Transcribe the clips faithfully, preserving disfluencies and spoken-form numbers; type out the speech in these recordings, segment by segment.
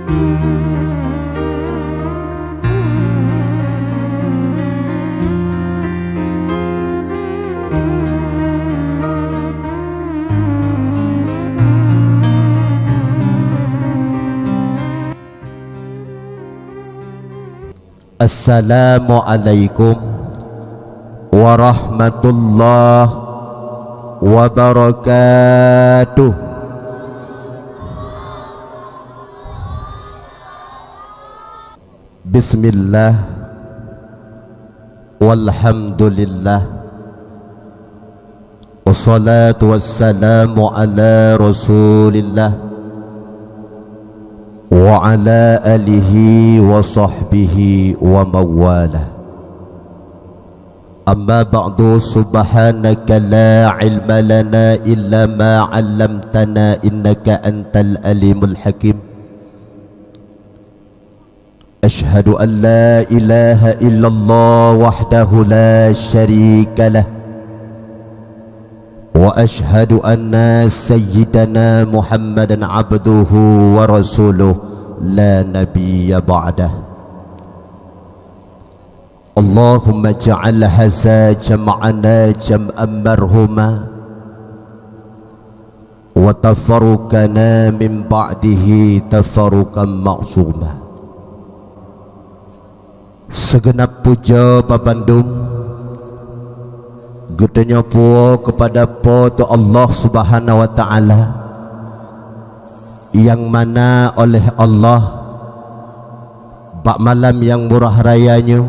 Assalamualaikum warahmatullahi wabarakatuh. Bismillah, walhamdulillah, wassalatu wassalamu ala Rasulillah wa ala alihi wa sahbihi wa mawalah. Amma ba'du, subhanaka la ilma lana illa ma 'allamtana innaka antal alimul hakim. Asyhadu an la ilaha illallah wahdahu la syarika lah. Wa asyhadu anna sayyidana Muhammadan abduhu wa rasuluh la nabiyya ba'dah. Allahumma ja'al haza jam'ana jam'an marhuma, wa tafarruqana min ba'dihi tafarruqan ma'suma. Sigeunab puja babandum geutanyoe puwoe keupada Po teu Allah Subhanahu wa Ta'ala, nyang mana oleh Allah bak malam nyang murah raya nyoe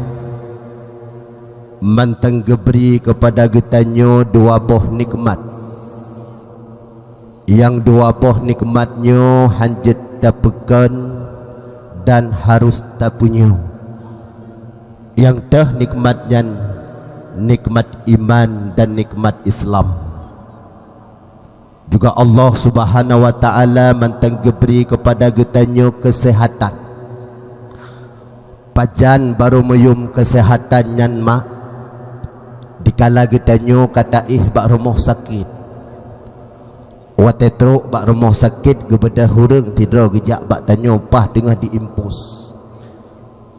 mantong geubri keupada geutanyoe dua boh nikmat. Nyang dua boh nikmat nyoe hán jeuet tapeukon dan harôh tapunyueng. Nyang teuh nikmat nyan nikmat iman dan nikmat Islam. Juga Allah Subhanahu wa Ta'ala mantong geubri keupada geutanyoe keuseuhatan. Pajan barô meuyuem keuseuhatan nyan mak? Dikala geutanyoe ka taéh bak rumoh sakét. Watée trok bak rumoh sakét geubeudôh ureuëng sidroe geujak bak tanyoe paih teungoh diimpus.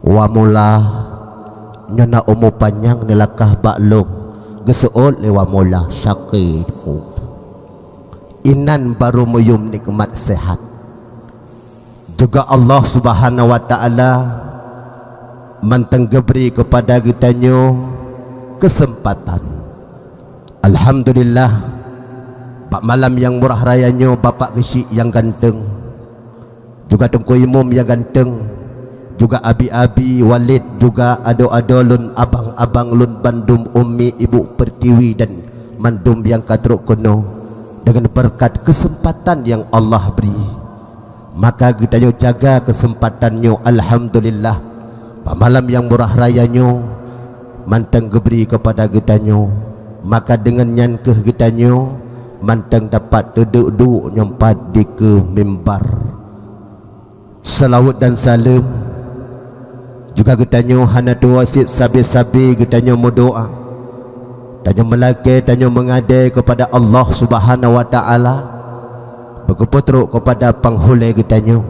Wa mula, nyoe na umu panyang neulakah bak lôn, geuseuôt lé wa mula, sakét. Inan barô meuyuem nikmat seuhat. Juga Allah Subhanahu wa Ta'ala mantong geubri keupada geutanyoe keuseumpatan. Alhamdulillah, bak malam nyang murah raya nyoe Bapak Geuchik nyang ganteng, juga Teungku Imum nyang ganteng, juga abi-abi, walét, juga adoe-adoe lôn, abang-abang lôn bandum, ummi, ibu pertiwi dan mandum nyang ka trok keunoe, deungon beureukat keuseumpatan nyang Allah bri. Maka geutanyoe jaga keuseumpatan nyoe, alhamdulillah, bak malam nyang murah raya nyoe mantong geubri keupada geutanyoe. Maka deungon nyan kheueh geutanyoe mantong dapat teuduek-duek nyoe pat dikeue mimbar. Seulaweuet dan saleuem juga geutanyoe hana tuwoe cit sabe-sabe geutanyoe meudoá. Tanyoe meulakée, tanyoe meungadée keupada Allah Subhanahu wa Ta'ala, beugeupeutrok keupada panghulée geutanyoe,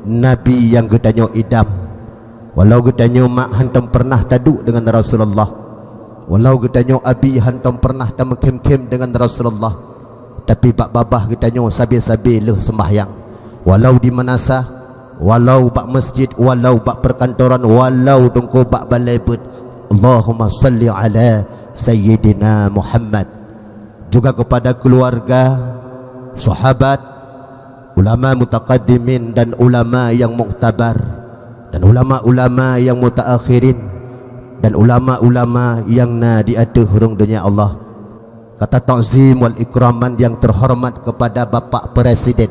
Nabi nyang geutanyoe idam. Walau geutanyoe mak hántom peureunah taduek deungon Rasulullah, walau geutanyoe abi hántom peureunah tameukhém-khém deungon Rasulullah, tapi bak babah geutanyoe sabe-sabe lheueh seumbahyang, walau di meunasah, walau bak masjid, walau bak peukantoran, walau teungku bak balée beuet. Allahumma shalli ala Sayyidina Muhammad. Juga keupada keuluwarga, sahabat, ulama mutaqaddimin dan ulama nyang muktabar, dan ulama-ulama nyang mutaakhirin, dan ulama-ulama nyang na di ateueh rhueng donya Allah. Kata takzim wal ikraman nyang teuhoreumat keupada Bapak Presiden,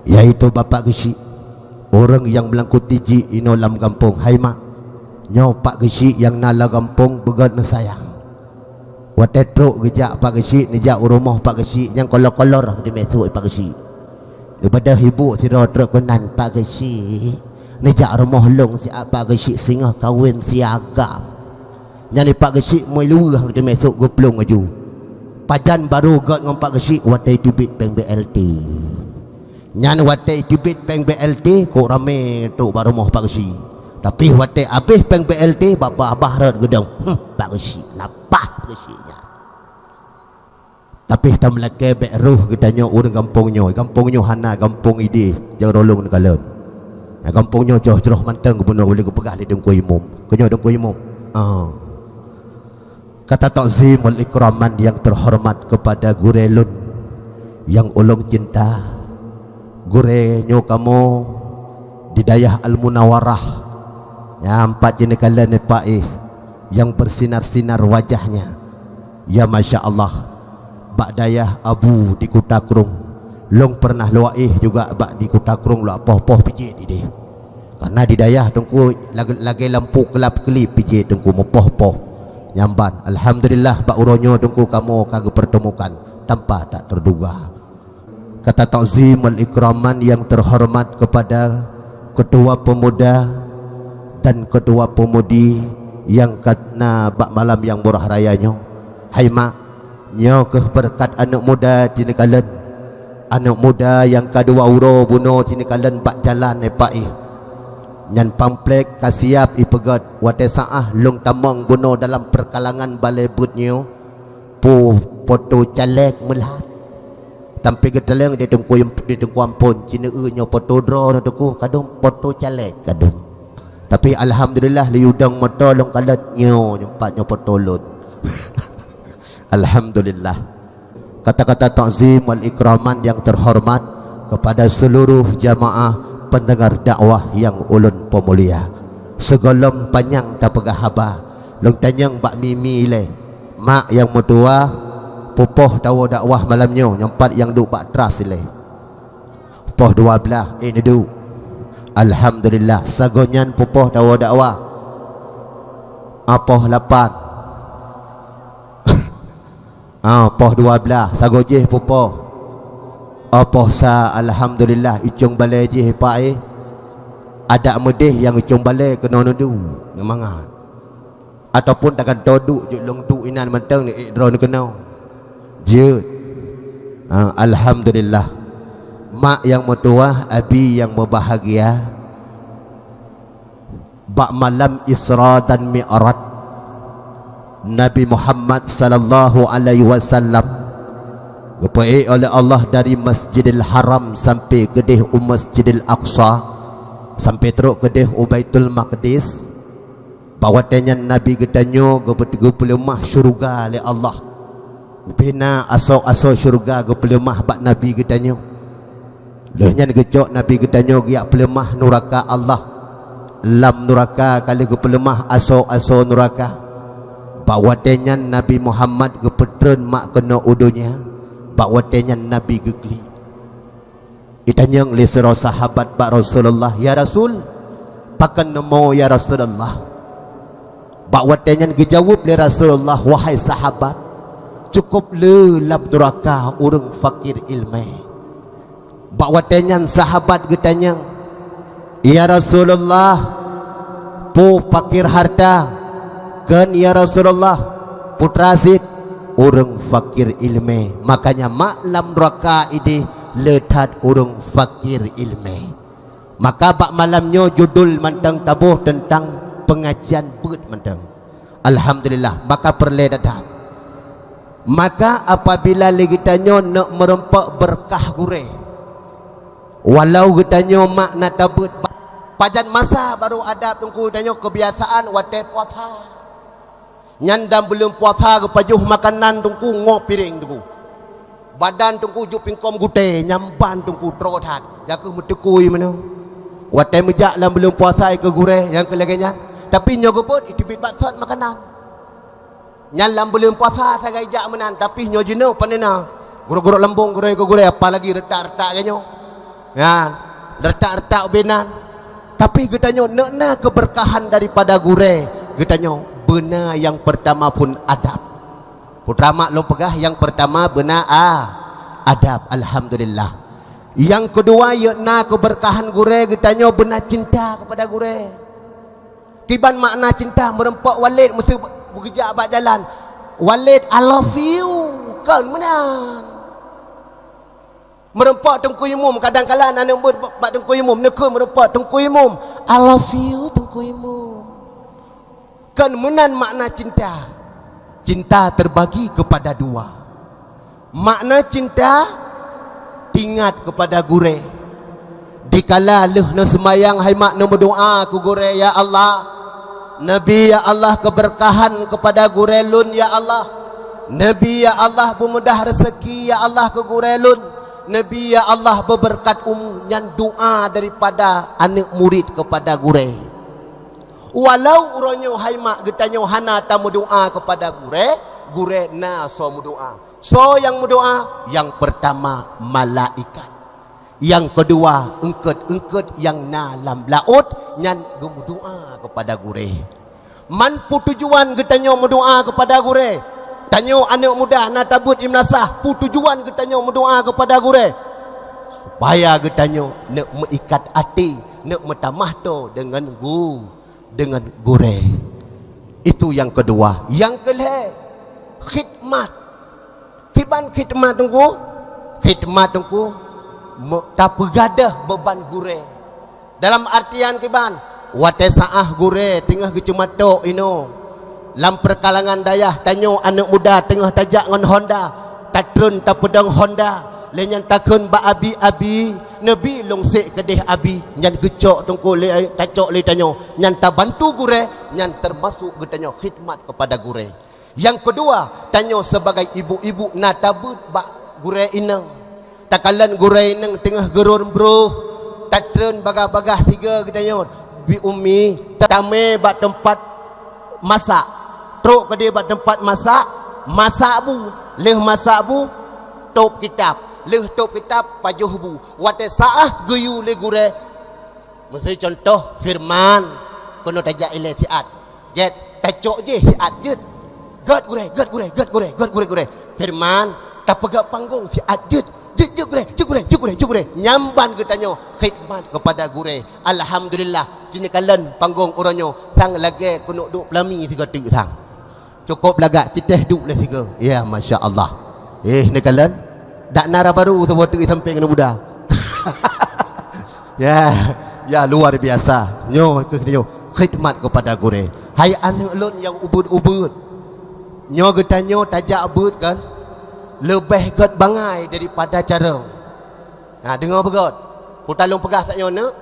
yaitu Bapak Geuchik, ureuëng nyang meulangkuti jih inoe lam gampông. Hai mak, nyoe Pak Geuchik nyang na lam gampông beugét neusayang. Watée trok geujak Pak Geuchik, neujak u rumoh Pak Geuchik, nyang kolor-kolor teumé sôk Pak Geuchik. Neubeudôh ibu sidroe trok keunan, "Pak Geuchik, neujak rumoh lôn siat Pak Geuchik, singoh kawen siagam." Nyan di Pak Geuchik meuluweuh teumé sôk geuplueng laju. Pajan barô gét ngon Pak Geuchik watée teubiet péng B L T. Nyan watèe teubiet péng B L T, kok ramé trok bak rumoh Pak Geuchik. Tapi watèe abéh péng B L T, babah-babah rot geudong. Hmm, Pak Geuchik, lapah Pak Geuchik nyan. Tapi tameulakèe bèk rôh geutanyoe ureueng gampông nyoe. Gampông nyoe hana gampông idéh, jak rôlông neukalon. Gampông nyoe jroh-jroh mantong geubunoe, boleh geupeugah lé Teungku Imum. Keu nyoe Teungku Imum. Ah. Kata takzim wal ikraman yang terhormat kepada gurèe lôn nyang ulôn cinta, gurèe nyoe kamoe di dayah Al-Munawarah, nyang pat jeuet neukalon nibak éh, yang bersinar-sinar wajahnya. Ya Masya Allah, bak dayah Abu di Kuta Krueng, lôn pernah lôn éh juga bak di Kuta Krueng lôn poh-poh pijet idéh. Karena di dayah Teungku lagèe, lagèe lampu kelap-kelip pijet Teungku meupoh-poh. Nyan ban, alhamdulillah bak uroe nyoe Teungku kamoe ka geupeurteumukan tanpa tak terduga. Kata takzim wal ikraman yang terhormat kepada Ketua Pemuda dan Ketua Pemudi yang ka na bak malam yang murah raya nyoe. Hai mak, nyoe keuh beureukat aneuk muda jeuet neukalon. Aneuk muda nyang ka dua uroe bunoe jeuet neukalon bak jalan nibak éh. Nyan pamflet ka siap ipeugèt, watèe saát lôn tamong bunoe dalam peukalangan balè beuet nyoe, peue poto caleg meulat. Sampoe geutaleueng di Teungku, di Teungku Ampon, ci neueu nyoe poto droeneuh Teungku, kadum poto caleg kadum. Tapi alhamdulillah, lé udong moto lôn kalon nyoe, nyoe pat nyoe poto lôn. Alhamdulillah. Kata-kata takzim wal ikraman yang terhormat kepada seluruh jamaah pendengar dakwah yang ulôn peumulia. Sigohlom panyang tapeugah haba, lôn tanyong bak Mimi ilèe, mak nyang meutuwa, peue poh tawoe dakwah malam nyoe, nyoe pat nyang duek bak tras ilèe. Poh dua blaih, ék neuduek. Alhamdulillah, sagoe nyan peue poh tawoe dakwah? Ah, poh lapan. Ah, poh dua blaih, sagoe jih peue poh? Ah, poh sa, alhamdulillah, icong balè jih ipak éh. Adak meudéh nyang icong balè keunoe neuduek, nyan mangat. Ataupun tagantoe duek, jeuet lôn duek inan mantong, ék droeneuh keunoe. Jeuet. Ah, alhamdulillah. Mak nyang meutuwa, abi nyang meubahagia, bak malam Isra dan Mi'raj, Nabi Muhammad sallallahu alaihi wasallam geupeuék oleh Allah dari Masjidil Haram sampai keudéh u Masjidil Aqsa, sampai trok keudéh u Baitul Maqdis. Bak watèe nyan Nabi geutanyoe geupeu-, geupeuleumah syeuruga lé Allah. Bubena asoe-asoe syeuruga geupeuleumah bak Nabi geutanyoe. Lheueh nyan geucok Nabi geutanyoe geujak peuleumah nuraka Allah. Lam nuraka ka lheueh geupeuleumah asoe-asoe nuraka. Bak watèe nyan Nabi Muhammad geupeutreun mak keunoe u donya. Bak watèe nyan Nabi geuklik. Itanyong lé sidroe sahabat bak Rasulullah, "Ya Rasul, pakon neumo ya Rasulullah?" Bak watèe nyan geujaweueb lé Rasulullah, "Wahai sahabat, cukup le lam nuraka ureueng fakir ileumèe." Bak watèe nyan sahabat geutanyong, "Ya Rasulullah, peue fakir harta?" "Kon ya Rasulullah, putra sit, ureueng fakir ileumèe." Makanya mak lam nuraka idéh le that ureueng fakir ileumèe. Maka bak malam nyoe judul mantong taboh teuntang pengajian beuet mantong. Alhamdulillah, maka peureulèe that-that. Maka apabila lé geutanyoe neuk meureumpok beureukat gurèe, walau geutanyoe mak na tabeuet ba-, pajan masa barô adat Teungku tanyoe keubiasaan watèe puasa. Nyan dan buleuen puasa geupajoh makanan Teungku ngoh piréng Teungku. Badan Teungku jeuet pingkom gutèe, nyan ban Teungku troh that. Nyang keuh meuteukui meunoe. Watèe meujak lam buleuen puasa keu gurèe nyang keu lagèe nyan. Tapi nyoe geubeuet, iteubiet bak sot makanan. Nyan lam buleuen puasa sagai jak meunan, tapi nyoe jinoe pane na. Gurok-gurok lambong gurèe keu gurèe, apalagi reutak-reutak lagèe nyoe. Nyan, reutak-reutak ubé nan. Tapi geutanyoe neuk na keubeurkahan daripada gurèe geutanyoe. Beuna nyang peurtama phon adab. Putra mak lôn peugah nyang peurtama beuna a-, adab. Alhamdulillah. Nyang keudua, yeuk na keubeurkahan gurèe geutanyoe beuna cinta keupada gurèe. Kiban makna cinta meureumpok Walid meuseu beugeujak bak jalan. "Walid, I love you." Kon meunan. Meureumpok Teungku Imum, kadang kala aneuk muda bak Teungku Imum, neukheun meureumpok Teungku Imum, "I love you, Teungku Imum." Kan meunan makna cinta. Cinta terbagi kepada dua. Makna cinta, ingat kepada gurée. Dikala lheueh neuseumayang hai mak neumeudoa keu gurée, "Ya Allah, neubi ya Allah keubeurkahan kepada gurée lôn ya Allah. Neubi ya Allah peumudah reuseuki ya Allah keu gurée lôn. Neubi ya Allah beubeurkat umu." Nyan doa daripada aneuk murit kepada gurée. Walau uroe nyoe hai mak geutanyoe hana tameudoa kepada gurée, gurée na soe meudoa. Soe nyang meudoa? Nyang peurtama malaikat. Nyang keudua eungkôt-eungkôt nyang na lam laôt nyan geumeudoa kepada gurée. Man peue tujuan geutanyoe meudoa kepada gurée? Tanyoe aneuk muda na tabeuet di meunasah, peue tujuan geutanyoe meudoa kepada gurée? Supaya geutanyoe neuk meuikat até, neuk meutamah toe deungon gu-, deungon gurée. Itu nyang keudua. Nyang keulhée, khidmat. Kiban khidmat Teungku? Khidmat Teungku, me-, tapeugadôh beuban gurée. Dalam artian kiban, watée saáh gurée teungoh geuceumatok inoe, lam peukalangan dayah tanyoe aneuk muda teungoh tajak ngon honda, tatreun tapeudong honda, lé nyan takheun bak abi, "Abi, neubi lôn sék keudeh abi." Nyan geucok Teungku lé, tacok lé tanyoe, nyan tabantu gurée, nyan teumasok geutanyoe khidmat kepada gurée. Nyang keudua, tanyoe sibagai ibu-ibu na tabeuet bak gurée inong. Takalon gurée inong teungoh geurôn broh, tatreun bagah-bagah sigoe geutanyoe, "Bi Umi, tamé bak teumpat masak." Trok keudeh bak teumpat masak, masak bu. Lheueh masak bu, tôb kitab. Lheueh tôb kitab, pajoh bu. Watée saáh geuyue lé gurée, Miseu cuntoh, Firman, keunoe tajak ilée siat. Gét, tacok jih siat jeuet. Gét gurée, gét gurée, gét gurée, gét gurée, gurée. Firman, tapeugét panggong siat jeuet. Jeuet, jeuet gurée, jeuet gurée, jeuet gurée, jeuet gurée. Nyan ban geutanyoe khidmat kepada gurée. Alhamdulillah, keuneuk kalon panggong uroe nyoe sang lagée keuneuk duek peulami sigoe teuk sang. Cukôp lagak, citeh duek lé sigoe. Ya, masya Allah. Eh, neukalon. Dak nara baru saboh teuk sampéng aneuk muda. Ya, ya, luar biasa. Nyoe keuh nyoe, khidmat kepada gurée. Hai aneuk lôn nyang ubeuet-ubeuet. Nyoe geutanyoe tajak beuet kan? Leubeh gét bangai daripada carông. Ha, deungoe beugét. Peue lôn peugah saat nyoe, neuk?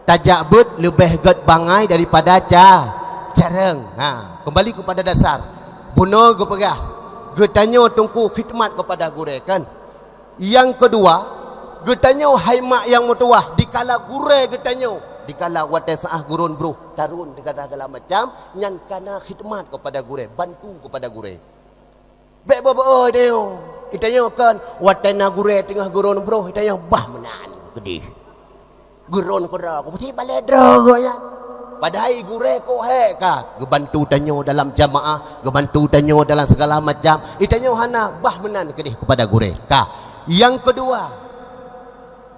Tajak beuet leubeh gét bangai daripada ca-, carông. Ha, kembali kepada dasar. Bunoe geupeugah, geutanyoe teungku khidmat kepada gurée, kan? Nyang keudua, geutanyoe hai mak nyang meutuwah, dikala gurée geutanyoe, dikala watée saáh gurôn broh, tarôn, dikala segala macam, nyan kana khidmat kepada gurée, bantu kepada gurée. Bék beu-beu itanyoe. Itanyoe kon watée na gurée teungoh gurôn broh, itanyoe bah meunan keudeh. Gurôn keudroe, ku pasti balée droe geuh nyan. Padahai gurée kok hék ka geubantu tanyoe dalam jamaah, geubantu tanyoe dalam segala macam. Itanyoe hana bah meunan keudeh kepada gurée. Ka. Nyang keudua,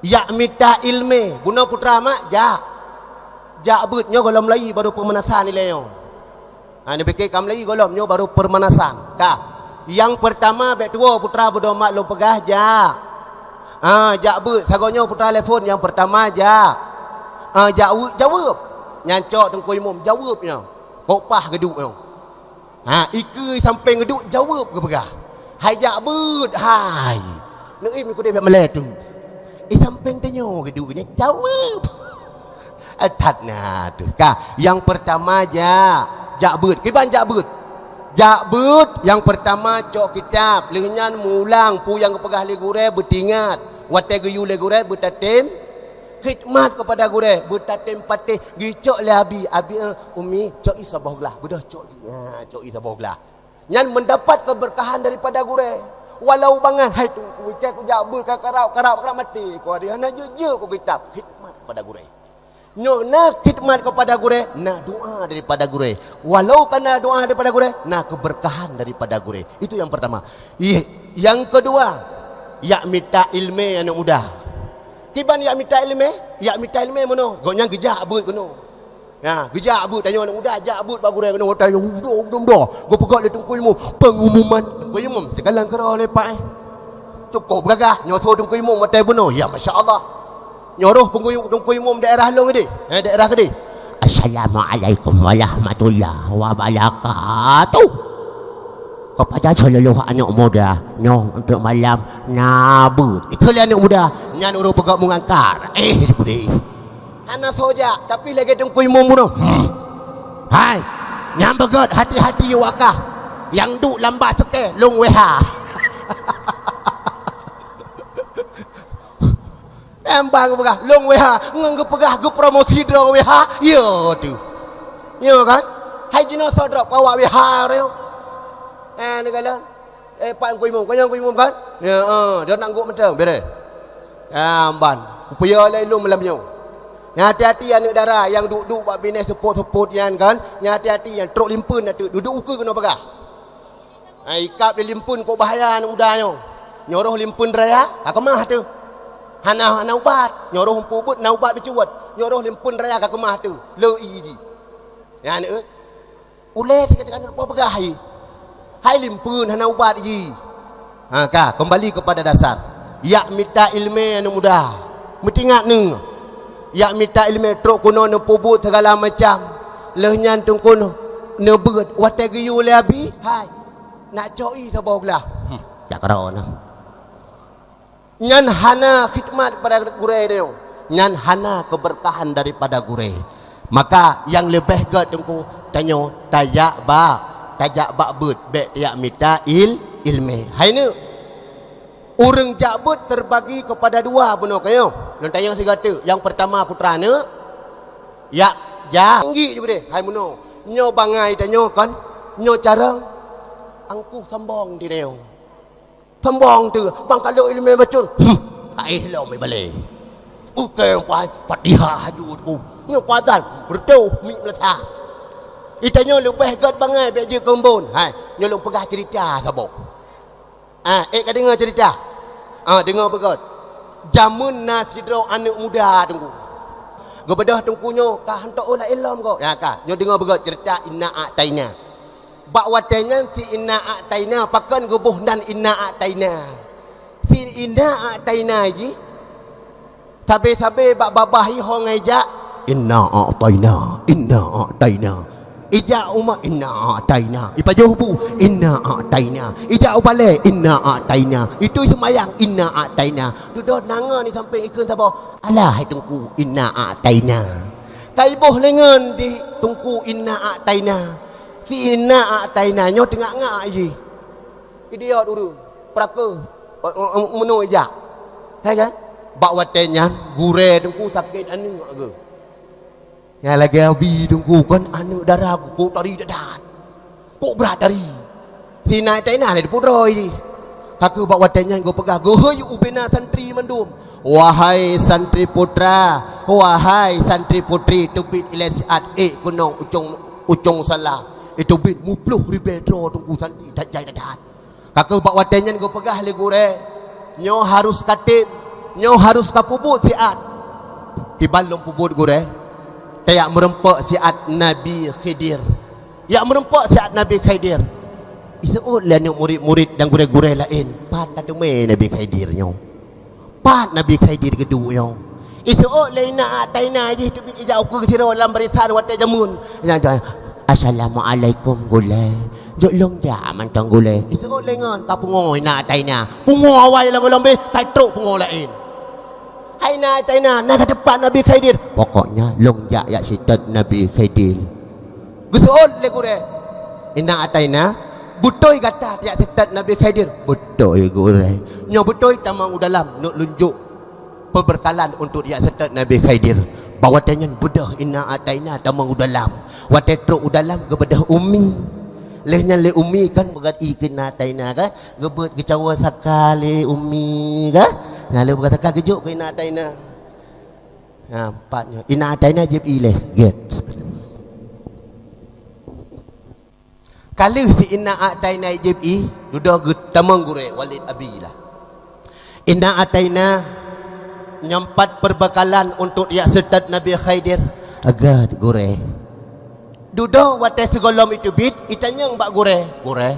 jak mita iéleumé. Bunoe putra mak, jak. Jak beuet nyoe gohlom lai baru peumanasan ilée nyoe. Ha, neupiké ka meulayi gohlom nyoe baru peumanasan. Ka. Nyang peurtama bék tuwoe putra beudôh mak lôn peugah jak. Ha, jak beuet sagoe nyoe putra telepon nyang peurtama jak. Ha, jak weuek jaweueb. Nyan cok teungku imum jaweueb nyoe. Kok paih geuduek nyoe. Ha, ikeue sampéng geuduek jaweueb geupeugah. Hai jak beuet hai. Neuem kudeh bék malée tu. Eh, sampéng tanyoe geuduek nyan jaweueb. That na teuh ka. Nyang peurtama jak, jak beuet. Kiban jak beuet? Jak beuet nyang peurtama cok kitab, lheueh nyan mulang peue nyang geupeugah lé gurée beutingat. Watée geuyue lé gurée beutatem khidmat kepada gurée, beutatem patéh, geucok lé abi, abi, eh, umi, cok ie saboh glah, beudôh cok, ha, cok ie saboh glah. Nyan meudapat keubeurkahan daripada gurée. Walau bangai hai teungku, icé kujak beuet ka karab, karab, karab maté. Ku hari hana jeuet-jeuet ku kitab khidmat kepada gurée. Nyoe na khidmat kepada gurée, na doa daripada gurée. Walau kana doa daripada gurée, na keubeurkahan daripada gurée. Itu yang pertama. Ih, yang kedua, yak mita iéleumé aneuk muda. Kiban yak mita iéleumé, yak mita iéleumé meunoe. Gobnyan geujak beuet keunoe. Ha, geujak beuet tanyoe aneuk muda, jak beuet bak gurée keunoe, watée nyoe, udoe, udoe, udoe. Geupeugah lé teungku imum, pengumuman. Teungku imum, sikalon keudroe lé Pak, eh. Cukôp gagah, nyoe soe Teungku Imum watèe bunoe. Ya, masya Allah. Nyoe roh Teungku, Teungku Imum daerah lôn keudéh. Eh, daerah keudéh. Assalamualaikum warahmatullahi wabarakatuh. Kepada seluruh aneuk muda, nyoe untuk malam na beuet. Ikheun lé aneuk muda, nyan ureueng peugah mungangkar. Eh, di keudéh. Hana soe jak, tapi lagèe Teungku Imum bunoe. Hmm. Hai, nyang beugèt hati-hati wakah. Nyang duek lam bak seukée, lôn W H. Nyang bak geupeugah, lôn W H. Ngon geupeugah geupromosi droe W H. Ya tu. Ya kan? Hai jinoe soe droe awak W H nyoe. Eh, neukalon. Eh, Pak Teungku Imum, konyang Teungku Imum kan? Ya, eh, dia nak gok mantong, beres. Ya, ban. Kupiôh lé lôn malam nyoe. Nyan hati-hati aneuk dara nyang duek-duek bak binéh seupôt-seupôt nyan kan. Nyan hati-hati nyan trok limpeuen na teuk duek-duek ukeue keunoe peugah. Ha, ikab lé limpeuen kok bahaya aneuk muda nyoe. Nyoe roh limpeuen raya, ka keumah teuh. Hana, hana ubat. Nyoe roh peubuet na ubat beucuwet. Nyoe roh limpeuen raya ka keumah teuh. Le i jih. Nyan, eh. Ulée sigoe teuk aneuk peugah hai. Hai limpeuen hana ubat jih. Ha, ka, kembali kepada dasar. Jak mita ileumèe aneuk muda. Meutingat neuh. Jak mita ileumèe trok keunoe neupeubuet segala macam. Lheueh nyan teungku neubeuet watèe geuyue lé abi. Hai. Nak cok ie saboh glah. Hmm, jak keudroe na. Nyan hana khidmat kepada gurèe tanyoe. Nyan hana keberkahan daripada gurèe. Maka nyang leubeh gèt teungku, tanyoe tajak bak, tajak bak beuet, bèk tajak mita il-, ileumèe. Hai neuk, ureueng jak beuet terbagi kepada dua bunoe keuh. Lôn tanyong sigoe teuk. Nyang peurtama putra neuk, jak, jak, nggik ju keudéh. Hai bunoe, nyoe bangai tanyoe kan, nyoe carông, angkuh sambong di tanyoe. Sambong teuh, bang ka lheueh ileumèe bacut. Hmm, aéh lom ibalèe. Ukeue puai, Fatihah aju ku. Nyoe kuazan, beureutoh, mi meulasa. Itanyoe leubeh gèt bangai bèk jeuet keu embôn. Hai, nyoe lôn peugah ceurita saboh. Ah, ék ka deungö ceurita? Ah, deungö beugèt. Jameun na sidroe aneuk muda teungku. Geubeudôh teungku nyoe ka hantom laén lom gob. Ya ka, nyoe deungö beugèt ceurita Inna A'taina. Bak watèe nyan si Inna A'taina, pakon geuboh nan Inna A'taina. Si Inna A'taina jih, sabe-sabe bak babah ié ho ngon ijak, "Inna A'taina, Inna A'taina." Ijak u ma, "Inna A'taina." Ipajoh bu, "Inna A'taina." Ijak u balèe, "Inna A'taina." Itu seumayang, "Inna A'taina." Dudoe tangan di sampéng ikheun saboh, "Alah hai teungku, Inna A'taina." Ka iboh lé ngon di teungku Inna A'taina. Si Inna A'taina nyoe teungak-ngak jih. Idiot ureueng, peurakeue, o, o, o, meunoe ijak. Hai kan? Bak watèe nyan, gurèe teungku sakét aneuk geuh. Nyang lagèe abi teungku kan aneuk dara kok tari that-that. Kok brat tari. Si Inna A'taina lé teupudroi jih. Ka keuh bak watèe nyan geupeugah geuhôi ubena santri mandum. Wahai santri putra, wahai santri putri, teubiet ilèe siat ék keunong ucong, ucong musala. Iteubiet muploh ribèe droe teungku santri that jai that-that. Ka keuh bak watèe nyan geupeugah lé gurèe, "Nyoe harôh ka tem, nyoe harôh ka peubuet siat." Kiban lôn peubuet gurèe, tajak meurumpok siat Nabi Khidir. Jak meurumpok siat Nabi Khidir. Iseuôt lé aneuk murit-murit dan gurèe-gurèe laén, "Pat tateumé Nabi Khidir nyoe? Pat Nabi Khidir geuduek nyoe?" Iseuôt lé Inna A'taina jih teubiet ijak ukeue sidroe lam barisan watèe jameun. Nyan, nyan, "Assalamualaikum gurèe. Jok lôn jak mantong gurèe." Iseuôt lé ngon ka pungo Inna A'taina. Pungo awai lam goh lom beh, ka trok pungo laén. "Hai Inna A'taina, na ka teupat Nabi Khidir?" "Pokoknya lôn jak, jak seutôt Nabi Khidir." Geuseuôt lé gurèe, "Inna A'taina, beutôi gata tajak seutôt Nabi Khidir?" "Beutôi gurèe." "Nyoe beutôi tamong u dalam, neuk lôn jok peubeurkalan untuk jak seutôt Nabi Khidir." Bak watèe nyan beudôh Inna A'taina tamong u dalam. Watèe trok u dalam geubeudôh Ummi. Lheueh nyan lé Ummi kan beugati keu Inna A'taina kan, geubeuet geucawa saka lé Ummi kan. Nyan lheueh beugata saka geujok keu Inna A'taina. Ha, pat nyoe. Inna A'taina jieb ie lé. Gét. Ka lheueh si Inna A'taina jieb ie, dudoe geutamong gurèe Walid Abi lah. "Inna A'taina, nyoe pat peubeurkalan untuk jak seutôt Nabi Khidir." "Gét gurèe." Dudoe watèe sigohlom iteubiet, itanyong bak gurèe, "Gurèe,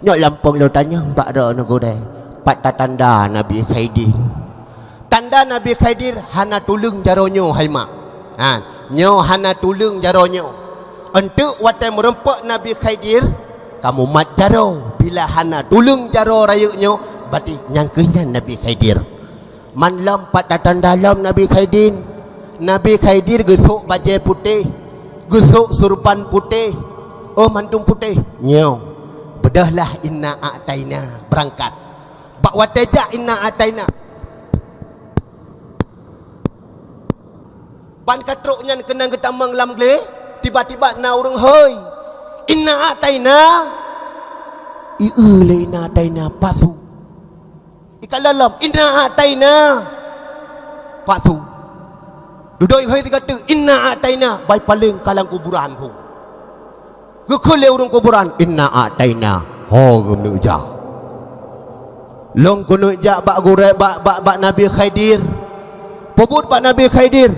nyoe lampôh lôn tanyong bak droeneuh gurèe. Pat tatanda Nabi Khidir? Tanda Nabi Khidir hana tuleueng jaroe nyoe, hai mak. Ha, nyoe hana tuleueng jaroe nyoe. Eunteuk watée meurumpok Nabi Khidir, kamoe mat jaroe. Bila hana tuleueng jaroe rayeuk nyoe, berarti nyang keuh nyan Nabi Khidir. Man lom pat tatanda lom Nabi Khidir. Nabi Khidir geusok bajée putéh, geusok surban putéh, oh, mandum putéh. Nyoe, beudôhlah inna a'taina, beurangkat. Bak watée jak inna a'taina, ban ka trok nyan keunan geutamong lam glé, tiba-tiba na ureuëng hôi, "Inna a'taina!" Ieu lé inna a'taina, pasu. Ikalon lom, "Inna a'taina!" Pasu. Dudoe hôi sigoe teuk, "Inna a'taina!" Bai paleng ka lam kuburan su. Geukheun lé ureuëng kuburan, "Inna a'taina!" Ho geuneuk jak. Lôn keuneuk jak bak gurée, bak, bak, bak Nabi Khidir. Peubuet bak Nabi Khidir.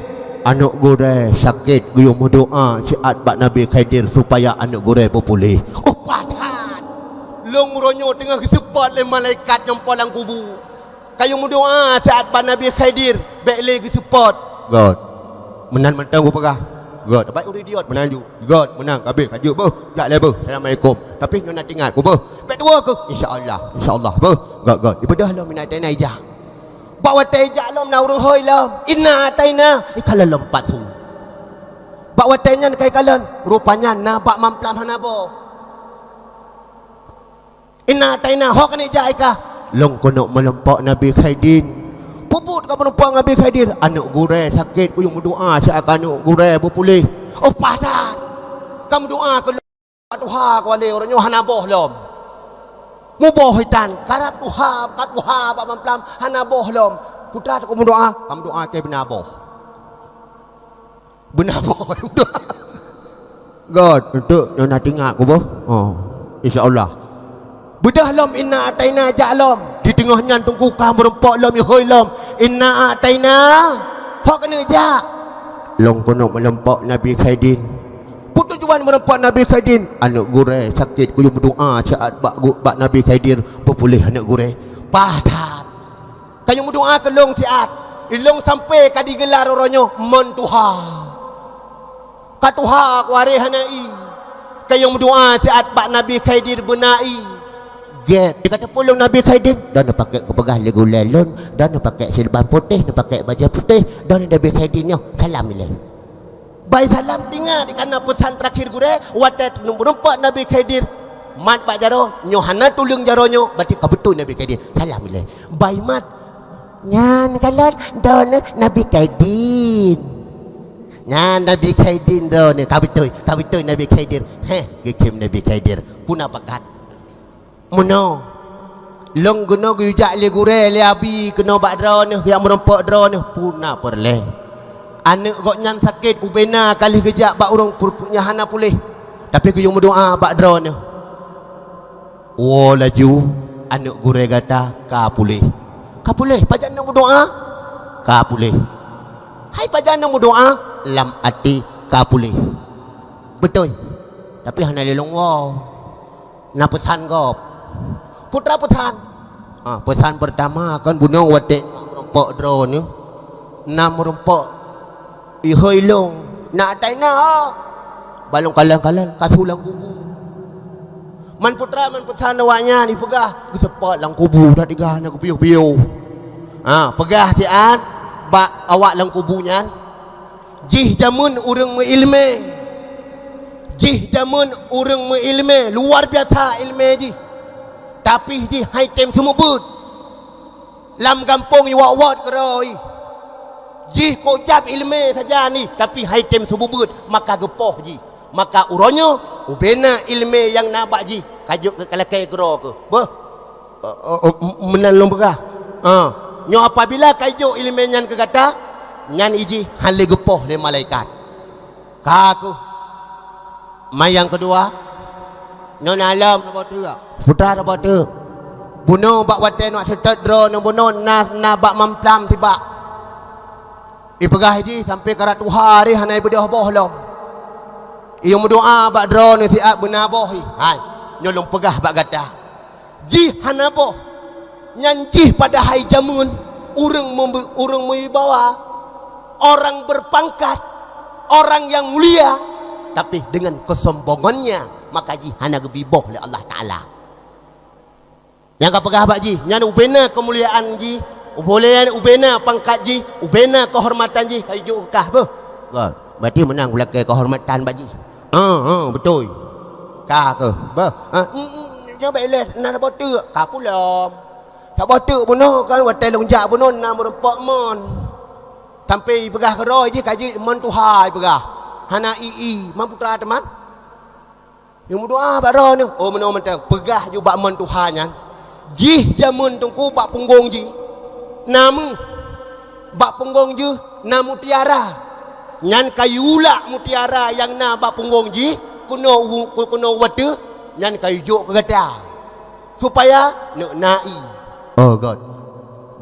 Aneuëk gurée sakét, geuyue meudoá siat bak Nabi Khidir supaya aneuëk gurée beupuléh. Oh, padat! Lôn uroe nyoe teungoh geuseupôt lé malaikat nyang po lam kubu. Kayue meudoá siat bak Nabi Khidir, bék lé geuseupôt. Göt. Meunan mantong kupeugah. Göt. Baik ureuëng idiot meunan ju. Göt, meunan ka abéh, ka jeuet beuh. Jak lé beuh. Assalamualaikum. Tapi nyoe na teuingat ku beuh. Bék tuwoe keuh. Insya Allah. Insya Allah beuh. Göt, göt. Ibeudôh lom inna a'taina ijak. Bak watée ijak lom na ureuëng hôi lom. Inna a'taina. Ikalon lom pasu. Bak watée nyan ka ikalon. Rupanya na bak mamplam hana boh. Inna a'taina, ho keuneuk jak i kah. Lôn keuneuk meurumpok Nabi Khidir. Peubuet ka meurumpok Nabi Khidir. Aneuëk gurée sakét, geuyue meudoá siat keu aneuëk gurée beupuléh. Oh, padat! Ka meudoá keu lôn, ka tuha keu walée, uroe nyoe hana boh lom. Muboh itan, karab tuha, ka tuha bak mamplam, hana boh lom. Putra teuk meudoá, ka meudoá keu beuna boh. Beuna boh. Göt, eunteuk nyoe na teuingat ku beuh. Oh, insya Allah. Beudôh lom inna a'taina jak lom. Di teungoh nyan teungku ka meurumpok lom, ihôi lom. Inna a'taina. Ho keuneuk jak. Lôn keuneuk meurumpok Nabi Khidir. Peue tujuan meurumpok Nabi Khidir? Aneuëk gurée sakét, geuyue meudoá siat bak gu-, bak Nabi Khidir, beupuléh aneuëk gurée. Padat. Kayue meudoá keu lôn siat. Ilôn sampoe ka digeula uroe nyoe mon tuha. Ka tuha kuwareh hana ié. Kayue meudoá siat bak Nabi Khidir beuna ié. Gét. Ka teupeu lôn Nabi Khidir, dan neupakék kupeugah lé gulée lôn, dan neupakék silban putéh, neupakék bajée putéh, dan Nabi Khidir nyoe salam ilée. Bai salam teuingat, dikana peusan terakhir gurée, watée meurumpok Nabi Khidir mat bak jaroe, nyoe hana tuleueng jaroe nyoe, berarti ka beutôi Nabi Khidir. Salam ilée. Bai mat. Nyan kalon droeneuh Nabi Khidir. Nyan Nabi Khidir droeneuh, ka beutôi, ka beutôi Nabi Khidir. Heh, geukheun Nabi Khidir. Peue na pakat. Meunoe, lôn keunoe geuyue jak lé gurée, lé abi keunoe bak droeneuh, jak meurumpok droeneuh, peue na peureulée. Aneuëk gobnyan sakét, ubena ka lheueh geujak bak ureuëng pur-, nyang hana puléh, tapi geuyue meudoá bak droeneuh. Woe laju, aneuëk gurée gata ka puléh. Ka puléh, pajan neuk meudoá? Ka puléh. Hai pajan neuk meudoá? Lam até ka puléh. Beutôi. Tapi hana lé lôn woe. Na peusan gob. Putra peusan. Ah, peusan peurtama kan bunoe watée na meurumpok droeneuh. Na meurumpok ihôi lôn. Na atai na. Balong kalon-kalon ka su lam kubu. Man putra, man peusan awaknyan ipeugah, geuseupôt lam kubu, that digah na geupiôh-piôh. Ha, peugah siat bak awak lam kubu nyan, Jih jameun ureuëng meuiéleumé. Jih jameun ureuëng meuiéleumé, luar biasa iéleumé jih. Tapi jih hai tem seumeubeuet. Lam gampông iwot-wot keudroe jih. Jih kok jab iéleumé sajan jih, tapi hai tem seumeubeuet, maka geupoh jih. Maka uroe nyoe, ubena iéleumé nyang na bak jih, ka jok keu lakée keudroe keuh. Beuh. Eh, eh, eh, meunan lôn peugah. Ah, nyoe apabila ka ijok iéleumé nyan keu gata, nyan ijih hana lé geupoh lé malaikat. Ka keuh. Ma nyang keudua, nyoe na lom na boh teuk. Putra na boh teuk. Bunoe bak watée nyoe seutôt droeneuh bunoe na, na bak mamplam sibak. Ipeugah jih sampoe karab tuha jih hana ibeudôh boh lom. Iyue meudoá bak droeneuh siat beuna boh jih. Hai, nyoe lôn peugah bak gata. Jih hana boh. Nyan jih padahai jameun ureuëng meubi-, ureuëng meuwibawa, orang berpangkat, orang yang mulia, tapi dengan kesombongannya, maka jih hana geubi boh lé Allah Taala. Nyang ka peugah bak jih, nyan ubena keumuliaan jih, ubena, ubena pangkat jih, ubena kehormatan jih, ka jijok kah beuh. Bah, berarti meunan ulakée kehormatan bak jih. Ha, ha, beutôi. Ka keuh, beuh. Ha, mm, mm, nyoe bèk lé, na saboh teuk. Ka pulom. Saboh teuk bunoe kan, watée lôn jak bunoe na meurumpok mon. Sampai ipeugah keudroe jih ka jeuet mon tuha ipeugah. Hana i-i, man putra teuma. Nyang meudoa bak droeneuh, oh, meunoe mantong, peugah ju bak mon tuha nyan. Jih jameun teungku bak punggong jih na meuh, bak punggong jih na mutiara. Nyan ka iulak mutiara nyang na bak punggong jih keunoe u-, keunoe u ateueh, nyan ka ijok keu gata. Supaya neuk na i. Oh God.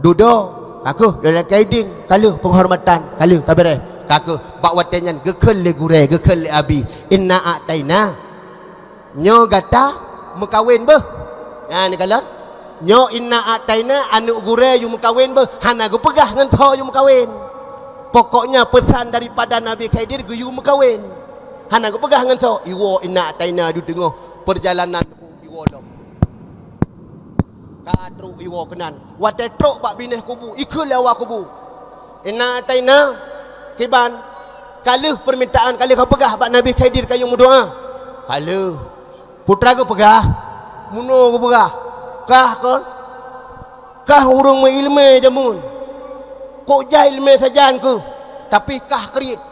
Dudoe, ka keuh lôn lakée idin, ka lheueh penghormatan, ka lheueh ka beureh, ka keuh bak watée nyan geukheun lé gurée, geukheun lé abi, "Inna a'taina." Nyoe gata meukawen beuh. Nyan kalon. Nyoe "Inna a'taina", aneuëk gurée yue meukawen beuh, hana geupeugah ngon soe yue meukawen. Pokoknya pesan daripada Nabi Khidir geuyue meukawen. Hana geupeugah ngon soe, iwoe "Inna a'taina" di teungoh perjalanan iwoe lom. Ka trok iwoe keunan. Watée trok bak binéh kubu, ikheun lé awak kubu, "Inna a'taina," kiban, ka lheueh permintaan, ka lheueh ka peugah bak Nabi Khidir kayue meudoa. Ka lheueh. Putra geupeugah, meunoe geupeugah, "Kah kon, kah ureuëng meuiéleumé jameun. Kok jai iéleumé sajan keuh, tapi kah kriet."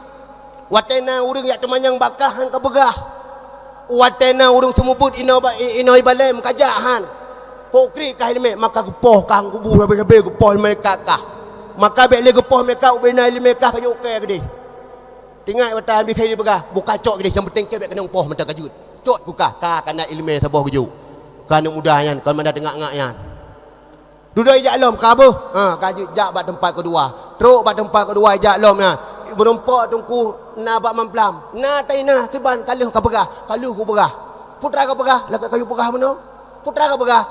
Watée na ureuëng jak teumanyong bak kah hán ka peugah. Watée na ureuëng seumeubeuet inoe ba-, inoe ibalée meukajak hán. Kok kriet kah iéleumé, maka geupoh kah kubu sabe-sabe geupoh iéleumé kah. Maka bék lé geupoh iéleumé kah, ubena iéleumé kah ka jeuet keu keudeh. Teuingat watée Nabi Khidir peugah, "Buka cok keudeh, nyang peunteng keu bék keunong poh mantong ka jeuet. Cok keu kah, ka kana iéleumé saboh geujok." Ka aneuëk muda nyan, ka meuda teungak-ngak nyan. Dudoe ijak lom, ka beuh. Ha, ka jijak bak teumpat keudua. Trok bak teumpat keudua ijak lom nyan. Meurumpok teungku na bak mamplam. "Inna a'taina," kiban ka lheueh ka peugah, ka lheueh kupeugah. Putra ka peugah, lakée kayue peugah meunoe. Putra ka peugah,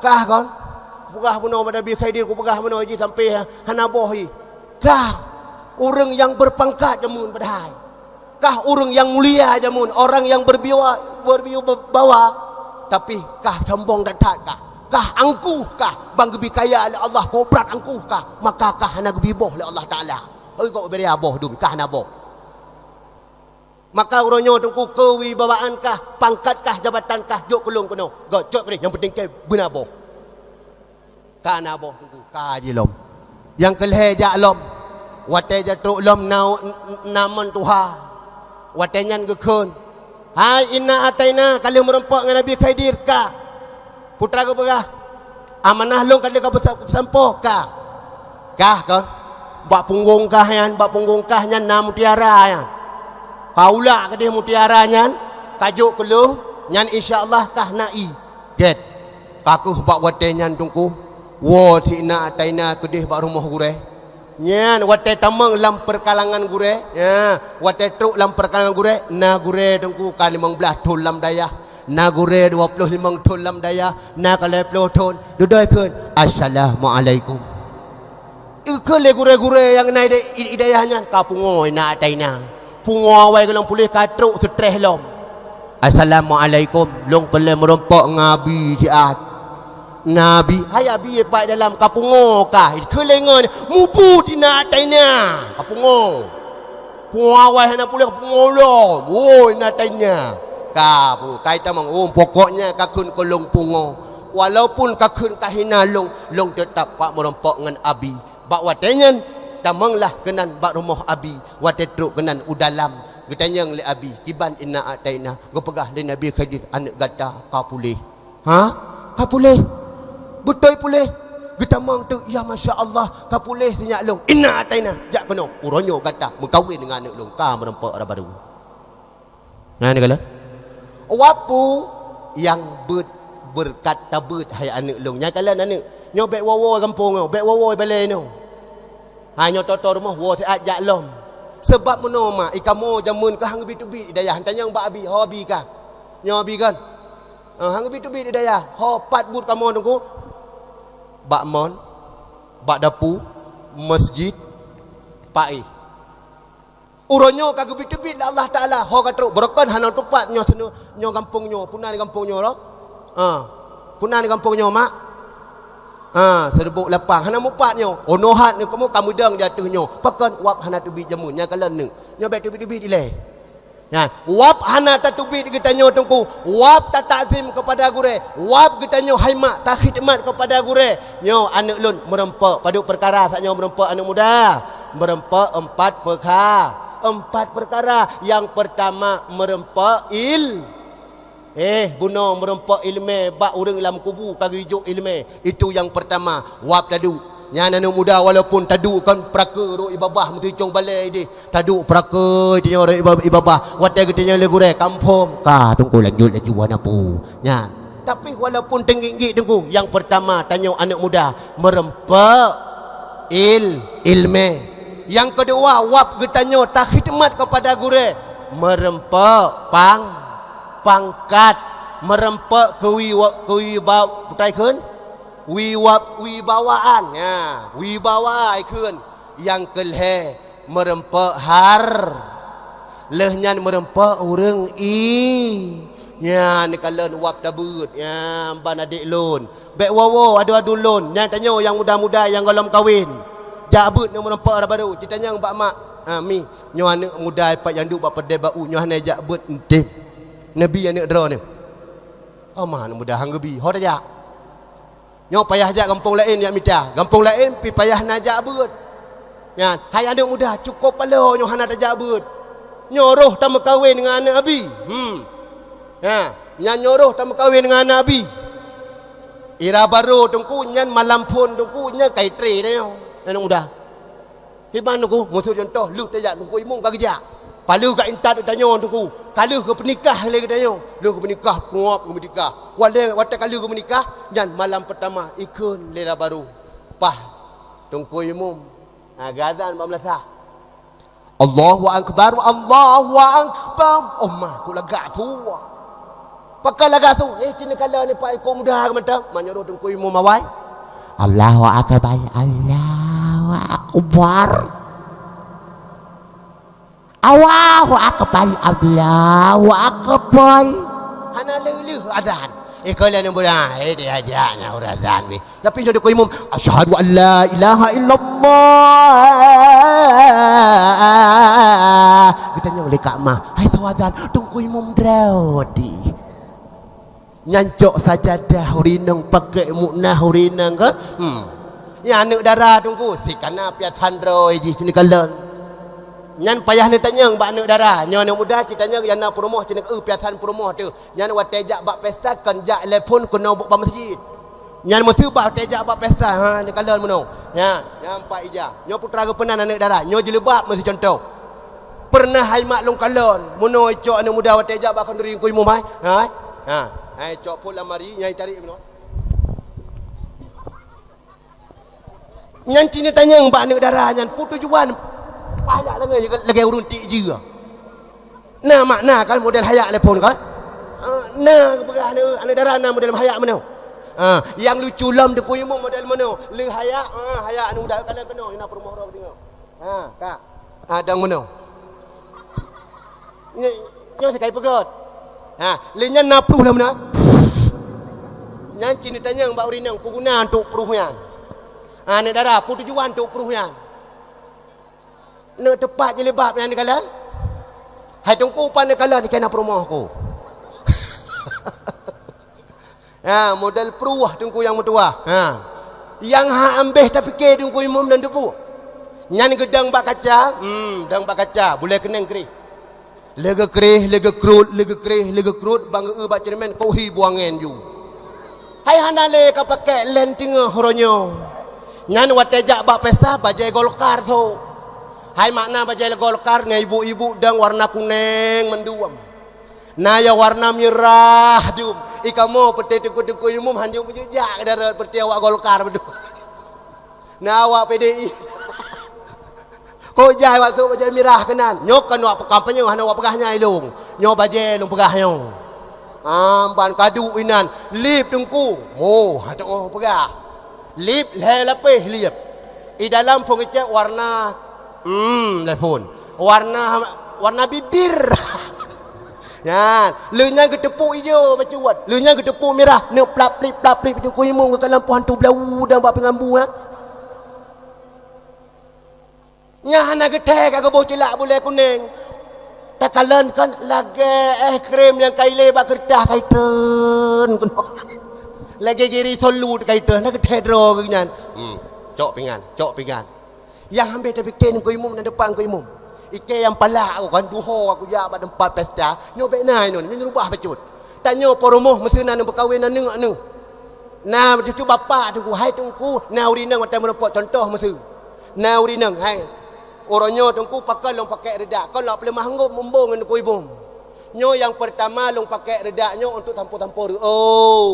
"Kah kon." Peugah meunoe bak Nabi Khidir, kupeugah meunoe jih sampai hana boh jih. Kah ureuëng nyang berpangkat jameun padahai. Kah ureuëng nyang mulia jameun, orang nyang berbiwa-, berwibawa, tapi kah sombong that-that kah. Kah angkuh kah, ban geubi kaya lé Allah, kobrat angkuh kah, maka kah hana geubi boh lé Allah Taala. Hei, kok beri boh dum, kah hana boh. Maka uroe nyoe teungku keuwibawaan kah, pangkat kah, jabatan kah, jok keu lôn keunoe. Gocok keudeh, nyang peunteng keu beuna boh. Ka na boh teungku, ka jilom. Nyang keu lhée jak lom. Watée jak trok lom na, na mon tuha. Watée nyan geukheun, "Hai, inna ataina, ka lheueh meurumpok ngon Nabi Khidir ka." Putra geupeugah, "Amanah lôn ka lheueh ka peusa-, peusampoe ka." "Kah kon, bak punggong kah nyan, bak punggong kah nyan na mutiara nyan. Ka ulak keudeh mutiara nyan, ka jok keu lôn, nyan insya Allah kah na ié." Gét. Ka keuh bak watée nyan teungku, woe si inna ataina keudeh bak rumoh gurée. Nyan watée tamong lam peukalangan gurée, ya, watée trok lam peukalangan gurée, na gurée teungku ka limong blaih thon lam dayah, na gurée dua ploh limong thon lam dayah, na ka lhée ploh thon. Dudoe kheun, "Assalamualaikum." Ikheun lé gurée-gurée nyang na i, i, i dayah nyan, ka pungoe inna ataina. Pungoe awai gohlom puléh ka trok seutreh lom. "Assalamualaikum, lôn peureulée meurumpok ngon Abi siat." "Nabi, hai Abi pat dalam ka pungoe kah?" Ikheun lé ngon, "Mubuet inna ataina, ka pungoe." Pungoe awai hana puléh, ka pungoe lom. "Woe inna ataina." Ka pu-, ka itamong, "Oh, pokoknya ka kheun keu lôn pungoe. Walaupun ka kheun ka hina lôn, lôn teutap pat meurumpok ngon Abi." Bak watée nyan, tamonglah keunan bak rumoh Abi. Watée trok keunan u dalam, geutanyong lé Abi, "Kiban inna ataina?" Geupeugah lé Nabi Khidir, "Aneuëk gata ka puléh." "Ha? Ka puléh?" "Beutôi puléh." Geutamong teuk, "Ya, masya Allah, ka puléh sinyak lôn." "Inna ataina, jak keunoe. Uroe nyoe gata meukawen ngon aneuëk lôn, ka meurumpok rot barô." Nyan ka lheueh. Wapu nyang beuet beureukat tabeuet hai aneuëk lôn. Nyan kalon aneuëk. Nyoe bék woe-woe gampông nyoe, bék woe-woe balée nyoe. Hai nyoe toto rumoh woe siat jak lom. Sabab meunoe ma, i kamoe jameun ka han geubi teubiet i dayah. Tanyong bak Abi, "Ho Abi kah?" "Nyoe Abi kon." "Oh, han geubi teubiet i dayah." "Ho pat buet kamoe teungku?" Bak mon, bak dapu, masjid, paéh. Uroe nyoe ka geubit-teubiet lé Allah Taala, ho ka trok, beurokon hana tupat nyoe seunoe, nyoe gampông nyoe, puna di gampông nyoe roh? Ha. Puna di gampông nyoe, mak? Ha, seudeuboh lapang, hana mupat nyoe. Ono hat nyoe kamoe ka meudong di ateueh nyoe. Pakon wab hana teubiet jameun, nyang kalon neuk. Nyoe bèk teubiet-teubiet ilèe. Nyan, wab hana tateubiet geutanyoe teungku, wab tatakzim keupada gurèe, wab geutanyoe hai mak takhidmat keupada gurèe. Nyoe aneuk lôn meureumpok, padub peukara saat nyoe meureumpok aneuk muda? Meureumpok empat peukha-, empat peukara. Nyang peurtama meureumpok il-, eh, bunoe meureumpok ileumèe bak ureueng lam kubu ka geujok ileumèe. Itu nyang peurtama, wab taduek. Nyan aneuk muda walaupun taduek kon peuraka rot i babah meutucong balèe idéh. Taduek peuraka tanyoe rot i ba-, i babah. Watèe geutanyong lé gurèe, "Kaphom?" "Ka, teungku, lanjut laju hana peue." Nyan. Tapi walaupun teunggik-nggik teungku, nyang peurtama tanyoe aneuk muda meureumpok il-, ileumèe. Nyang keudua, wab geutanyoe takhidmat keupada gurèe, meureumpok pang-, pangkat, meureumpok keuwi-, keuwiba-, putai kheun? Wiwa-, wibawaan, ya, wibawa ikheun. Nyang keulhèe meureumpok har-, lheueh nyan meureumpok ureueng i-, ya, neukalon wab tabeuet, ya, ban adék lôn. Bèk woe-woe adu-adu lôn, nyan tanyoe nyang muda-muda nyang gohlom kawen. Jak beuet nyoe meureumpok dara barô, ci tanyong bak mak, "Ah, mi, nyoe aneuk muda ipat nyang duek bak peudeh bak u, nyoe hana jak beuet eunteuk. Neubi aneuk droeneuh." "Oh, ma aneuk muda han geubi, ho tajak?" "Nyoe payah jak gampông laén jak mita. Gampông laén pih payah na jak beuet." Nyan, hai aneuk muda, cukôp paloe nyoe hana tajak beuet. Nyoe roh tameukawen ngon aneuk abi. Hmm. Ha, nyan nyoe roh tameukawen ngon aneuk abi. Ira barô teungku nyan malam phôn teungku nyan ka itré tanyoe, aneuk muda. Hiban teungku, meuseu cuntoh, lheueh tajak teungku imum ka geujak. Palheueh ka intat tanyoe teungku, ka lheueh geupeunikah lé geutanyoe, lheueh geupeunikah, peuet geupeunikah. Watèe, watèe ka lheueh geupeunikah, nyan malam peurtama ikheun lé ira barô. Paih teungku imum, ha, geuazan bak meulasah. "Allahu Akbar, Allahu Akbar." Oh ma, kok lagak su. Pakon lagak su? Eh, ci neukalon nibak ikôt muda keu mantong. Meunyoe teungku imum awai, "Allahu Akbar, Allahu Akbar. Allahu Akbar, Allahu Akbar." Hana lheueh-lheueh azan. Eh, kalon nibak, eh, diajak nyan ureueng azan weh. Tapi nyoe teungku imum, "Asyhadu an la ilaha illallah." Geutanyong lé Kak Mah, "Hai soe azan?" "Teungku imum droe di." Nyan cok sajadah ureueng inong, pakèk muknah ureueng inong kan? Hmm. Nyan aneuk dara teungku, si kana piasan droe jih ci neukalon. Nyan payah neutanyong bak aneuk dara. Nyoe aneuk muda ci tanyong nyang na peurumoh, ci neukalon piasan peurumoh teuh. Nyan watèe jak bak pesta, kon jak lé phôn keunoe bak meuseujid. Nyan meuseu bak watèe jak bak pesta, ha, neukalon meunoe. Nyan, nyan pat ija. Nyoe putra geupeunan aneuk dara, nyoe jilbab meuseu cuntoh. Peureunah hai mak lôn kalon, meunoe icok aneuk muda watèe jak bak khanduri teungku imum hai. Hai. Ha, hai cok phôn lam ari, nyan itarék meunoe. Nyan ci neutanyong bak aneuk dara nyan, peue tujuan? Payah lagèe, lagèe ureueng tiek jeue. Na makna kan model hayak lé phôn kan? Ah, na geupeugah aneuk, aneuk dara na model hayak meunoe. Ah, nyang lucu lom teungku imum model meunoe. Lheueh hayak, ah, hayak aneuk muda kalon keunoe, na peurumoh droe geudeungö. Ha, ka. Ha, dang meunoe. Nyoe, nyoe sikai peugöt. Ha, lé nyan na pruh lam na. Nyan ci neutanyong bak ureueng inong, peue guna untuk pruh nyan? Ha, aneuk dara, peue tujuan untuk pruh nyan? Neuk teupat jilbab nyan dikalon? Hai teungku, pan dikalon, dikena peurumoh ku. Ha, model pruh teungku nyang meutuwah. Ha. Nyang hak ambeh tapike teungku imum dan teupeu. Nyan geudong bak kaca, hmm, dong bak kaca, bulèe keunong kreh. Lheueh geukreh, lheueh geukrot, lheueh geukreh, lheueh geukrot, ban geu-eu bak cermin, kohi buangen ju. Hai hana lé ka pakèk lén teungoh uroe nyoe. Nyan watèe jak bak pesta, bajèe Golkar tho. Hai makna bajèe Golkar, na ibu-ibu dong warna kunèng mandum. Na nyang warna mirah dum. I kamoe peuté teungku-teungku imum hanjeuet meujak-jak darat peuté awak Golkar beudôh. Na awak P D I. Kok jai awak sôk bajèe mirah keunan. Nyoe kan awak peukampanye hana awak peugah nyan ilong. Nyoe bajèe lôn peugah nyoe. Amban kadu inan. Lip teungku. Oh, hana teuoh peugah. Lip lhèe lapéh lip. I dalam phôn geucék warna, hmm, lhèe phôn. Warna, warna bibir. Nyan, lheueh nyan geuteupuk ijo bacut. Lheueh nyan geuteupuk mirah, neuk plap-plip, plap-plip, bacut kuimong geukalon poh hantu blau dan bak pingambu, ha. Nyan hana geuthèe ka geuboh cilak bulèe kunèng. Takalon kon lagèe es krim nyang ka ilé bak keureutah ka itreun keunoe. Lagèe giri solut ka itreun, hana geuthèe droe geuh nyan. Hmm, cok pingan, cok pingan. Nyang hambeh tapike ngon imum, na depan ngon imum. Ikei nyang palak aku kan, duho aku jak bak teumpat pesta, nyoe bèk na inong, nyoe rubah bacut. Tanyoe po rumoh meuseu na neumeukawen aneuk-aneuk. Na cucu bapak teungku, hai teungku, na ureueng inong watèe meureumpok contoh meuseu. Na ureueng inong, hai. Uroe nyoe teungku pakon lôn pakèk reudak, kon lôn peuleumah anggôp mumbong ngon teungku imum. Nyoe nyang peurtama lôn pakèk reudak nyoe untuk sampoe-sampoe reuôh.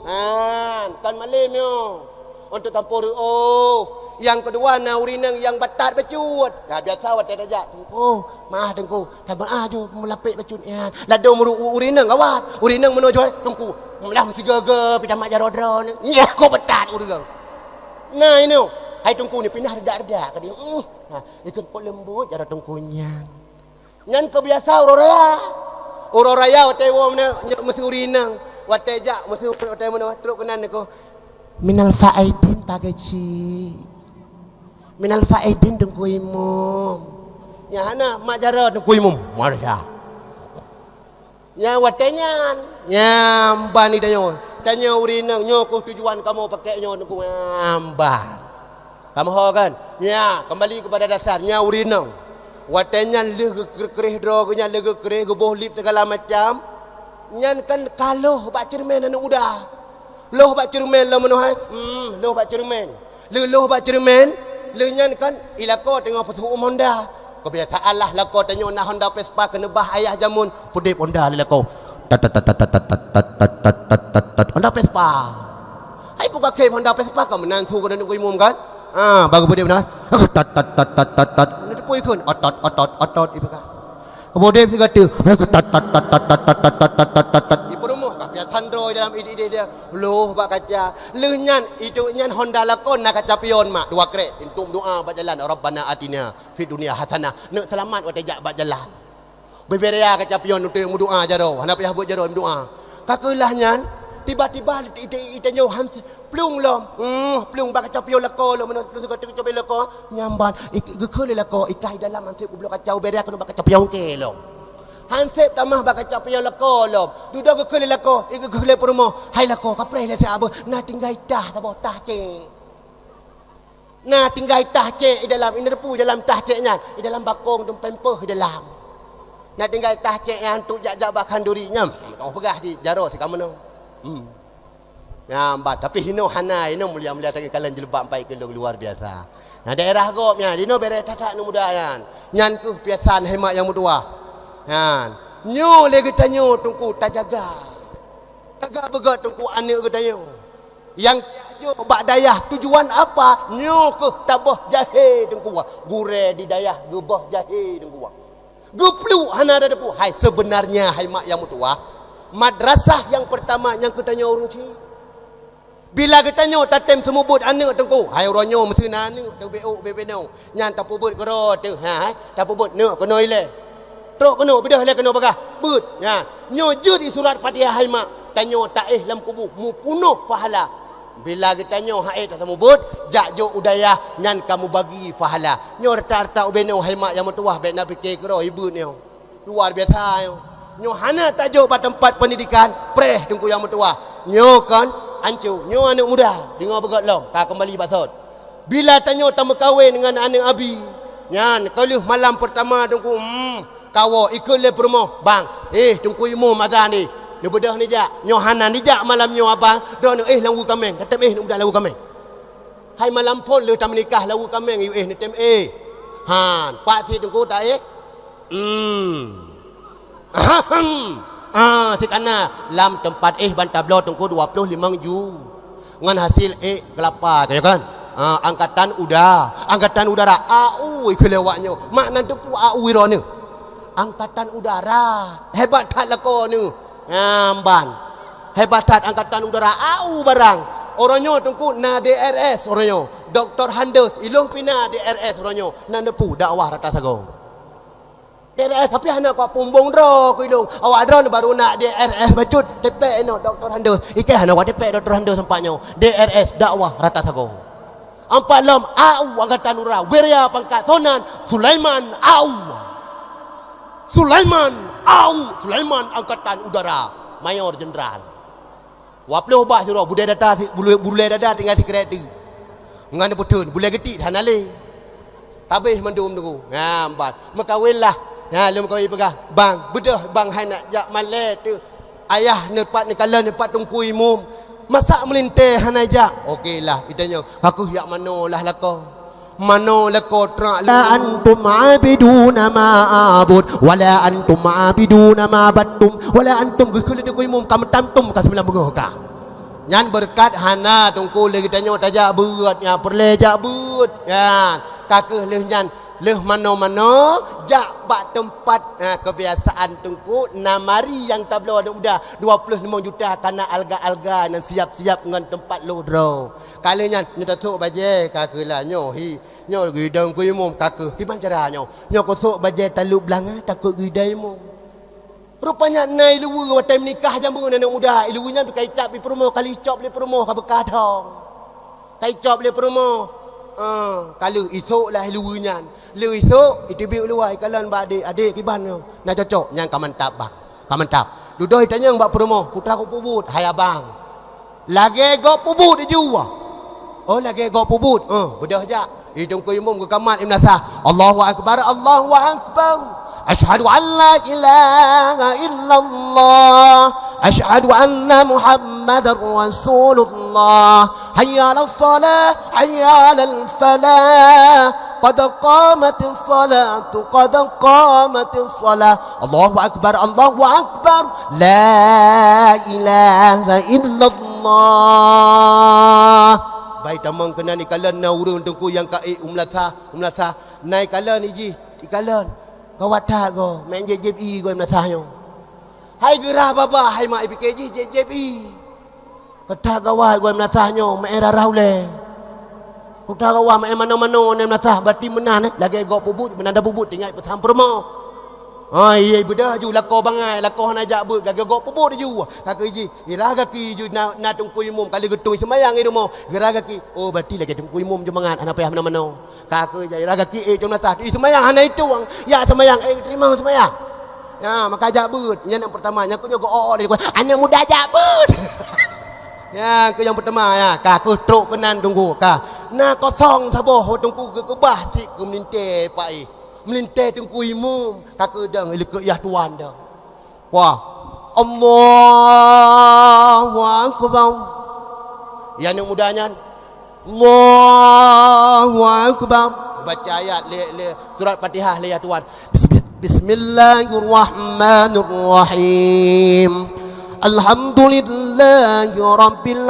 Han, kon malem nyoe. Untuk sampoe reuôh. Nyang keudua na ureueng inong nyang batat bacut. Nah, biasa watèe tajak, teungku, maah teungku. Tameu'ah ju meulapek bacut nyan. Ladôm ru-, u-, ureueng inong gawat. Ureueng inong meunoe joi, teungku. Meulah meusigoe-goe pih tamat jaroe droeneuh. Nyan kok beutat ureueng. Nah, inoe. Hai teungku ni pinah reudak-reudak ka di. Hmm. Ha, ikheun pot leumbut jaroe teungku nyan. Nyan keubiasa uroe raya. Uroe raya watèe woe meunan, nyoe meuseu ureueng inong. Watèe jak meuseu watèe meunoe trok keunan niko. Minal faidin Pak Geuchik. Minal faidin Teungku Imum. Nyang hana mak jaroe Teungku Imum. Maria. Nyang watèe nyan, nyang ban ni tanyoe. Tanyoe ureueng inong, nyoe keuh tujuan kamoe pakèk nyoe Teungku, nyang ban. Kamoe ho kan? Nya, kembali kepada dasar. Nya ureueng inong. Watèe nyan lheueh geukreh-kreh droe geuh nyan, lheueh geukreh, geuboh lip segala macam. Nyan kan ka lhôh bak ceureumen aneuk muda. Lhôh bak ceureumen lom meunoe hai. Hmm, lhôh bak ceureumen. Lheueh lhôh bak ceureumen, lheueh nyan kan i lakoe teungoh peusu'um Honda. Keubiasaan lah lakoe tanyoe na Honda Vespa keuneubah ayah jameun, peudeb Honda lé lakoe. Tat, tat, tat. Honda Vespa. Hai, peue ka khém Honda Vespa ka meunan su keunan Teungku Imum kan? Ha, baru peudeb na. Tat, tat, tat. Ni teupui kheun. Otot, otot, otot, ipeugah. Kemudian sigoe teuk, tat, tat, tat. Di peurumoh ka piasan droe dalam idéh-idéh dia. Lhôh bak kaca. Lheueh nyan, itu nyan Honda lakoe na kaca pion mak, dua krek. Untuk meudoa bak jalan, Rabbana atina fid dunya hasanah. Neuk seulamat watèe jak bak jalan. Beuberea kaca pion untuk meudoa jaroe, hana payah beuet jaroe meudoa. Ka keulah nyan, tiba-tiba ite-, ite-, itanyoe han plueng lom. Hmm, plueng bak kaca pion lakoe lom, meunan plueng sigoe teuk kaca pion lakoe, nyamban, ik-, geukheun lé lakoe, ikai dalam han sép geubloe kaca, berea keunoe bak kaca pion keu lom. Han sép tamah bak kaca pion lakoe lom. Dudoe geukheun lé lakoe, i geukheun lé peurumoh, "Hai lakoe, kapreh lé siat beuh, na tinggai tah saboh, tah cék." Na tinggai tah cék i dalam, i na teupeu dalam tah cék nyan, i dalam bakong dum pampers i dalam. Na tinggai tah cék nyan untuk jak-jak bak khanduri nyan. Tong peugah di jaroe si ka meunoe. Hmm. Nyan ban, tapi hinoe hana, hinoe mulia-mulia tangai kalon jilbab ampai keulong luar biasa. Nah, daerah gob nyan, hinoe bereh that-that aneuk muda nyan. Nyan keuh piasan hai mak nyang meutuwah. Nyan. Nyoe lé geutanyoe teungku tajaga. Taga beugöt teungku aneuk geutanyoe. Nyang tajok bak dayah tujuan apa? Nyoe keuh taboh jahé teungku. Gurèe di dayah geuboh jahé teungku. Geupluek hana ada teupeu. Hai, sebenarnya, hai mak nyang meutuwah, madrasah nyang peurtama nyang keu tanyoe ureueng chik. Bila geutanyoe tatem seumeubeuet aneuk teungku, hai uroe nyoe meuseu na aneuk teubiôk beubeunong, nyan tapeubeuet keudroe teuh, ha, hai, tapeubeuet neuk keunoe ilèe. Trok keunoe, beudôh ilèe keunoe bagaih, beuet. Nyan, nyoe jeuet di surat Fatihah hai mak, tanyoe taéh lam kubu, meupunoh pahala. Bila geutanyoe han ék taseumeubeuet, jak jok u dayah nyan ka meubagi pahala. Nyoe rata-rata ubé nyoe hai mak nyang meutuwah, bèk na pike keudroe, ibeuet nyoe. Luar biasa nyoe. Nyoe hana tajok bak teumpat peundidikan, preh teungku nyang meutuwah. Nyoe kon anco, nyoe aneuk muda, deungoe beugöt lom, ka keumbali bak sot. Bila tanyoe tameukawen ngon aneuk abi, nyan ka lheueh malam peurtama teungku, hmm, kawoe ikheun lé peurumoh, "Bang, éh, teungku imum azan éh, neubeudôh neujak." Nyoe hana neujak malam nyoe abang, droeneuh éh lam weue kaméng, tatem éh aneuk muda lam weue kaméng. Hai malam phôn lheueh tameunikah lam weue kaméng, yue éh neutem éh. Han, pat sit teungku taéh? Hmm. Ahem. Ah, sit kana lam teumpat éh ban tabloe teungku dua ploh limong ju. Ngon hasil ék keulapa, teuka kan? Ah, angkatan uda-, angkatan udara. Au, ikheun lé awak nyoe. Mak nan teupeu au droeneuh. Angkatan udara. Hebat that lakoe neuh. Nyan ban. Hebat that angkatan udara. Au barang. Uroe nyoe Teungku na D R S uroe nyoe. Doktor Handes, ilong pih na D R S uroe nyoe. Na neupeu dakwah rata sagoe. D R S tapi hana kuat pumbong droe keu ilong. Awak droe baru na D R S bacut. Tipék inoe Doktor Handes. Ikai hana kuat tipék Doktor Handes sempat nyoe. D R S dakwah rata sagoe. Ampat lom A U Angkatan Udara, Wirya pangkat Sonan, Sulaiman A U. Sulaiman A U, Sulaiman Angkatan Udara, Mayor Jenderal. Dua ploh bah sidroe, budé dada si-, bulé, bulé dada tinggai sikrek teuk. Ngon peutheun, bulé geutik hana lé. Habéh mandum tu. Ha, empat. Meukawen lah. Ha, lheuh meukawen peugah, "Bang, beudôh bang hai nak jak malée teuh. Ayah neupat neukalon neupat Teungku Imum. Masa meulintée hana jak?" "Oke lah," itanyong. "Ka keuh jak manoe lah lakoe." Manoe lakoe trak la antum abiduna ma a'bud, wala antum abiduna ma battum, wala antum geukheun lé Teungku Imum ka meutam tum ka seubilang beungoh ka. Nyan beureukat hana Teungku lé geutanyoe tajak beuet, nyan peureulée jak beuet. Nyan, ka keuh lheueh nyan, lheueh manoe-manoe jak bak teumpat, ha, keubiasaan Teungku na mari nyang tabloe aneuk muda dua ploh limong juta kana alga-alga nyang siap-siap ngon teumpat lhôh droe. Ka lheueh nyan, nyoe tasôk bajée ka keuh lah nyoe hi. Nyoe geuidong keu imum ka keuh. Kiban cara nyoe? Nyoe kusôk bajée taleueb beulanga takot geuidong imum. Rupanya na iluweue watée meunikah jameun aneuk muda, iluweue nyan pih ka icab lé peurumoh, ka lheueh icab lé peurumoh ka beukah thong. Ka icab lé peurumoh. Ah, ka lheueh isôk lah iluweue nyan. Lheueh isôk, iteubiet u luwa ikalon bak adék, "Adék, kiban nyoe? Na cocok?" "Nyan ka mantap, Bang. Ka mantap." Dudoe itanyong bak peurumoh, "Peue teuma gop peubuet?" "Hai abang." "Lagée gop peubuet aju." "Oh, lagée gop peubuet." "Eh, beudôh jak." Di Teungku Imum geukamat i meunasah, "Allahu Akbar, Allahu Akbar. Asyhadu an la ilaha illallah. Asyhadu anna Muhammadar Rasulullah. Hayya 'alas shalah, hayya 'alal falah. Qad qamatis shalatu, qad qamatis shalah. Allahu Akbar, Allahu Akbar. La ilaha illallah." Bai tamong keunan ikalon na ureuëng Teungku nyang ka ék u meunasah, u meunasah. Na ikalon ijih, ikalon. Gawat that goe, meu'en jieb-jieb ié goe meunasah nyoe. Hai geurhah babah, hai mak ipike jih jieb-jieb ié. Ka that gawat goe meunasah nyoe, meu'en rara ulée. Ka that gawat meu'en manoe-manoe nyan meunasah, berarti meunan, eh, lagée gop peubuet, meunan dah peubuet, tinggai peusan peurumoh. Ha, iya, beudôh aju lakoe bangai, lakoe hana jak beuet, lagée gop peubuet aju. Ka keuh jih, irah gaki ju na, na Teungku Imum, ka lheueh geutung seumayang i rumoh, irah gaki. Oh, berarti lagée Teungku Imum jeumangat, hana payah manoe-manoe. Ka keuh jih, irah gaki ék cong meunasah. Ih, seumayang hana itueng. Ya seumayang, ék teurimong seumayang. Ya, maka jak beuet. Nyan nyang peurtama, nyang keunyoe geu-o lé, aneuk muda jak beuet. Ya, keu nyang peurtama, ya, ka keuh trok keunan Teungku, ka. Na kosong saboh Teungku geukeubah cit keu meulintée Pak, eh. Meulintée Teungku Imum, ka keuh dong, ilikeue yah tuan dong. Wah. Allahu Akbar. Ya, aneuk muda nyan. Allahu Akbar. Baca ayat lé, lé surat Fatihah lé ya tuan. Bismi-, Bismillahirrahmanirrahim. Alhamdulillahi Rabbil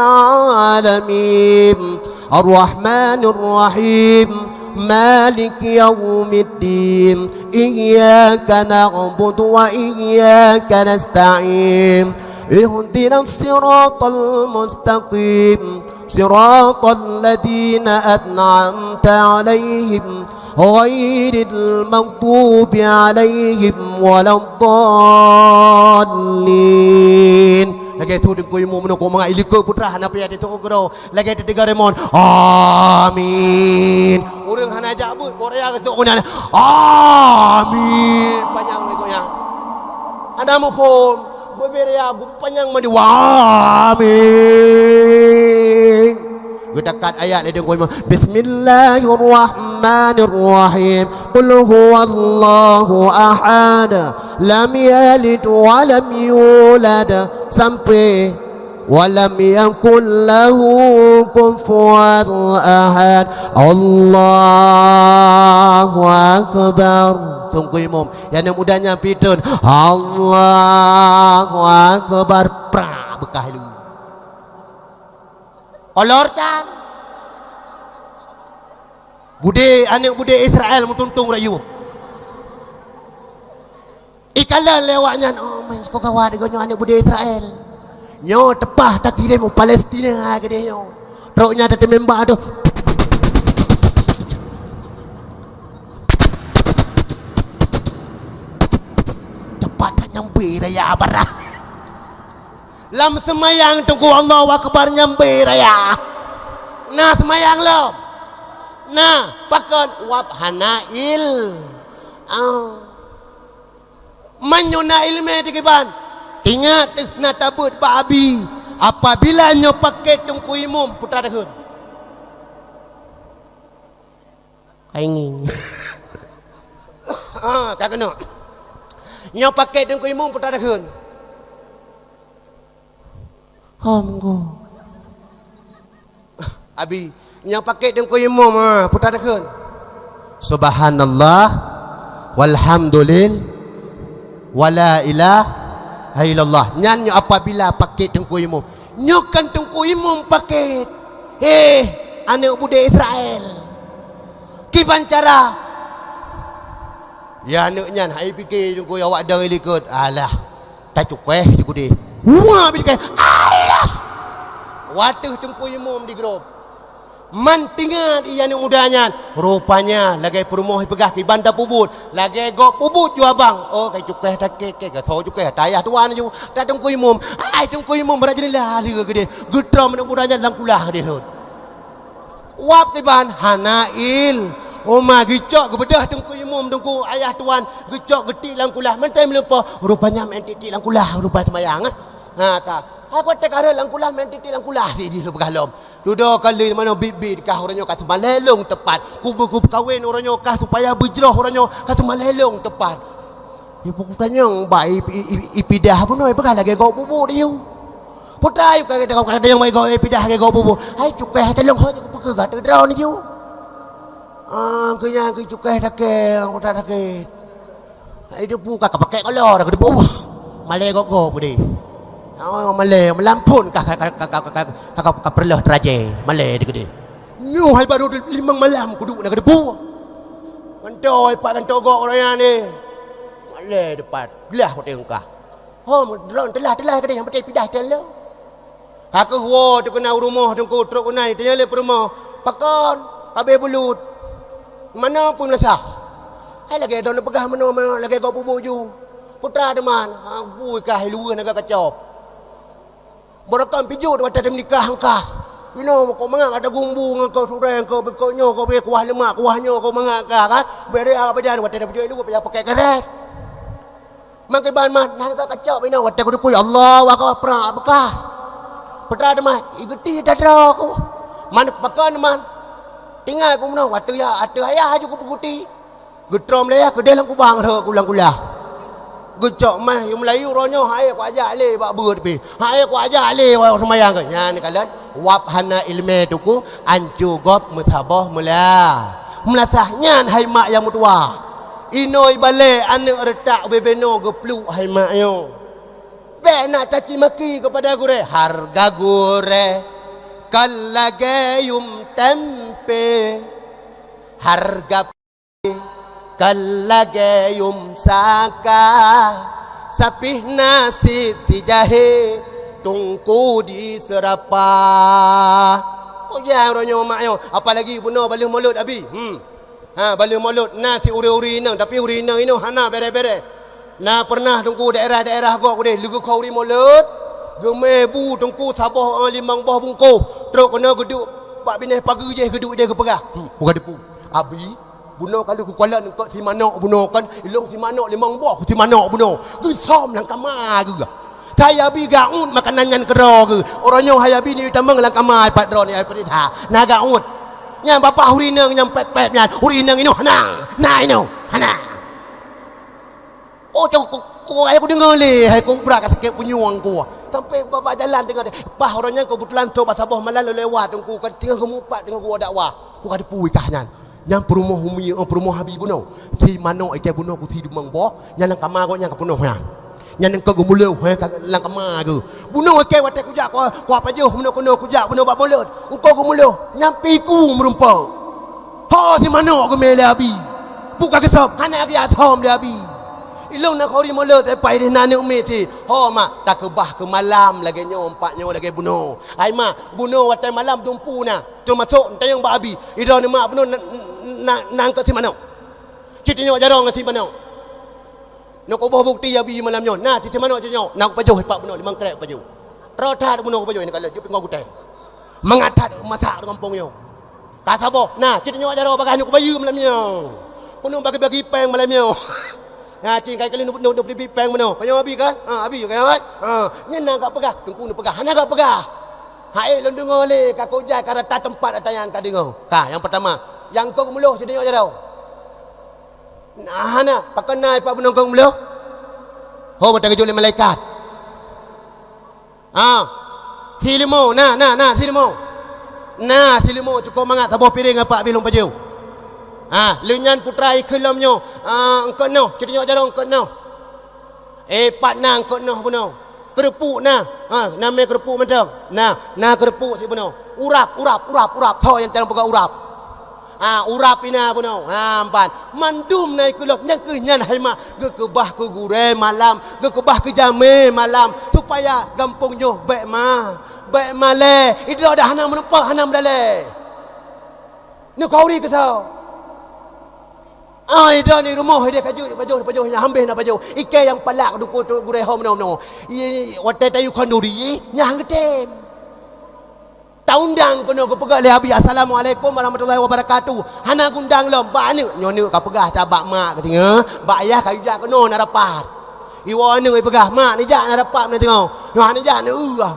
Alamin. Arrahmanirrahim. Maliki yaumiddin. Iyyaka na'budu wa iyyaka nasta'in. Ihdinas siratal mustaqim. Siratal ladzina an'amta 'alaihim ghairil maghdubi 'alaihim waladdallin. Lagée tu Teungku Imum meunyoe keu mangat ilikeue putra hana payah teutoe keudroe. Lagée teuga remon. Amin. Ureuëng hana jak beuet, Korea geusok keunan. Amin. Panyang ikut nyan. Hana muphom. Beubeda, beupanyang mandua. Amin. Geutakat ayat lé Teungku Imum. Bismillahirrahmanirrahim. Qul huwallahu ahad. Lam yalid wa lam yulad. Sampai, "Wa lam yakul lahu kufuwan ahad." Allahu Akbar. Teungku Imum, nyang muda nyan pih treun, "Allahu Akbar." Pra, beukah lé. Olor can. Budé, aneuk budé Israel meutuntung rayeuk. Ikalon lé awaknyan, "Oh, man, sikoe gawat, geuh nyoe aneuk budé Israel. Nyoe teupah takirém u Palestina keudeh nyoe. Trok nyan tateumé bak tu. Teupah that nyang bri raya barang. Lam seumayang Teungku Allahu Akbar nyang bri raya. Na seumayang lom. Na, pakon wab hana il. Ah. Meunyoe na iéleumé dikiban, ingat deuh na tabeuet bak Abi, apabila nyoe paké Teungku Imum putra takheun. Kaingi. Ah, ka keunoe. Nyoe paké Teungku Imum putra takheun. Hom go. Abi, nyang paké Teungku Imum, ha, putra takheun. Subhanallah, walhamdulillah, wala ilaha illallah. Nyan nyoe apabila paké Teungku Imum. Nyoe kan Teungku Imum paké. Eh, aneuk budé Israel. Kiban cara? Ya aneuk nyan, hai pike Teungku, awak dong i likot. Alah. Tacukéh di gudé. Wah, bit kai. Allah! Wateuh Teungku Imum di grob. Man tingat iya aneuk muda nyan. Rupanya lagèe peurumoh ipeugah kiban tapeubuet. Lagèe gob peubuet ju abang. Oh, kai cukéh takek, kai gasoe cukéh. Tayah tuan ju. Ta Teungku Imum. Ai Teungku Imum brat jeunela lé geude. Geutrom aneuk muda nyan lam kulah geude rhot. Wab kiban hana il. Oma geucok geubeudôh Teungku Imum, Teungku ayah tuan geucok geutik lam kulah. Mantong meulumpoe, rupanya meu'en tik-tik lam kulah, rupa seumayang, eh. Ha, ka. Hai kuat teuka rhot lam kulah, meu'en tik-tik lam kulah, si jih lôn peugah lom. Dudoe kali manoe bit-bit kah uroe nyoe ka seumalée lôn teupat. Kubu-kubu kawen uroe nyoe kah supaya beujroh uroe nyoe ka seumalée lôn teupat. Ibu kutanyong bak i, i, i, ipidah bunoe, ipeugah lagèe gob bubu diyu. Putra ayue ka gata ka tanyong bak i gob ipidah lagèe gob bubu. Hai cukéh talong ho ku peugah gata droe niju. Ah, keu nyan keu cukéh takée, aku tak sakét. Hai debu ka, ka pakai kolor, ka debu. Malée gob-gob geude. Oh, malée, meulampon ka, ka, ka peureuleuh teuraje, malée di geude. Nyoe hai baru limong malam kuduek na ka debu. Gantoe pat gantoe gob ureueng nyan ni. Malée depan, glah watèe engkah. Hom, droe teulah-teulah keudeh nyang patéh pidah teuh lom. Ka keuh woe teuh keunan u rumoh Teungku, trok keunan tanyong lé peurumoh, "Pakon, abéh bulut? Manoe pun meunasah?" Hai lagèe droeneuh peugah meunoe, meunoe lagèe gob bubu ju. Putra teuma, ha, bui kah luweuh naga kacop. Beureukan pijot watèe teumeuningkah engkah. Inoe kok mangat gata gumbu ngon keu surée, keu beukok nyoe, keu bèe kuah leumak, kuah nyoe, kok mangat kah, kan? Bèk raya pajan watèe tapeujeuet luweuh, payah pakai karet. Mangkeban man, nah ka kacok inoe watèe kutukui, Allahu Akbar, prak beukah. Peutrat teuma, igeuti dadroe ku. Man pakon man. Tinggai ku meunoe, watèe ya, ateueh ayah aju kupeuguti. Geutrom lé yah keudeh lam kubang rhot ku lam kulah. Geucok mah yue meulayu uroe nyoe, hai ku ajak lé bak beuet pih. Hai ku ajak lé ureueng seumayang keu nyan kalon. Wab hana iéleumé Teungku, ancu gob meusaboh meula. Meulasah nyan hai mak nyang meutuwa. Inoe ibalek aneuk reutak ubé-bé noe geupluek hai mak nyoe. Bèk na caci maki keupada gurèe. Hareuga gurèe kon lagèe yuem tempe. Hareuga kon lagèe yuem saka, sapih na cit sijahé, Teungku di seurapa. Oh ya, uroe nyoe mak nyoe, apalagi bunoe baleuh mulod abi. Hmm. Ha, baleuh mulod na si ureueng-ureueng inong, tapi ureueng inong inoe hana bèrèh-bèrèh. Na peureunah Teungku daerah-daerah gob udeh, leugeukho ureueng mulod, geumé bu Teungku saboh, eh, limong boh bungkôh, trok keunoe geuduek bak binéh pageue jih geuduek ideh geupeugah, "Hmm, buka depu. Abi, bunoe ka lheueh kukalon eungkôt si manok bunoe kan, ilong si manok limong boh si manok bunoe." Geusöm lam kama geuh. Hai Abi, gaut makanan nyan keudroe geuh. Uroe nyoe hai Abi ni tamong lam kama pat droeneuh ai peurintah. Na gaut. Nyan babah ureueng inong nyang pèp-pèp nyan. Ureueng inong inoe hana. Na inoe. Hana. Oh, cok, ku, ku, hai kudeungoe lé, hai kubra ka sakét punyueng ku. Sampai bak jalan teungoh, paih uroe nyan keubeutulan trok bak saboh malam lôn lewat Teungku, ka teungoh geumupat teungoh geuwoe dakwah. Ku ka teupue kah nyan. Nyan peurumoh umi, eh, peurumoh Abi bunoe. Si manok ikai bunoe ku si limong boh, nyan lam kama gobnyan ka peunoh nyan. Nyan eungkôt geumuloh, he, ka lam kama geuh. Bunoe ikai watèe kujak, ku, kupajoh bunoe keunoe kujak bunoe bak mulod. Eungkôt geumuloh, nyan pih ku meurumpok. Ho si manok geumé lé Abi. Peue ka geusöm, hana geujak söm lé Abi. Ilôn na khauri mulod, eh, pai deh na aneuk miet cit. Ho mak, takeubah keu malam lagèe nyoe, empat nyoe lagèe bunoe. Hai mak, bunoe watèe malam dumpeue na. Teumasok tanyong bak abi. Idroe neumak bunoe na, na, na angkot si manok. Cit nyoe jaroe ngon si manok. Neukuboh bukti abi malam nyoe. Na si, si manok cit nyoe. Na kupajoh ipak bunoe, limong krek kupajoh. Rot that bunoe kupajoh, ini kalau jeuet pih ngon gutèe. Mangat that masak di gampông nyoe. Ka saboh. Nah, cit nyoe jaroe bagah nyoe kubayeue malam nyoe. Keuneuk bagi-bagi péng malam nyoe. Nah, cit kai kali nup-, nup-, nup-, péng meunoe. Kau nyoe abi kan? Ha, abi kan? Ha, nyan na gak peugah. Teungku neupeugah. Hana gak peugah. Hai, lôn deungoe lé, ka kujak ka rata teumpat ata nyan ka deungoe. Ka, nyang peurtama. Nyang kong meulôh cit nyoe jaroe. Nah, hana. Pakon na ipak bunoe kong meulôh? Ho, meuteujok lé malaikat. Ha. Silimo, na, na, na, silimo. Na, silimo, cukôp mangat saboh piréng apak bilong pajoh. Ha, lheueh nyan putra ikheun lom nyoe, ha, eungkôt noh, cit nyoe jaroe eungkôt noh. Eh, pat na eungkôt noh bunoe. Keureupuk na. Ha, na mé keureupuk mantong. Na, na keureupuk si bunoe. Urap, urap, urap, urap. Tho nyang tang peugah urap. Ha, urap ina bunoe. Ha, ban. Mandum na ikheun lom. Nyang keuh nyan hai mak. Geukeubah keu gurèe malam. Geukeubah keu jamé malam. Supaya gampông nyoe bèk ma. Bèk malèe. Idroe dah hana meureumpok, hana meudalèe. Neukhauri keu soe? Ai, idroe di rumoh, ideh ka jeuet, pajoh, pajoh, nyan hambeh na pajoh. Ikei nyang palak dukun tu gurèe ho meunoe-meunoe. I, watèe tayue khanduri, nyan han geutem. Taundang keunoe geupeugah lé Abi, "Assalamualaikum warahmatullahi wabarakatuh." Hana geuundang lom, bak aneuk. Nyoe neuk ka peugah sabab mak geutanyoe, bak ayah ka ijak keunoe na rapat. Iwoe aneuk ipeugah, "Mak, neujak na rapat meunan teungoh." Nyoe han neujak, neueu ah.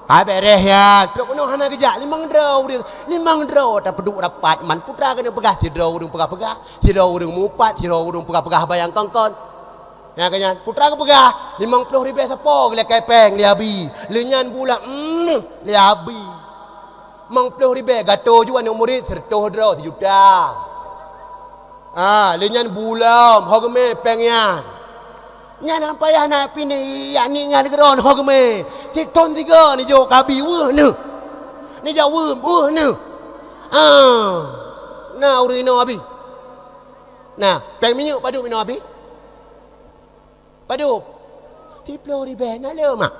Ka bèrèh nyan, trok keunoe hana geujak, limong droe ureueng, limong droe tapeuduek rapat, man putra keuneuk peugah, sidroe ureueng peugah-peugah, sidroe ureueng mupat, sidroe ureueng peugah-peugah bayang kon-kon. Nyang keu nyan, putra geupeugah, "Limong ploh ribèe sapo geulakèe pèng lé Abi." Lheueh nyan bulan, mm, lé Abi. Limong ploh ribèe, gato ju aneuk murit, seureutôh droe, sijuta. Ah, lheueh nyan bulom, ho geumè pèng nyan. Nyan nyang payah na pih ni, yak ni ngan keudroe ho geumè. Sithon sigoe neujok keu Abi weueh neuh. Neujok weueh, weueh neuh. Ah, na ureueng inoe Abi. Na, pèng minyeuk padub inoe Abi? Padub? Siploh ribèe na le, Mak.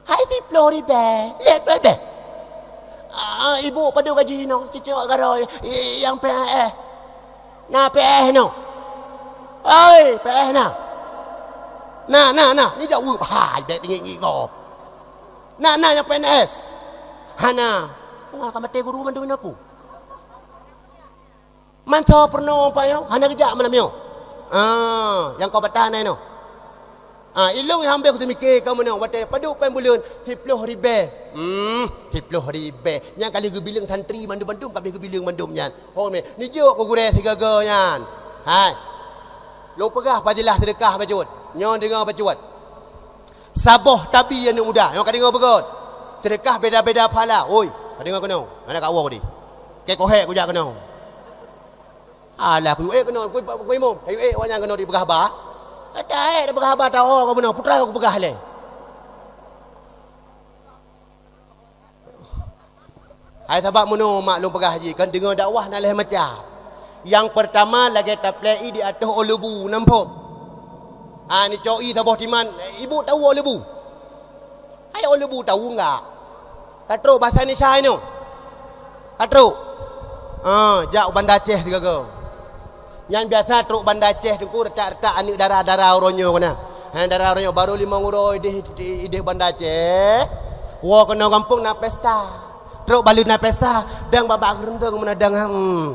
Hai siploh ribèe, lhèe ploh ribèe. Ah, ibu padub gaji inoe, cicok garoe, i-, nyang P N S. Na P N S inoe. Oi, P N S na. Na, na, na, neujak weueb. Hai, bèk teungiek-ngiek gob. Na, na nyang P N S. Hana. Wah, ka maté guru mandum inoe pu. Mantong peurunoe payong, hana geujak malam nyoe. Ah, nyang kau bata na inoe. Ah, ilôn nyang hambeh kuteumike kamoe nyoe, watèe padub pèng buleuen, siploh ribèe. Hmm, siploh ribèe. Nyang ka lheueh geubileueng santri mandum-mandum, ka lheueh geubileueng mandum nyan. Ho mè, neujok keu gurèe sigoe-goe nyan. Hai. Lôn peugah pajeulaih seudeukah bacut. Nyoe deungoe bacut. Saboh tabi aneuk muda, nyoe ka deungoe beugöt. Seudeukah beda-beda pahala. Oi, ka deungoe keunoe. Hana ka woe di. Keu kohèk kujak keunoe. Alah, kuyue ék keunoe, ku, ku imum. Kuyue ék awak nyan keunoe dipeugah haba. Kata ék dipeugah haba, ta-o keunoe, putra kupeugah lé. Hai sabab meunoe mak lôn peugah jih, kan deungoe dakwah na lhèe macam. Nyang peurtama lagèe taplè ié di ateueh ôn leubu, nampak? Ha, neucok ié saboh timan, ibu tahu ôn leubu? Hai ôn leubu tahu enggak? Ka trok basa Indonesia inoe? Ka trok? Ha, jak u Banda Aceh sigoe-goe. Nyan biasa trok Banda Aceh teungku, retak-retak aneuk dara-dara uroe nyoe keunan. Ha, dara uroe nyoe baru limong uroe ideh, ideh Banda Aceh. Woe keunoe gampông na pesta. Trok balu na pesta, dang babak geureuntong meunan dang, hmm.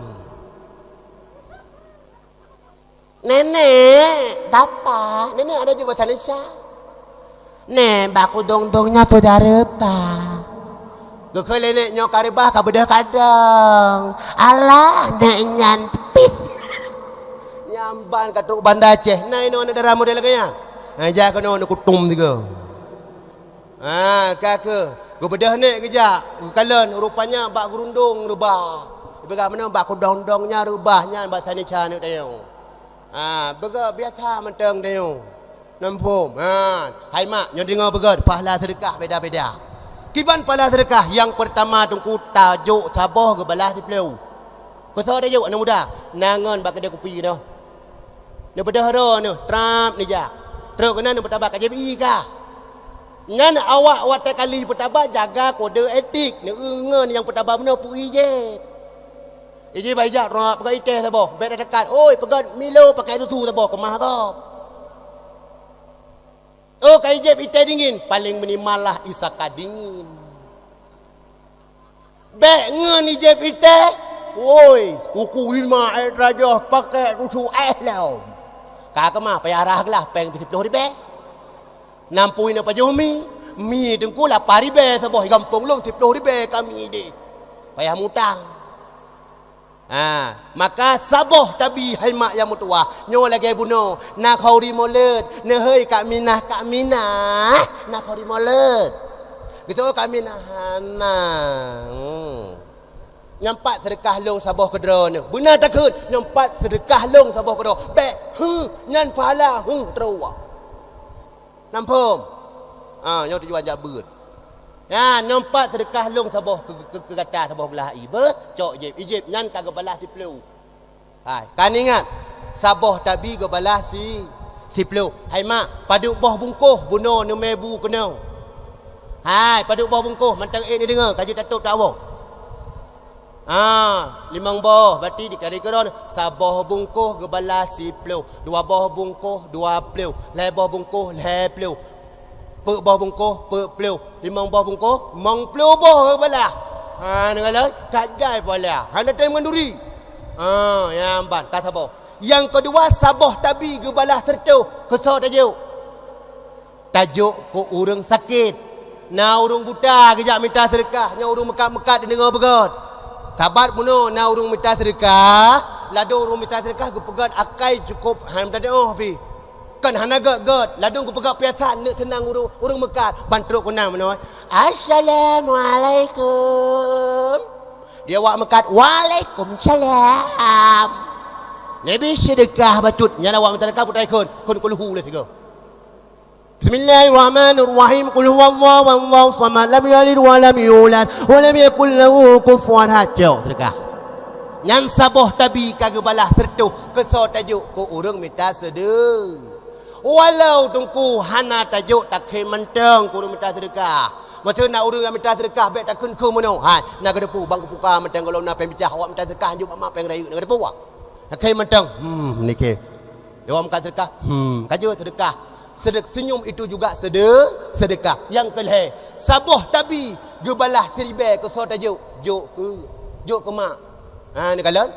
Nenek, Bapak, nenek ada juga bahasa Indonesia. Neh, bak kudong-dong nyan saudara, Pak. Geukheun lé nèk nyoe ka reubah ka beudôh kadang. Alah, nèk nyan pih. Nyang ban ka trok Banda Aceh. Na inoe aneuk dara model lagèe nyan. Ha, jak keunoe aneuk kutum tiga. Ha, ka keuh. Geubeudôh nèk geujak. Geukalon, rupanya bak geurundong reubah. Ipeugah meunoe bak kudong-dong nyan reubah nyan bak sani ca aneuk tanyoe. Ha, beugöt biasa mantong tanyoe. Namphom. Ha, hai mak, nyoe deungoe beugöt, pahala seudeukah beda-beda. Kiban pahala seudeukah, nyang peurtama teungku tajok saboh geubalah siploh. Keu soe tajok aneuk muda? Na ngon bak keudè kupi keunoe. Neubeudôh droe neuh, trap neujak. Trok keunan neupeutaba ka jieb ié kah. Nyan awak watée ka lheueh peutaba jaga kode etik, neueu ngon nyang peutaba bunoe peuié jieb. Iji bak ijak trok peugah itéh saboh, bék tadekat, "Oi, peugét milo pakai susu saboh keumah gob." Oh, ka ijieb itéh dingin, paléng minimal lah isa ka dingin. Bék ngon ijieb itéh, woi, kuku lima eh rajoh pakai susu eh lom. Ka keumah payah rhah glah péng siploh ribée. Nampui na pajoh mi, mi teungku lapan ribée saboh, gampông lom siploh ribée kami deh. Payah mutang. Ha, maka saboh tabi hai mak nyang meutuwah, nyoe lagée bunoe, na khauri mulod, neuhôi Kak Minah, Kak Minah, na khauri mulod. Gitu Kak Minah, hana. Hmm. Nyang pat seudeukah lôn saboh keudroe neuh. Beuna takheun, nyang pat seudeukah lôn saboh keudroe. Bék, huh, nyan pahala, huh, teuruwah. Namphom. Ha, nyoe tujuan jak beuet. Nyan, nyoe pat seudeukah lôn saboh keu, keu, keu gata saboh glah ié. Beuh, cok jieb, ijieb nyan ka geubalah siploh. Hai, kan ingat, saboh tabi geubalah si, siploh. Hai mak, padub boh bungkôh bunoe neumé bu keunoe? Hai, padub boh bungkôh, mantong ék neudeungoe, ka jeuet tatôb tawoe. Ah, limong boh, berarti dikali keudroe, saboh bungkôh geubalah siploh, dua boh bungkôh dua ploh, lhée boh bungkôh lhée ploh, peuet boh bungkôh peuet ploh, limong boh bungkôh limong ploh boh geubalah. Ha, neukalon, ka jai pahala. Hana tem ngon duri. Ha, nyang ban, ka saboh. Nyang keudua, saboh tabi geubalah siratoh, keusoe tajok. Tajok keu ureuëng sakét. Na ureuëng buta geujak mita seudeukah, nyoe ureuëng meukat-meukat deungoe beugét. Sabat bunoe na ureuëng mita seudeukah, ladôm ureuëng mita seudeukah geupeugét akai cukôp han tadeuh pih. Kon hana gét-gét, ladôm geupeugét piasan neuk seunang ureuëng, ureuëng meukat. Ban trok keunan bunoe, "Assalamualaikum." Di awak meukat, "Waalaikumsalam." Nabi seudeukah bacut, nyan awak mita seudeukah putai kheun, kheun kulhu lé sigoe. Bismillahirrahmanirrahim. Qul huwallahu ahad, Allahu samad, lam yalid wa lam yulad, wa lam yakul lahu kufuwan ahad. Cok seudeukah. Nyan saboh tabi ka geubalah siratoh, keusoe tajok keu ureuëng mita seudeu. Walau teungku hana tajok takhém mantong keu ureuëng mita seudeukah. Maksud na ureuëng nyang mita seudeukah bék takheun-kheun meunoe. Hai, na geuteupeue bang kupuka mantong gohlom na péng picah awak mita seudeukah jok bak mak péng rayeuk na geuteupeue. Takhém mantong. Hmm, nike. Dewa meukat seudeukah. Hmm, ka jeuet seudeukah. Sedek-, senyum itu juga sede-, sedekah. Nyang keulhée, saboh tabi geubalah siribée keusoe tajok, jok keu, jok keu mak. Ha, neukalon?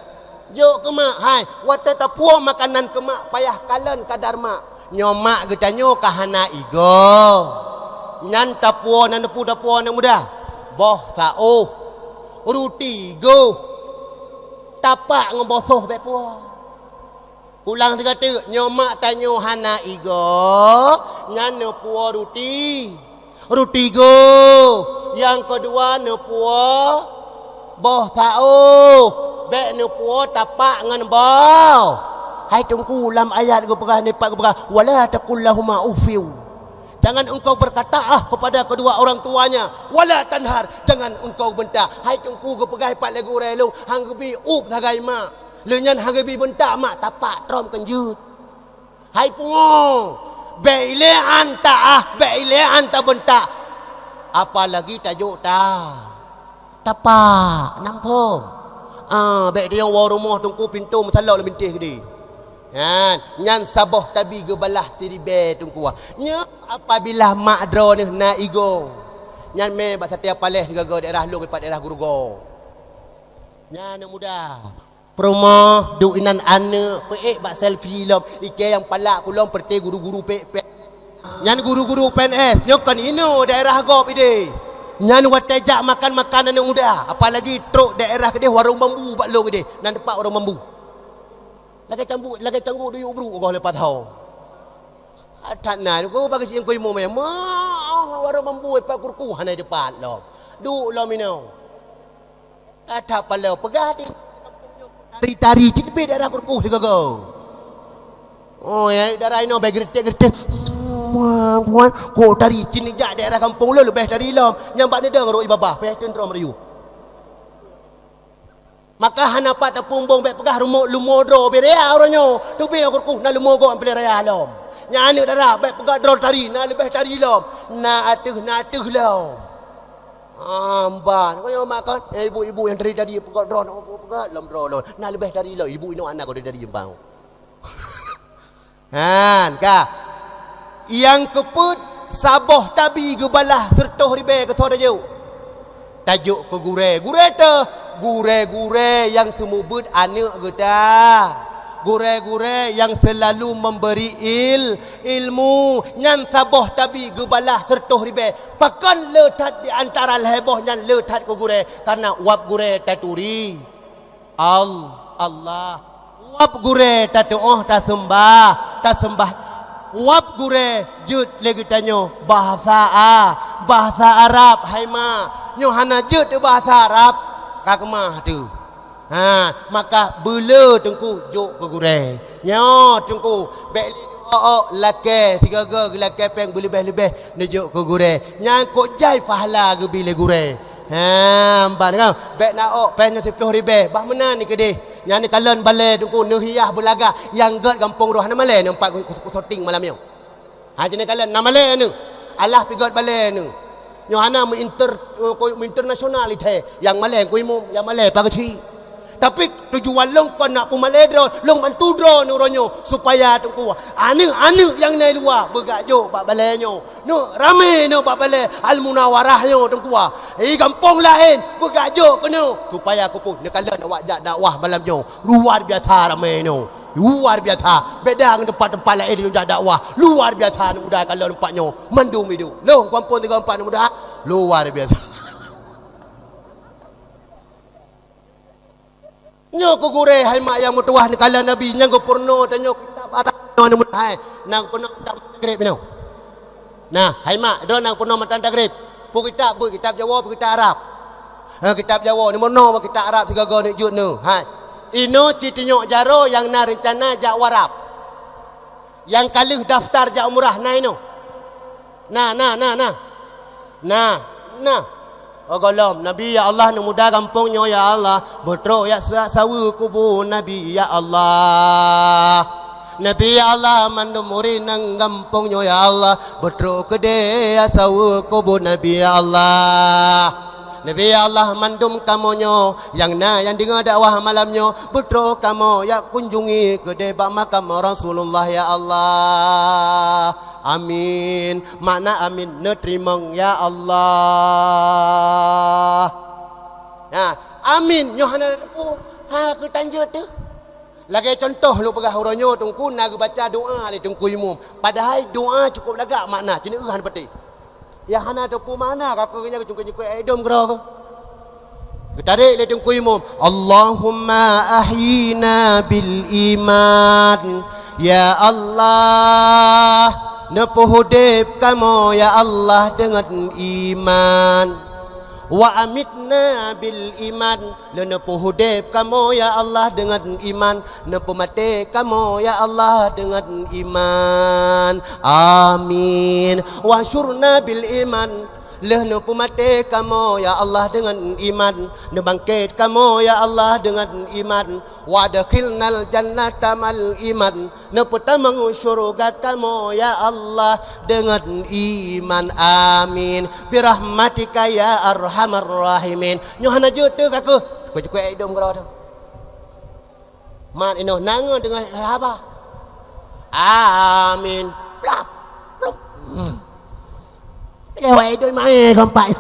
Jok keu mak. Hai, watée tapuwoe makanan keu mak, payah kalon kadar mak. Nyoe mak geutanyoe ka hana igoe. Nyan tapuwoe, na neupeu tapuwoe aneuk muda. Boh saôh. Ruti igoe. Tapak ngon boh soh bék puwoe. Ulang sigoe teuk, nyoe mak tanyoe hana igoe, nyan neupuwoe ruti. Ruti igoe. Nyang keudua neupuwoe boh saôh, bék neupuwoe tapak ngon boh. Hai Teungku, lam ayat geupeugah, nibak geupeugah, "Wala taqul lahuma uffin." Jangan engkau berkata ah kepada kedua orang tuanya, "Wala tanhar," jangan engkau bentak. Hai Teungku, geupeugah pat lagu ureuëng lôn, han geubi up sagai mak. Lheueh nyan han geubi beuntak mak, tapak trom keunjeuet. Hai pungo, bék ilée an ta ah, bék ilée an tabeuntak. Apalagi tajok ta, tapak, namphom. Ah, bék teunyong woe rumoh Teungku, pintoe meusalok lom bintéh keudeh. Nyan, nyan saboh tabi geubalah siribée Teungku. Nyoe apabila mak droeneuh na igoe, nyan mé bak Satia Paleh sigoe-goe daerah lôn, ipat daerah Geurugoe. Nyan aneuk muda. Peurumoh duek inan aneuk, peuék bak selfie lom, ikée nyang palak kulom peureuté guru-guru pék-pék. Nyan guru-guru P N S, nyoe kon inoe daerah gob ideh. Nyan watée jak makan-makan aneuk muda, apalagi trok daerah keudeh warong bambu bak lôn ideh, nan teumpat warong bambu. Lagée canggu, lagée canggu duyuek brok goh leupah thao. That na, ku bagi cit nyang ku imum, ma, warong bambu ipat kuruku hana teumpat lom. Duek lom inoe. That paloe peugah di tari-tari cit bit daerah Kuruku sigoe-goe. Oh, ya, daerah inoe bai geuretek-geuretek. Puan, puan, kok tari cit jak daerah kampung lôn leubeh tari lom. Nyang bak neudong rot ié babah, peh teuntrom rayeuk. Maka hana pat tapeumbong, bék peugah rumoh leumo droe bak raya uroe nyoe. Teubiet keurukoh na leumo gob pih raya lom. Nyan aneuk dara, bék peugah droe tari, na leubeh tari lom. Na ateueh, na ateueh lom. Amban, kau nyoe makan. Eh, ibu-ibu nyang tari tadi peugah droe, na peugah lom droe lom. Na leubeh tari lom, ibu inong anak kau dari tadi jempang. Han, ka. Nyang keupeuet, saboh tabi geubalah siratoh ribée keu soe tajok. Tajok keu gurée. Gurée teuh, gurée-gurée nyang seumeubeuet aneuk geuta. Gurée-gurée nyang seulalu memberi il-, ilmu. Nyan saboh tabi geubalah siratoh ribée. Pakon le that di antara lhée boh nyan le that keu gurée? Kareuna wab gurée taturi. Al-, Allah. Wab gurée tatuoh taseumbah, taseumbah. Wab gurée jeuet lé geutanyoe bahasa A-, bahasa Arab, hai ma. Nyoe hana jeuet bahasa Arab, ka keumah teuh. Ha, maka beuleu teungku jok keu gurée. Nyoe teungku, bék lé neuok-ok lakée, sigoe-goe geulakée péng beuleubeh-leubeh neujok keu gurée. Nyan kok jai pahala geubi lé gurée. Ha, amban deungoe, bék na ôk péng nyoe siplôh ribée, bah meunan ni keudeh. Nyan ni kalon balée teungku neuhiah beulagah nyang gét gampông droe hana malée nyoe pat ku-, ku-, kusoting malam nyoe. Ha, jeuet neukalon na malée nyoe. Alah pih gét balée nyoe. Nyoe hana meu-inter-, meu-internasional ithée. Nyang malée ku imum, nyang malée pageusyi. Tapi tujuan lôn kon nak peumalée droe, lôn bantu droe neuroe nyoe supaya teungku aneuk-aneuk nyang na luwa beugak jok bak balée nyoe. Nyoe ramé nyoe bak balée Al-Munawarah nyoe teungku. Di gampông laén beugak jok keunoe supaya kupeue neukalon awak jak dakwah malam nyoe. Luar biasa ramé nyoe. Luar biasa. Beda ngon teumpat-teumpat laén nyang jak dakwah. Luar biasa aneuk muda kalon teumpat nyoe. Mandum idup. Lôn gampông tiga empat aneuk muda. Luar biasa. Nyoe keu gurée hai mak nyang meutuwah neukalon Nabi nyang geupeurunoe tanyoe kitab Arab nyoe aneuk muda hai. Nyang peurunoe kitab Maghrib nyoe. Nah, hai mak, droe nyang peurunoe matan tagrib. Peue kitab beuet, kitab Jawoe, peue kitab Arab? Ha, kitab Jawoe, ni meurunoe bak kitab Arab sigoe-goe neuk jeuet nyoe. Hai. Inoe ci tunyok jaroe nyang na reuncana jak u Arab. Nyang ka lheueh daftar jak umrah na inoe. Na, na, na, na. Na, na. Oh, gohlom. Nabi, ya Allah, aneuk muda gampông nyoe, ya Allah. Beutrok jak sa-, saweue kubu Nabi, ya Allah. Nabi, ya Allah, mandum ureueng nyang gampông nyoe, ya Allah. Beutrok keudeh jak saweue kubu Nabi, ya Allah. Nabi, ya Allah, mandum kamoe nyoe nyang na nyang deungoe dakwah malam nyoe, beutrok kamoe jak kunjungi keudeh bak makam Rasulullah, ya Allah. Amin. Makna amin, neuteurimong, ya Allah. Nah, amin nyoe hana teupeu, ha, keu tanjeuet teuh. Lagée cuntoh lôn peugah uroe nyoe teungku na geubaca doa lé teungku imum. Padahai doa cukôp lagak makna, keuneuk hana patéh. Nyang hana teupeu makna ka keuh nyan geucungkôi-cungkôi aé dom keudroe keuh. Geutarek lé teungku imum, "Allahumma ahyina bil iman." Ya Allah, neupeuhudeb kamoe ya Allah deungon iman. "Wa amitna bil iman." Lé neupeuhudeb kamoe ya Allah deungon iman. Neupeumaté kamoe ya Allah deungon iman. Amin. "Wahsyurna bil iman." Lé neupeumaté kamoe ya Allah deungon iman. Neubangkét kamoe ya Allah deungon iman. "Wa adkhilnal jannata ma'al iman." Neupeutamong syeuruga kamoe ya Allah deungon iman. Amin. Birahmatika ya arhamar rahimin. Nyoe hana jeuet teuh ka keuh. Cukôp-cukôp aé dom keudroe teuh. Mat inoe na ngon deungon haba. Amin. Plap. Plup. Hmm. Lewat idong maé kompak.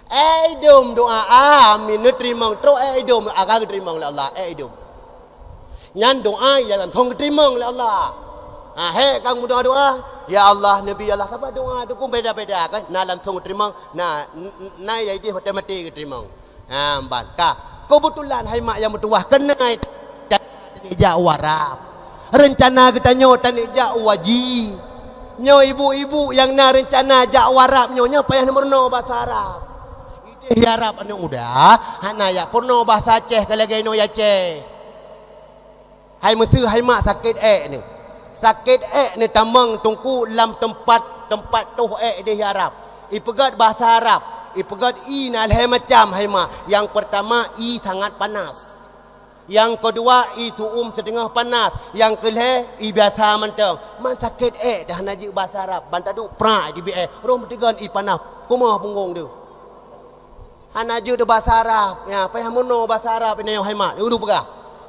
Eh, idom doa, amin, neuteurimong trok, eh, idom, akan geuteurimong lé Allah, eh, idom. Nyan doa nyang langsong geuteurimong lé Allah. Ha, hék ka meudoa-doa, "Ya Allah, Nabi Allah," sabab doa tu pun beda-beda kan, na langsong geuteurimong, na, n-, n-, na nyang ideh watée maté geuteurimong. Ha, ban ka. Keubeutulan hai mak nyang meutuwah keunoe taneuk jak u Arab. Reuncana geutanyoe taneuk jak u haji. Nyoe ibu-ibu nyang na reuncana jak u Arab nyoe, nyoe payah neumeurunoe basa Arab. Ideh Arab aneuk muda, hana jak peurunoe basa Aceh ka lagée inoe Aceh. Hai meuseu hai mak sakét ék nyoe. Sakét ék nyoe tamong teungku lam teumpat, teumpat toh ék ideh Arab. Ipeugét basa Arab. Ipeugét ie na lhée macam hai mak. Nyang peurtama, ie sangat panas. Nyang keudua, ie su'um siteungoh panas. Nyang keulhée, ie biasa mantong. Man sakét ék dah hana jeuet basa Arab. Ban taduek prak di biéh. Rhom teugon ie panas. Kumoh punggong teuh. Hana jeuet basa Arab. Ya, payah meunoe basa Arab inoe hai mak. Dulu peugah.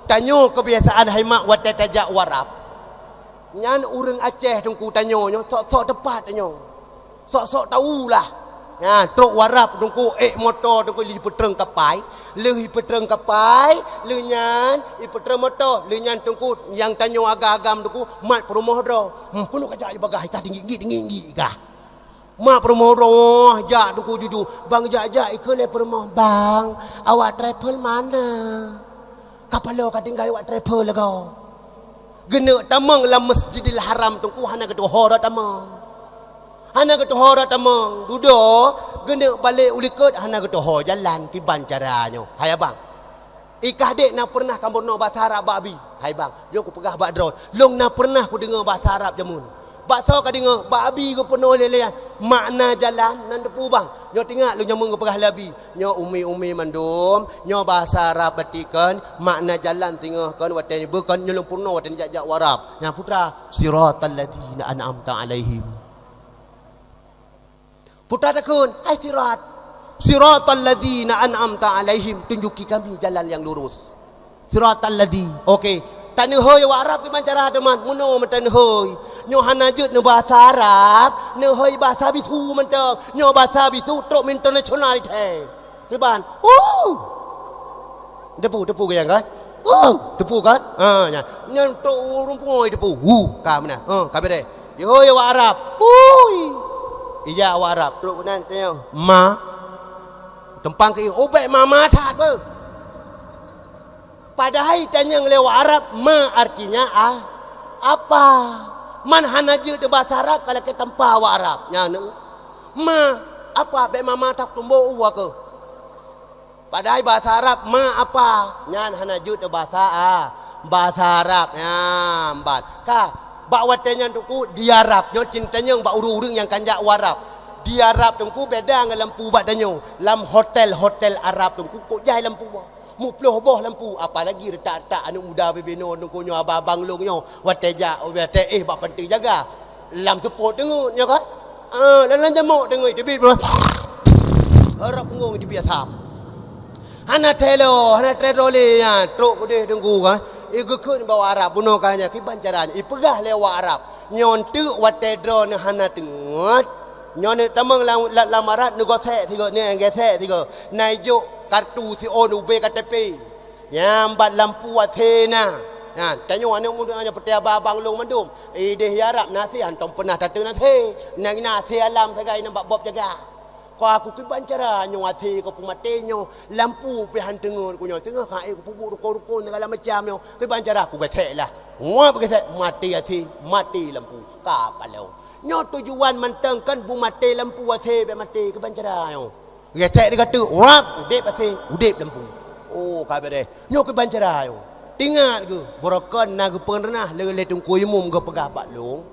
Tanyoe keubiasaan hai mak watée tajak u Arab. Nyan ureuëng Aceh teungku tanyoe nyoe, sok-sok teupat tanyoe. Sok-sok tahu lah. Nyan, trok u Arab teungku, ék moto teungku lheueh ipeutrön kapai, lheueh ipeutrön kapai, lheueh nyan ipeutrön moto, lheueh nyan teungku nyang tanyoe agam-agam teungku mat peurumoh droe. Hmm, keunoe kajak ibagaih ka tinggi-tinggi, tinggi-tinggi kah. Mat peurumoh droe jak teungku juju. Bang jak-jak ikeu lé peurumoh, "Bang, awak travel mana? Kapalo ka tinggai awak travel lagoe." Geuneuk tamong lam Masjidil Haram teungku hana geutuho rot tamong. Hana geutuho rot tamong. Dudoe geuneuk balek u likot hana geutuho jalan kiban cara nyoe. Hai abang. Ikah dek na peureunah kamoe noe basa Arab bak abi. Hai bang, nyoe kupeugah bak droe. Lôn na peureunah kudeungoe basa Arab jameun. Bak soe kadeungoe, bak abi geupeunoe lé-lé makna jalan nan teupeu bang. Nyoe tingat lôn jameun geupeugah lé abi. Nyoe umi-umi mandum, nyoe basa Arab bati kon, makna jalan singoh kon watée nibeu kon nyoe lôn peurunoe watée nijak-jak u Arab. Nyang putra, siratal ladzina an'amta 'alaihim. Putra takheun, "Hai sirat, siratal ladzina an'amta 'alaihim, tunjuki kami jalan yang lurus." Siratal ladzi. Oke. Taneuhôi awak Arab kiban cara teuma, meunoe meutaneuhôi. Nyoe hana jeuet neubasa Arab, neuhôi basa bisu mantong. Nyoe basa bisu trok meuinternasional thee. Kiban. Uh! Teupeu, teupeu gayang kan? Uh, teupeu kan? Ha, nya. Nyan trok ureuëng pungo teupeu. Uh, ka meunan. Ha, ka beres. Ihôi awak Arab. Hui. Ija awak Arab. Trok meunan tanyong. Ma. Teumpang keu ubek mama that beuh. Padahai tanyong lé awak Arab, ma artinya a-, apa? Man hana jeuet basa Arab ka lakée tampa awak Arab. Nyan, ma apa? Bék mama that tumbok u aku. Padahai basa Arab, ma apa? Nyan hana jeuet basa a-, basa Arab. Nyan, ban. Ka, bak watée nyan teungku, di Arab. Nyoe cit tanyong bak ureuëng-ureuëng nyang kan jak u Arab. Di Arab teungku beda ngon lampu bak tanyoe. Lam hotel-hotel Arab teungku, kok jai lampu. Muploh boh lampu, apalagi retak-retak aneuk muda bibinoe nungku nyoe abang-abang lôn nyoe, watée jak, watée éh bak panti jaga. Lam seupôt teungeut nyoe kan? Ah, lam, lam jamok teungeut teubiet. Harap punggong teubiet asam. Hana telo, hana telo lé nyan, trok keudeh teungku kan. Igeukeuen bak Arab, bunoe ka nyan, kiban cara nyan, ipeugah lé awak Arab. Nyoe teuk watée droeneuh hana teungeut, nyoe neutamong lam, lam, lam arat neugosek sigoe, neugesek sigoe. Na ijok kartu siôn ubé K T P. Nyang bat lampu asé na. Nyan, tanyoe aneuk muda nyoe peuté abang-abang lôn mandum. Ideh Arab na asé, hantom peunah tateun asé. Na, na asé alam sagai na bak bob jaga. Ka aku kiban cara nyoe asé ka peumaté nyoe, lampu pih han teungeut ku nyoe. Teungoh ka ék kupeubuet rukon-rukon segala macam nyoe. Kiban cara kugesek lah. Nyoe peugesek, maté asé, maté lampu. Ka paloe. Nyoe tujuan mantong kan beumaté lampu asé bék maté. Kiban cara nyoe. Gesek di gateuk, wap, udeb asé, udeb lampu. Oh, ka beres. Nyoe kiban cara nyoe. Tingat geuh, beurokon na geupeunreunah lé, lé Teungku Imum geupeugah bak lôn.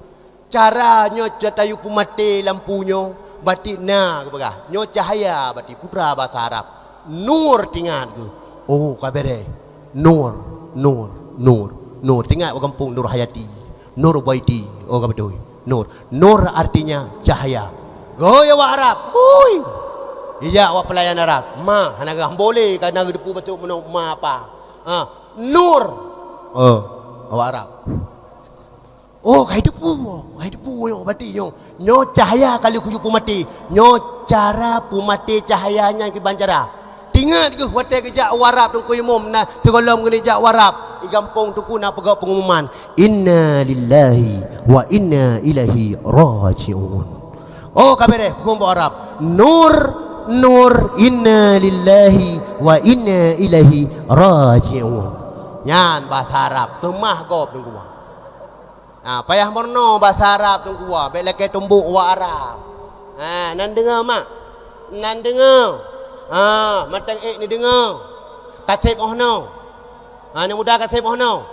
Cara nyoe, cara tayue peumaté lampu nyoe, batit na geupeugah. Nyoe cahya batit, putra basa Arab. Nur, tingat geuh. Oh, ka beres. Nur, nur, nur, nur. Tingat bak gampông Nur Hayati. Nur Baiti. Oh, ka beutôi. Nur. Nur artinya cahya. Geuhôi awak Arab. Hui. Ijak awak pelayan Arab. Ma, hana geuh boleh, ka na geuh teupeu bacut meunoe ma apa. Ha, nur. Oh, awak Arab. Oh, ka jiteupeue, ka jiteupeue nyoe, berarti nyoe. Nyoe cahya ka lheueh geuyue peumaté. Nyoe cara peumaté cahya nyan kiban cara. Tingat geuh watée geujak u Arab Teungku Imum na, sigohlom geuneuk jak u Arab, di gampông Teungku na peugah peungumuman, "Inna lillahi wa inna ilaihi raji'un." Oh, ka beres, huköm bak Arab. Nur, nur, inna lillahi wa inna ilaihi raji'un. Nyan basa Arab, keumah gob Teungku. Ha, payah meurunoe basa Arab Teungku, bék lakée tumbok awak Arab. Ha, nan deungoe mak? Nan deungoe? Ha, mantong ék neudeungoe. Ka seb 'oh noe? Ha, aneuk muda ka seb 'oh noe?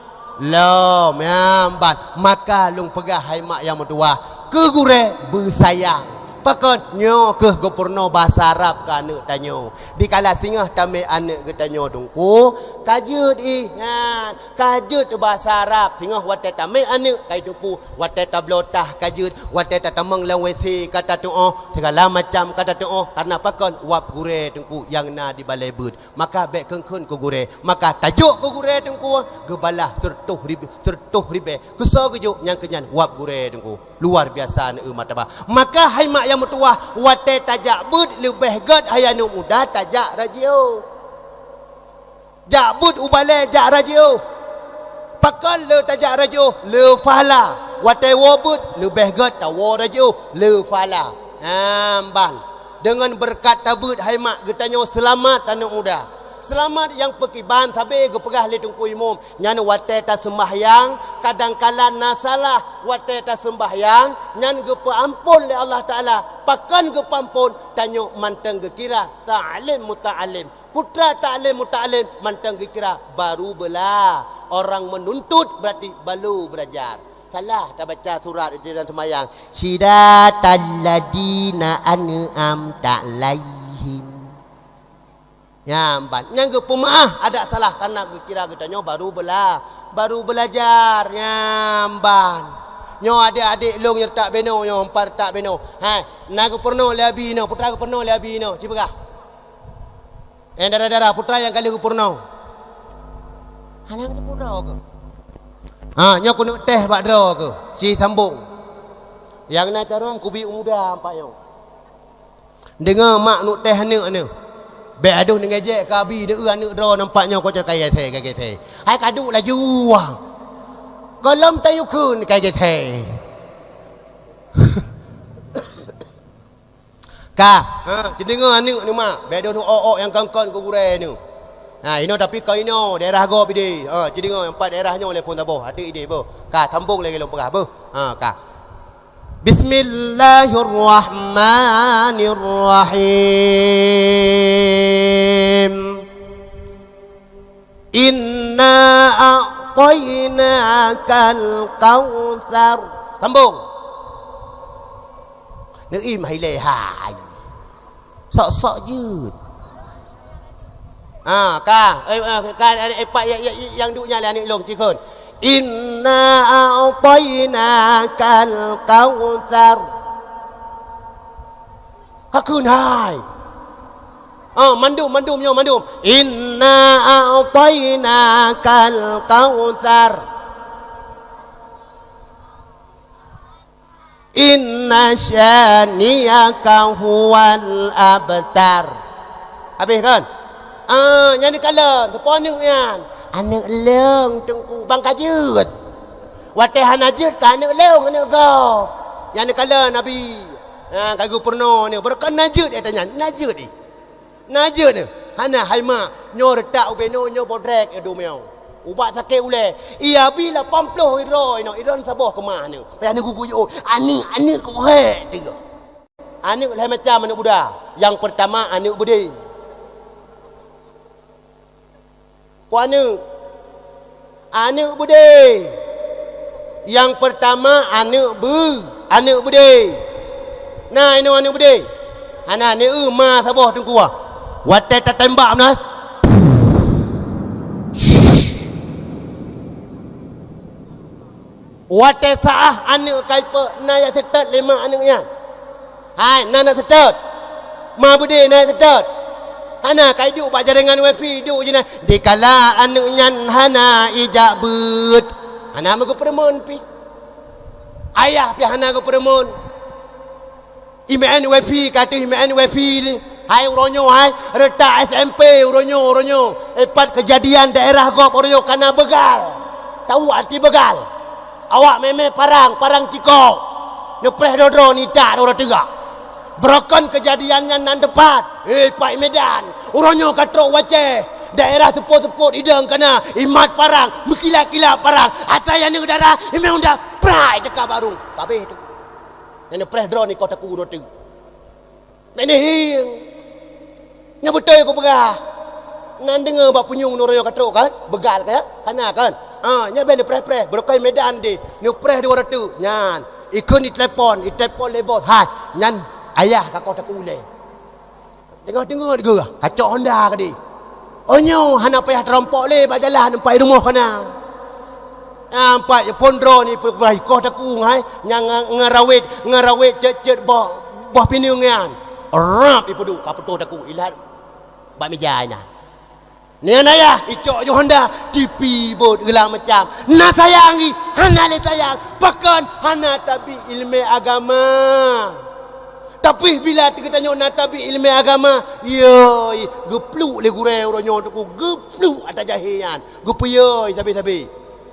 Lom, nyan ban. Maka lôn peugah hai mak nyang meutuwah, keu gurée beusayang. Pakon? Nyoe kheueh geupeurunoe basa Arab keu aneuk tanyoe. Dikala singoh tamè aneuk geutanyoe Teungku, ka jeuet ih, nyan, ka jeuet basa Arab. Singoh watèe tamè aneuk ka jiteupeue, watèe tabloe tah ka jeuet, watèe tatamong lam W C ka tatuoh, sigala macam ka tatuoh. Kareuna pakon? Wab gurèe Teungku nyang na di balèe beuet. Maka bèk kheun-kheun keu gurèe. Maka tajok keu gurèe Teungku, geubalah seureutôh rib-, seureutôh ribèe. Keusoe geujok, nyang keu nyan wab gurèe Teungku. Luar biasa aneuk martabat. Maka hai mak nyang meutuwah, watèe tajak beuet leubeh gèt hai aneuk muda tajak rajiôh. Jak beuet u balèe jak rajiôh. Pakon le tajak rajiôh? Le pahala. Watèe woe beuet leubeh gèt tawoe rajiôh, le pahala. Nyan ban. Deungon beureukat tabeuet hai mak geutanyoe seulamat aneuk muda. Seulamat nyang peukiban sabé geupeugah lé Teungku Imum. Nyan watèe taseumbahyang, kadangkala na salah, watèe taseumbahyang, nyan geupeuamphon lé Allah Taala. Pakon geupeuamphon? Tanyoe mantong geukira ta'lim muta'allim. Peue treuk ta'lim muta'allim? Mantong geukira baru beula. Orang menuntut berarti baru belajar. Salah tabaca surat di dalam seumayang. Siratal ladzina an'amta 'alaihim. Nyan ban. Nyang geupeumeu'ah adak salah kareuna geukira geutanyoe baru beula-, baru beulajar. Nyan ban. Nyoe adék-adék lôn nyang retak beno, nyoe empat retak beno. Hai, na geupeurunoe lé abi inoe, peue treuk geupeurunoe lé abi inoe, ci peugah. Eh, dara-dara, peue treuk nyang ka lheueh geupeurunoe? Hana geupeurunoe keuh? Ha, nyoe keuneuk teh bak droe keuh, ci sambong. Nyang na carông kubi u muda empat nyoe. Deungoe mak neuk teh aneuk neuh. Bèk adoh neungejek keu abi, deuh aneuk droe nampak nyoe kocok kai gesè, kai gesè. Hai ka duek laju. Gohlom tayue kheun kai gesè. Ka, ha, ci deungoe aneuk neuh mak, bèk adoh neuk ôk-ôk nyang kon-kon keu gurèe neuh. Ha, inoe tapi kon inoe, daerah gob idéh. Ha, ci deungoe empat daerah nyoe lé phôn saboh, até idéh beuh. Ka, sambong lagèe lôn peugah beuh. Ha, ka. Bismillahirrahmanirrahim. Inna a'tainakal kautsar. Sambong. Neuiém hai lé hai. Sok-sok jeuet. Ha, ka. Eh, eh, ka, eh, eh, pak, ya, ya, ya, nyang duek nyan lé aneuk lôn, ci kheun. Inna a'tainakal kautsar. Ka kheun hai. Ha, mandum, mandum nyoe, mandum. Inna a'tainakal kautsar. Inna syani'aka huwal abtar. Habéh kan? Ah, nyan dikalon, soe aneuk nyan? Aneuk lôn Teungku, ban ka jeuet. Watèe hana jeuet ka aneuk lôn, aneuk gob. Nyan dikalon Nabi. Ah, ka geupeurunoe ni, beureukat na jeuet, ya, tanya, na jeuet, eh. Na jeuet neuh, hana hai mak, nyoe retak ubé nyoe, nyoe bodrek, eh, dumeue. Ubat sakét ulèe, i abi lapan ploh i droe inoe, i droe saboh keumah neuh. Payah neuh gugu yôh, aneuk, aneuk kok hék tiga. Aneuk lhèe macam aneuk muda. Nyang peurtama aneuk beudé. Peue aneuk? Aneuk beudé. Nyang peurtama aneuk beu-, aneuk beudé. Na inoe aneuk beudé? Hana, aneuk eu ma saboh teungku. Watèe tatembak meunan, watèe saah aneuk ka ipeue, na nyang seutôt lé mak aneuk nyan. Hai, na nyang seutôt. Ma beudé na nyang seutôt. Hana, ka iduek bak jaringan wifi, iduek jih na. Dikala aneuk nyan hana ijak beuet, hana meugeupeureumeun pih. Ayah pih hana geupeureumeun. Imeu'en wifi, ka teuh imeu'en wifi. Hai uroe nyoe hai, retak S M P uroe nyoe, uroe nyoe. Ipat keujadian daerah gob uroe nyoe kana beugal. Tahu arti beugal? Awak mé-mé parang, parang cikok. Neupreh droe-droe nita droe teuga. Beurokon keujadian nyan nan teupat. Eh, Pak Medan, uroe nyoe ka trok wacée. Daerah seupôt-seupôt idong kana, imat parang, meukilat-kilat parang. Asai aneuk dara, imé undang, prai teuka barong. Kabeh tu. Nyang neupreh droe nikoh taku droe teuh. Bèk neuhieng. Nyan beutôi kupeugah. Nan deungoe bak punyueng nuraya ka trok kan? Beugal kan? Hana kan? Ah, nyan bèk neupreh-preh. Beurokon Medan deh. Neupreh dua ratus. Nyan. Ikheun itelepon, itelepon lé bos. Hai, nyan Ayah ka koh takue lé. Teungoh-teungoh digeurah, kacok honda keudeh. Oh nyoe hana payah teurompok lé bak jalan, empat rumoh kana. Nampak je phon droeneuh ipeugah koh takue hai, nyang nge-, ngerawet, ngerawet cet-cet boh, boh pineung nyan. Rap ipeuduek, ka putôh takue ilat bak meja inan. Nyan ayah, icok ju honda, T V bot, segala macam. Na sayang i, hana lé sayang. Pakon? Hana tabi ileumèe agama. Tapi bila geutanyoe na tabi ileumèe agama, yoi, geupluek lé gurèe uroe nyoe teungku, geupluek ata jahé nyan, geupeuyoi sabé-sabé.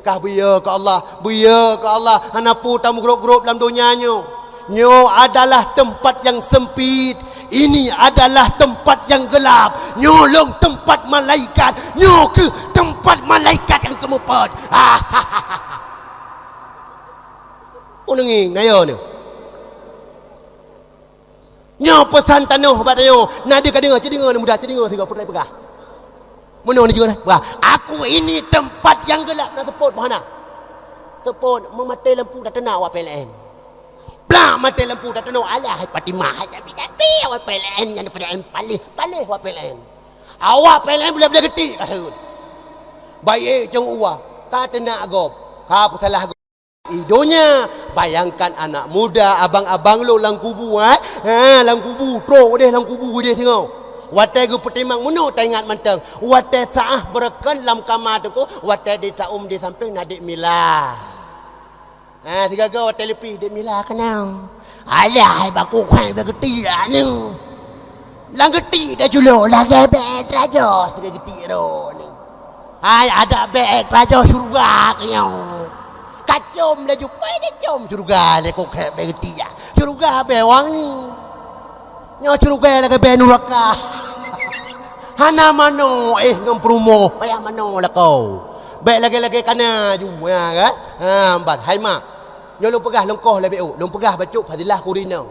Kah beuyo keu Allah, beuyo keu Allah, hana peue tameugrôp-grôp lam donya nyoe. Nyoe adalah teumpat nyang seumpit, ini adalah teumpat nyang geulap. Nyoe lôn teumpat malaikat, nyoe keuh teumpat malaikat nyang seumeupôt. Uneungieng, na yo nyoe. Nyoe peusan tanoh bak tanyoe. Na deuh ka deungoe, cit deungoe aneuk muda, cit deungoe sigoe peue peugah. Meunoe neujeuet, peugah, "Aku ini teumpat nyang geulap." Na seupôt boh hana? Seupôt, meumaté lampu tateunak awak P L N. Plak maté lampu tateunak, alah hai Fatimah, hai Nabi, Nabi awak P L N nyan, P L N paléh, paléh awak P L N. Awak P L N boleh-boleh geutik ka seut. Baik cong uwa, ka teunak gob, ka peusalah gob. I donya, bayangkan anak muda, abang-abang lôn lam kubu, eh? Ha, lam kubu, trok deh lam kubu deh singoh. Watèe geupeutimang meunoe taingat mantong. Watèe sa'ah beureukan lam kama teungku, watèe di saum di sampéng na dek Mila. Ha, sigaga watèe leupie dek Mila keunong. Alah, hai baku khueng geuti dak nyoe. Lam geuti dak culok, lagèe bèe raja, sigaga geuti dak nyoe. Hai, adak bèe raja syeuruga keu nyoe. Kacom laju, pue dicom syeuruga lé kok krék bèe geuti ya. Syeuruga bèe wangi. Nyoe syeuruga lagèe bèe nuraka. Hana manoe éh ngon peurumoh, payah manoe lakoe. Bèk lagèe-lagèe kana ju, ya kan? Ha, ban. Hai mak, nyoe lôn peugah lôn koh lé bèk, lôn peugah bacut fadilah keu ureueng inong.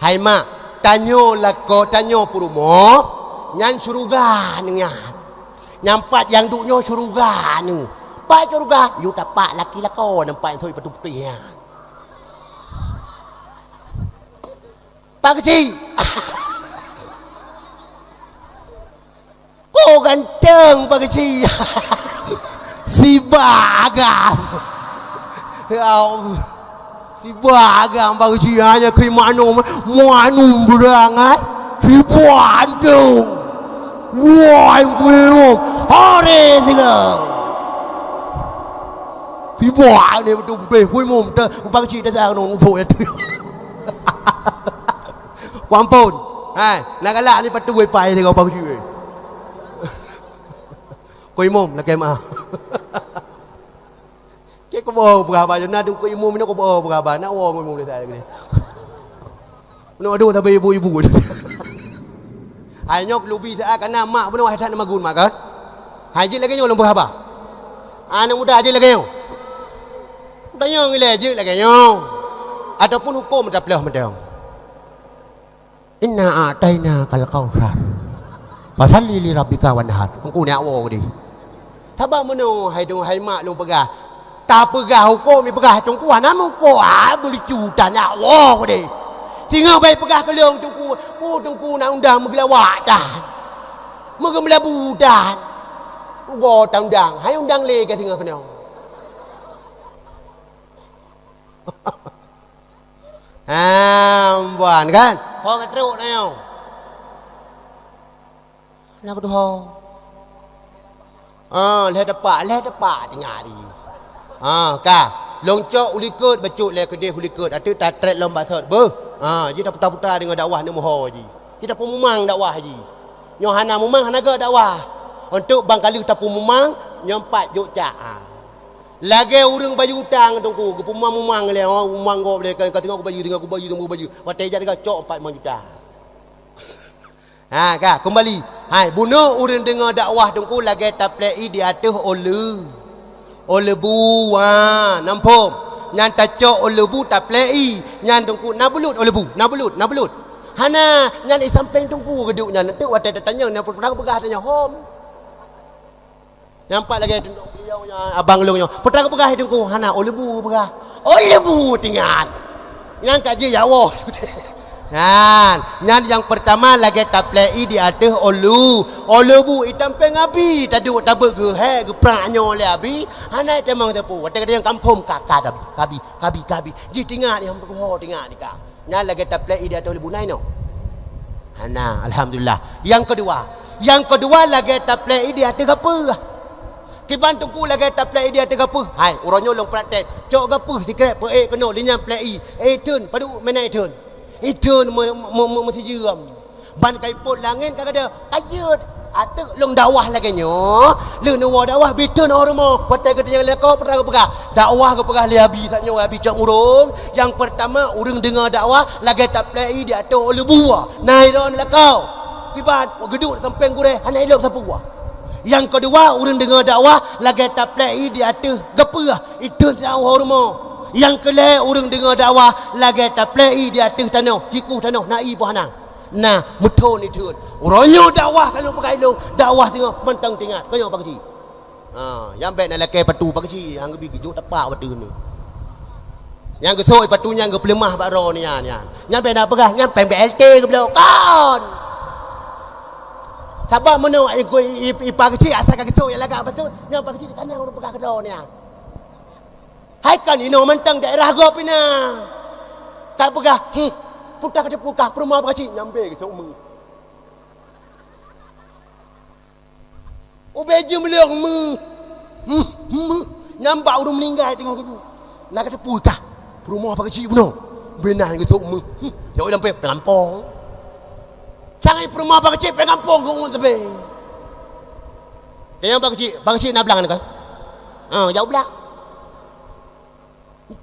Hai mak, tanyoe lakoe, tanyoe peurumoh, nyan syeuruga nyan. Nyan pat nyang duek nyoe syeuruga nyoe. Pat syeuruga, yue tapak laki lakoe nyan pat nyang sôi patu putéh nyan. Pak Keuchik. Oh, ganteng Pak Keuchik. Sibak agam. Ya Allah. Sibak agam Pak Keuchik, hanya keu manu, manu beurang, eh. Sibak ganteng. Wah, yang kuirum. Hore siga. Sibak ni betul-betul. Kuirum, Pak Keuchik dah jangan nunggu ya tu. Kuampon. Hai, na galak ni patu wifi deungon Pak Keuchik. Ko imum lakèe meu'ah. Keu kuboh peugah ba, na deuh ko imum nyoe kuboh peugah ba, nak woe ngon imum lé saya gini. Nyoe adoh sabe ibu-ibu. Hai nyoe lubi sa kana mak bunoe hai that magun mak ka. Hai jeuet lagèe nyoe lôn peugah ba. Aneuk muda jeuet lagèe nyoe. Tanyong ilèe jeuet lagèe nyoe. Ataupun huköm taplôh mantong. Inna a'tainakal kautsar. Fasalli li rabbika wanhar. Teungku nyak woe keudeh. Saba meunoe hai dong hai mak lôn peugah. Tapeugah huköm ipeugah teungku hana meuko, ah, beulicu tan nyak woe keudeh. Singoh bai peugah keu lôn teungku, oh teungku na undang meugeulawak tan. Meugeumelabu tan. Ugo ta undang, hai undang lé ka singoh keunoe. Ha, mbuan kan? Ho ka trok na nyoe. Na kutuho. Ha, lhèe tepak, lhèe tepak tinggai di. Ha, ka. Lôn cok u likot, bacut lé keudeh u likot. Ateueh tatrek lom basot. Beuh. Ha, jih taputa-puta deungon dakwah neumuho jih. Jih tapeumumang dakwah jih. Nyoe hana mumang, hana gèt dakwah. Untuk bang ka lheueh tapeumumang, nyoe pat jok cak. Ha. Lagèe ureueng bayeue utang teungku, geupeumang-mumang lé, oh, mumang gob lé, ka, ka teungoh kubayeue, teungoh kubayeue, teungoh kubayeue. Watèe jak teuka cok empat limong juta. Ha, ka, keumbali. Hai, bunoe ureueng deungoe dakwah teungku lagèe taplek ie di ateueh ôn leu-, ôn leubu, ha, nam phom. Nyan tacok ôn leubu taplek ie, nyan teungku na bulut ôn leubu, na bulut, na bulut. Hana, nyan i sampéng teungku geuduek nyan, teuk watèe tatanyong, nyan peue peugah tanyong hom. Nyang pat lagèe tundok beliau nyan, abang lôn nyoe. Peue ka peugah hai teungku? Hana, ôn leubu peugah. Ôn leubu teuingat. Nyan ka jeuet ya Allah. Nyan, nyan nyang peurtama lagèe taplei ié di ateueh ôlu. Ôlu bu itam péng abi, taduek tabeuet geuhèk geuprak nyoe lé abi, hana itamong sapeue. Watèe geutanyoe kampông ka, ka, kabi, kabi, kabi, kabi. Jih tingat ni, hom teukuho tingat ni ka. Nyan lagèe taplei ié di ateueh ôlu bu na inoe. Hana, alhamdulillah. Nyang keudua, nyang keudua lagèe taplei ié di ateueh gapeue. Kiban teungku lagèe taplei ié di ateueh gapeue. Hai, uroe nyoe lôn praktek. Cok gapeue sikrek peuék keunoe, lé nyan plei ié. Eh, theun, padub meunan theun. Itheun meu-, meu-, meu-, meusijeuem. Ban ka ipot langét ka gata, ka jeuet. Ateueh lôn dakwah lagèe nyoe, lheueh neuwoe dakwah, bit theun u rumoh. Watèe geutanyoe lakoe, peue tapeugah, dakwah geupeugah lé abi, saat nyoe abi cok murông. Nyang peurtama, ureueng deungö dakwah lagèe taplei ié di ateueh ôlu bu. Na droeneuh lakoe. Kiban, geuduek sampéng gurèe, hana ilop sapeue. Nyang keudua, ureueng deungö dakwah lagèe taplei ié di ateueh gapeue, itheun saat u rumoh. Nyang keulhèe, ureueng deungö dakwah lagèe taplei ié di ateueh tanoh, sikueh tanoh, na ié boh anang. Na, meuthon itheun. Uroe nyoe dakwah ka lôn peugah ilôn, dakwah singoh mantong teuingat. Keunoe Pak Keuchik. Ha, nyang bèk na lakèe patu Pak Keuchik, nyang geubi geujok tapak watèe nyoe. Nyang geusok patu nyang geupeuleumah bak droe nyan, nyan. Nyang bèk na peugah, nyan péng B L T geubloe. Kon! Sabab meunoe, i, i, i Pak Keuchik asai ka geusok nyang lagak bacut, nyan Pak Keuchik tanyong ureueng peugah keu droe nyan. Hai kan inoe mantong daerah gob ina. Ka peugah, hmm, peue ka teupeu kah peurumoh Pak Keuchik, nyang bèk geusok meuh. Ubé jeuem leueng meuh. Meuh, meuh. Nyan bak ureueng meuninggai teungoh geujok. Na ka teupeu kah peurumoh Pak Keuchik bunoe. Ubé na geusok meuh. Hmm, nyang lampôh, lampôh. Sang i peurumoh Pak Keuchik péng gampông geuh ngon teubée. Tanyong Pak Keuchik, Pak Keuchik na blang nyoe kan? Ha, jak u blang.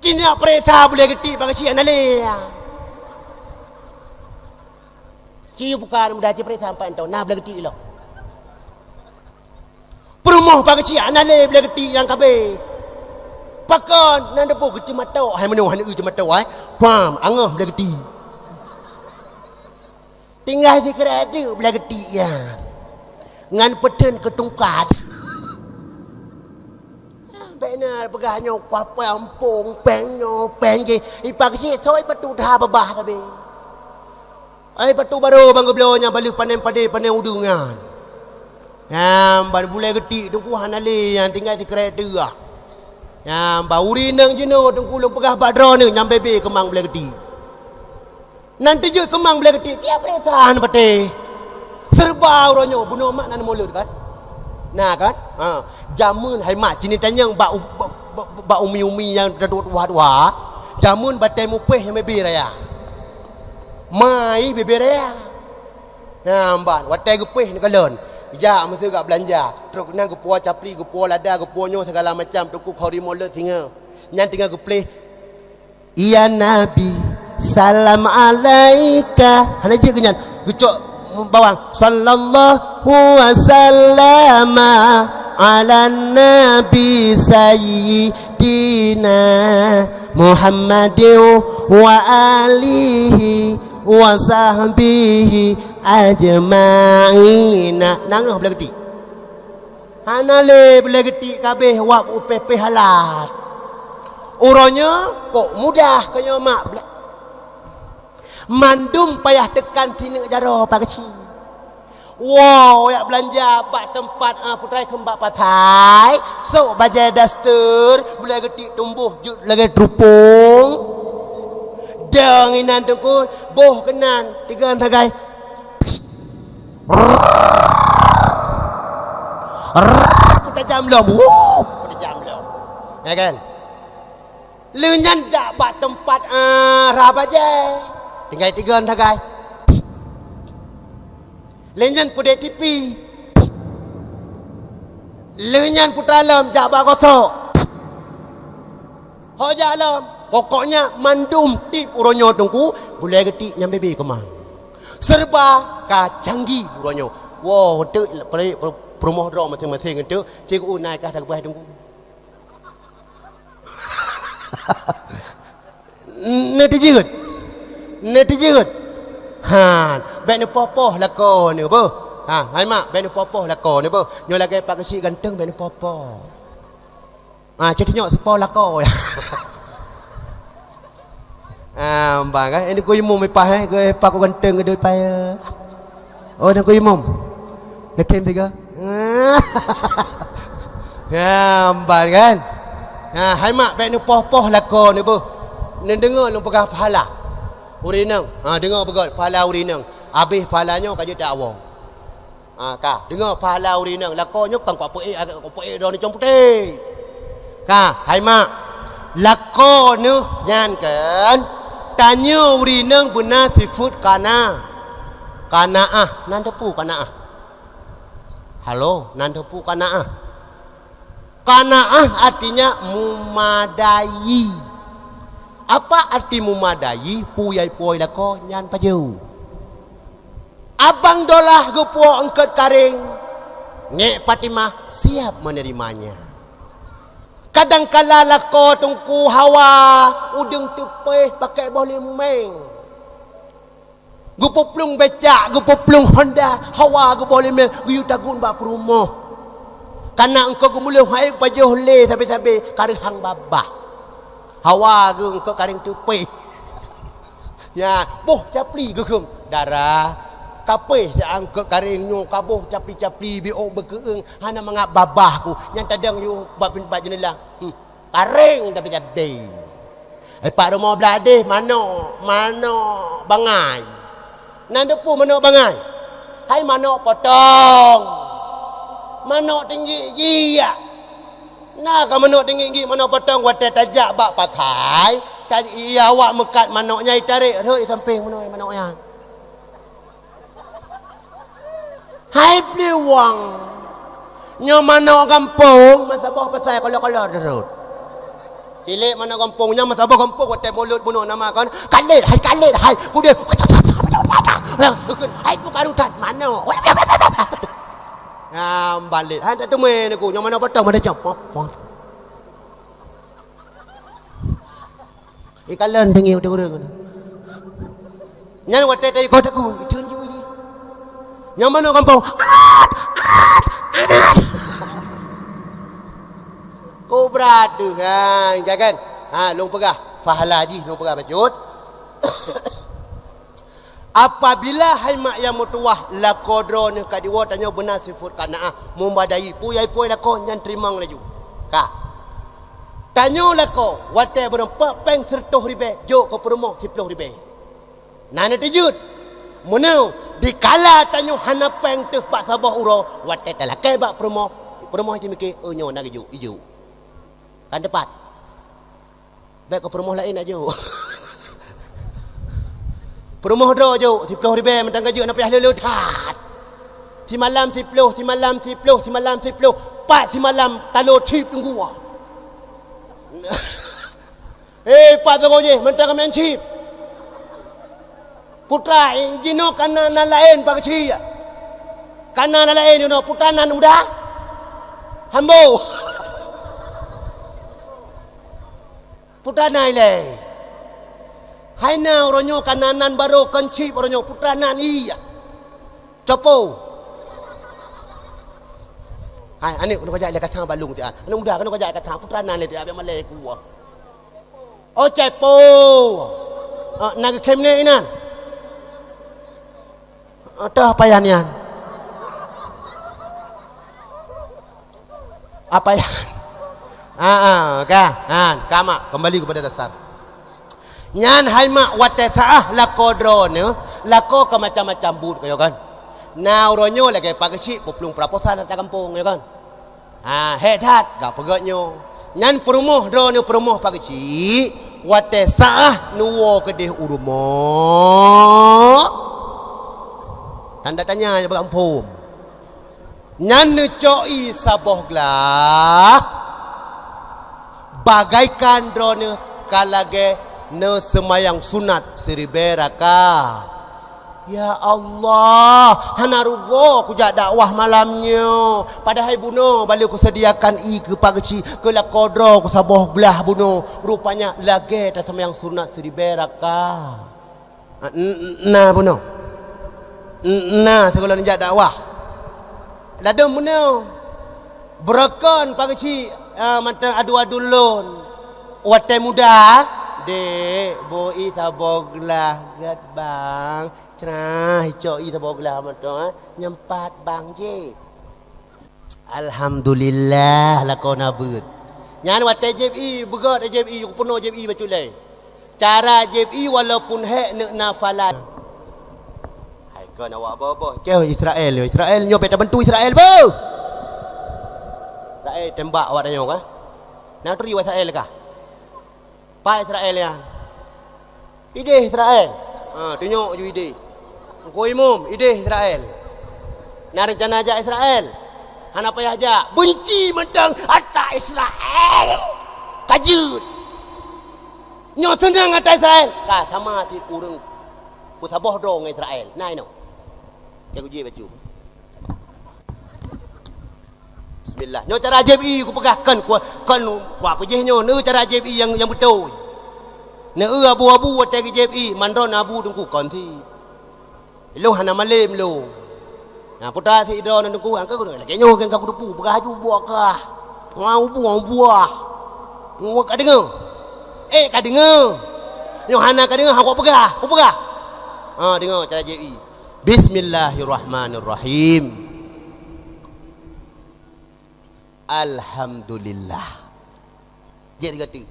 Ci nyak peuriksa bulèe geutik Pak Keuchik hana lé. Ci bukan muda ci peuriksa empat tahun, na bulèe geutik lom. Peurumoh Pak Keuchik hana lé bulèe geutik nyang ka abéh. Pakon na deungoe geuceumatok, hai meunyoe hana eu ceumatok, hai. Pam, angoh bulèe geutik. Tinggai sikrek teuk bulèe geutik nyan. Ngon peuteun keu tungkat. Bèk na peugah nyoe kuah peumpong, péng nyoe, péng jih. I Pak Keuchik soi beutôi that babah sabe. Ai beutôi barô ban geubloe nyang baleuh panèng padé, panèng udeueng nyan. Nyan ban bulèe geutik teungku hana lé, nyan tinggai sikrek teuk. Nyan ba ureueng inong jinoe teungku lôn peugah bak droeneuh nyang bebe keumang bulèe geutik. Nan teujeuet keumang bulèe geutik, tiep lé sahan patéh. Seureuba uroe nyoe bunoe mak nan mulod kan? Na kan? Ha, jameun hai mak cini tanyong bak u-, bak, bak, bak umi-umi nyang tuha-tuha. Jameun batèe mupéh nyang bebe raya. Mai bebe raya. Nyan ban, watèe geupéh neukalon. Jak meuseugat beulanja. Trok nan geupuwoe capli, geupuwoe lada, geupuwoe nyoe segala macam, teungku kho rimong leuet singoh. Nyan teungoh geupléh. Ya Nabi, salam alaika. Hana jeuet keu nyan. Geucok bawang. Sallallahu wasallama ala Nabi Sayyidina Muhammadin wa alihi wa sahbihi ajma'ina. Nangoh bulèe geutik. Hana lé bulèe geutik ka abéh wab upéh-péh halat. Uroe nyoe kok mudah keu nyoe mak bla-, mandum payah teukan sineuk jaroe Pak Keuchik. Woe jak beulanja bak teumpat, ah, putrai keumbak pasai, sôk bajèe daster, bulèe geutik tumbôh jeuet lagèe teurupông. Dong inan teungku, boh keunan, tiga sagai. Rrrr. Rrrr, peutajam lom. Wup, peutajam lom. Ya kan? Lheueh nyan jak bak teumpat, ah, rhah bajèe. Tinggai tiga sagai. Lheueh nyan peudeh tipi. Lheueh nyan putra lom jak bak gosok. Ho jak lom. Pokoknya mandum tiep uroe nyoe teungku, bulèe geutik nyang bebe keumang. Seureuba ka canggih uroe nyoe. Woe, eunteuk peurumoh droe maséng-maséng eunteuk, cikgu nai kah tageupeugah teungku. Neuteujeut. Neuteujeut. Han, bèk neupoh-poh lakoe neuh beuh. Ha, hai mak, bèk neupoh-poh lakoe neuh beuh. Nyoe lagèe Pak Keuchik ganteng bèk neupoh-poh. Ah, cuti nyoe seupôt lakoe. Ha, Ah, ban kan? Eh, ni ku imum ipah, eh. Ku ipah ku ganteng ke doi pai. Oh, ni ku imum. Nekem tiga. Ya, ban kan? Ha, hai mak, bèk neupoh-poh lakoe neuh beuh. Neudeungoe lôn peugah pahala. Ureueng inong. Ha, deungoe beugöt pahala ureueng inong. Abéh pahala nyoe ka jeuet tawoe. Ha, ka, deungoe pahala ureueng inong. Lakoe nyoe kan kupeue, kupeue droeneuh cong putéh. Ka, hai mak, lakoe neuh nyan kan, tanyoe ureueng inong beuna sifeuet kana-, kanaah. Nan teupeue kanaah? Halo, nan teupeue kanaah? Kanaah artinya memadai. Apa arti memadai? Puyai-puyai lakoe nyan pajoh. Abang Dolah geupuwoe eungkôt karéng, Nék Fatimah siap menerimanya. Kadangkala lakoe teungku hawa, udeueng teupéh pakai boh limeng. Geupeuplueng becak, geupeuplueng honda, hawa geuboh limeng, geuyue tagun bak peurumoh. Kana eungkôt geumulông hai pajoh lé sabe-sabe, ka reuhang babah. Hawa geuh eungkôt karéng teupéh. Nyan, boh capli geukheun, "Dara, kapéh jak eungkôt karéng nyoe, ka boh capli-capli, biôk beukeueng, hana mangat babah ku." Nyan tadong yue bak, bak jeuneulah. Hmm. Karéng tapi gadéng. Hai pak rumoh bladeh, manok, manok bangai. Nan teupeue manok bangai? Hai manok potong. Manok tinggi jiak. Na ka manok tinggi jiak, manok potong watèe tajak bak pakai, ta-, iya awak meukat manok nyan itarek rhot di sampéng manok, manok nyan. Hai pliwang. Nyoe manok gampông, meusaboh pasai kolo-kolo rhot. Cilék manok gampông nyan meusaboh gampông watèe mulot bunoe nama kon. Kalét, hai kalét, hai. Udeh. Hai peukarutan manok. Ya, balek. Hai tak teumé niku. Nyoe manok potong, manok jam. Ikalon teungieng ureueng. Nyan watèe taikot aku, itu jih. Nyang manoe gampông? Aat, aat, aat. Kobra tu, ha, kan? Ha, lôn peugah. Pahala jih lôn peugah bacut. Apabila hai mak nyang meutuwah lakoe droeneuh ka diwoe tanyoe beuna sifeuet kanaah, memadai, puyai-puyai lakoe nyan teurimong laju. Ka. Tanyoe lakoe watèe beureumpok péng sireutôh ribèe jok keu peurumoh siploh ribèe. Na neuteujeuet. Meunoe, dikala tanyoe hana péng teuh bak saboh uroe, watèe talakèe bak peurumoh, peurumoh jimike, "Oh, nyoe na geujok, ijok." Kan teupat. Bèk keu peurumoh laén ajok. Peurumoh droe jok, siploh ribèe mantong ka jeuet, na payah lé-lé that. Simalam siploh, simalam siploh, simalam siploh. Pat simalam talo chip teungku. Eh, pat teungku jih, mantong ka meu'en chip. Putra, eh, jinoe kana nan laén pak keuchik. Kana nan laén jinoe, putra nan muda. Hambo. Putra nan ilèe. Hai na uroe nyoe kana nan barô kon chip uroe nyoe, putra nan iya. Copo. Hai, aneuk keuneuk kajak ilèe kacang balung tian. Aneuk muda keuneuk kajak kacang, putra nan ilèe tian, biar malèe kuah. Oh, cepo. Ah, na geukhem nyan inan. Ah, toh apa nyan? Apa nyan? Ah, ah, ka. Ha, ka mak, kembali kepada dasar. Nyan hai mak watèe saah lakoe droeneuh, lakoe ka macam-macam buet, ka yo kan? Na uroe nyoe lagèe pak keuchik peuplueng peuraposan ata gampông, yo kan? Ha, hék that, ka peugöt nyoe. Nyan peurumoh droeneuh peurumoh pak keuchik, watèe saah neuwoe keudeh u rumoh. Tanda tanya bak gampông. Nyan neucok ie saboh glah, bagaikan droeneuh ka lagèe neuseumayang sunat siribèe raka. Ya Allah, hana rugoe kujak dakwah malam nyoe. Padahai bunoe balèe kuseudiakan ie keu pak keuchik, keu lakoe droe kusaboh glah bunoe. Rupanya lagèe taseumayang sunat siribèe raka. N-, n-, na bunoe. N-, na sigohlom neujak dakwah. Ladôm bunoe. Beurokon pak keuchik, ah, mantong adu-adu lôn. Watèe muda, Dek, bôh ie saboh glah gét bang. Crah, icok ie saboh glah mantong, ha? Nyang pat bang jép. Alhamdulillah, lakoe na beuet. Nyan watée jép ie, beugét jép ie, peunoh jép ie bacut lé. Cara jép ie walaupun hék neuk na falan. Hai kon awak boh-boh. Céh Israel, Israel nyoe bèk tabantu Israel beuh. Israel tembak awak tanyoe kah? Na turi Israel kah? Pat Israel nyan? Idéh Israel. Ha, tunyok ju idéh. Teungku Imum, idéh Israel. Na reuncana jak Israel? Hana payah jak. Beunci mantong ata Israel. Ka jeuet. Nyoe seunang ata Israel. Ka sama cit ureuëng peusaboh droe ngon Israel. Na inoe. Ka kuji bacut. Bismillah. Nyoe cara jép ie kupeugah kon, kon wak peujéh nyoe. Neu cara jép ie nyang, nyang beutôi. Neu abu-abu watée geujép ie, mandron abu teungku kon cit. Ilôn hana malém lôn. Nah, putra sidroe nan teungku, angka lagée nyoe kan ka kuteupeu, peugah aju buah kah. Mau buah, buah. Nyoe ka deungoe. Eh, ka deungoe. Nyoe hana ka deungoe, hana kupeugah, kupeugah. Ha, deungoe cara jép ie. Bismillahirrahmanirrahim. Alhamdulillah. Jép sigoe teuk.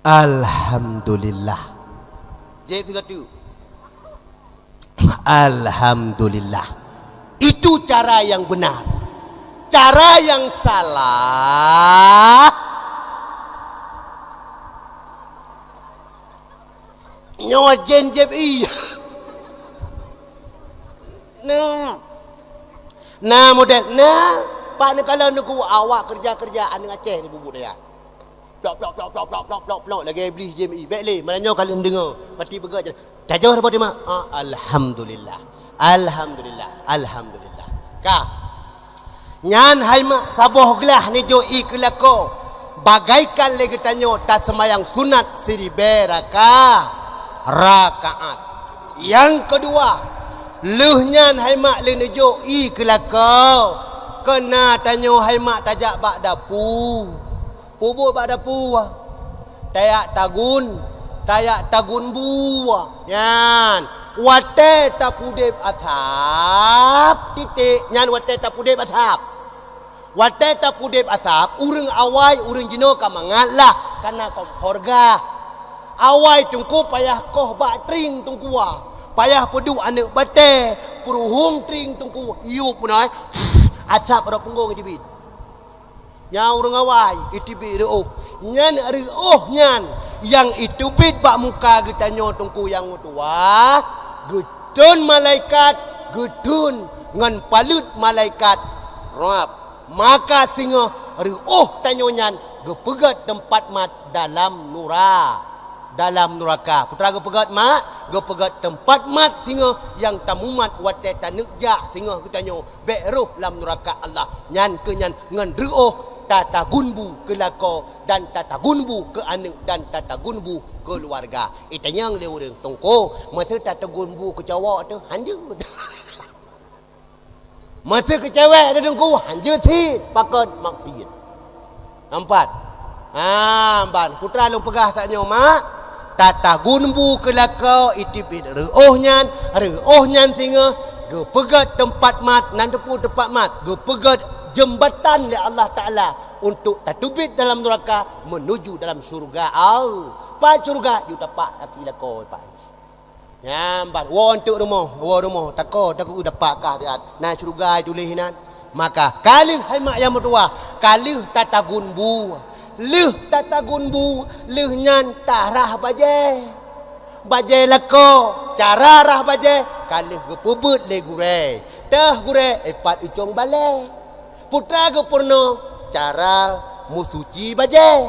Alhamdulillah. Jép sigoe teuk. Alhamdulillah. Itu cara yang benar. Cara yang salah, nyoe jén jép ie. Nah. Na model, na, pat neukalon neuku awak keureuja-keureuja aneuk Aceh di bubu daya. Plok, plok, plok, lagée Iblih jém ie. Bék lé, malam nyoe ka lheueh deungoe, pati beugét. Tajôh Fatimah. Ah, alhamdulillah. Alhamdulillah. Alhamdulillah. Ka. Nyan hai mak saboh glah neujok ie keu lakoe. Bagaikan lé geutanyoe taseumayang sunat siribée raka-, rakaat. Nyang keudua, lheueh nyan hai mak lé neujok ie keu lakoe, keu na tanyoe hai mak tajak bak dapu. Peubuet bak dapu, tajak tagun, tajak tagun bu. Nyan, watée tapudeb asab, titek, nyan watée tapudeb asab. Watée tapudeb asab, ureuëng awai, ureuëng jinoe ka mangat lah, kana kompor gah. Awai teungku payah koh bak tring teungku wa. Payah peuduek aneuk batée, peuruhueng tring teungku, yub peunoh, asab rot punggong jibit. Nyan ureuëng awai, iteubiet reuôh. Nyan reuôh nyan nyang iteubiet bak muka geutanyoe teungku nyang meutuwah, geutheun malaikat, geutheun ngon paleuet malaikat rab. Maka singoh reuôh tanyoe nyan geupeugét teumpat mat dalam nura-, dalam nuraka. Peue teuma geupeugét mat, geupeugét teumpat mat singoh nyang tamumat watée taneuk jak singoh geutanyoe bék rôh lam nuraka Allah. Nyan keuh nyan ngon reuôh tatagun bu keu lakoe dan tatagun bu keu aneuk dan tatagun bu keu keuluwarga. Itanyong lé ureuëng, "Teungku, meuseu tatagun bu keu cowok teuh, hanjeuet?" Meuseu keu cewek teuh teungku, hanjeuet cit, pakon maksiet. Nampak? Ha, ban, peue teuma lôn peugah tanyoe mak, tatagun bu keu lakoe iteubiet reuôh nyan, reuôh nyan singoh geupeugét teumpat mat, nan teupeu teumpat mat, geupeugét jeumbatan lé Allah Taala untuk tateubiet dalam nuraka meunuju dalam syeuruga. Au, pat syeuruga? Ju tapak kaki lakoe pat. Nyan ban, woe eunteuk rumoh, woe rumoh, tako, tako dapat kah siat. Na syeuruga tuléh inan. Maka, ka lheueh hai mak nyang meutuwah, ka lheueh tatagun bu. Lheueh tatagun bu, lheueh nyan tarhah bajée. Bajée lakoe, cara rhah bajée, ka lheueh geupeubeuet lé gurée. Teuh gurée, ipat icong balée. Peue teuma geupeurunoe cara meusuci bajée.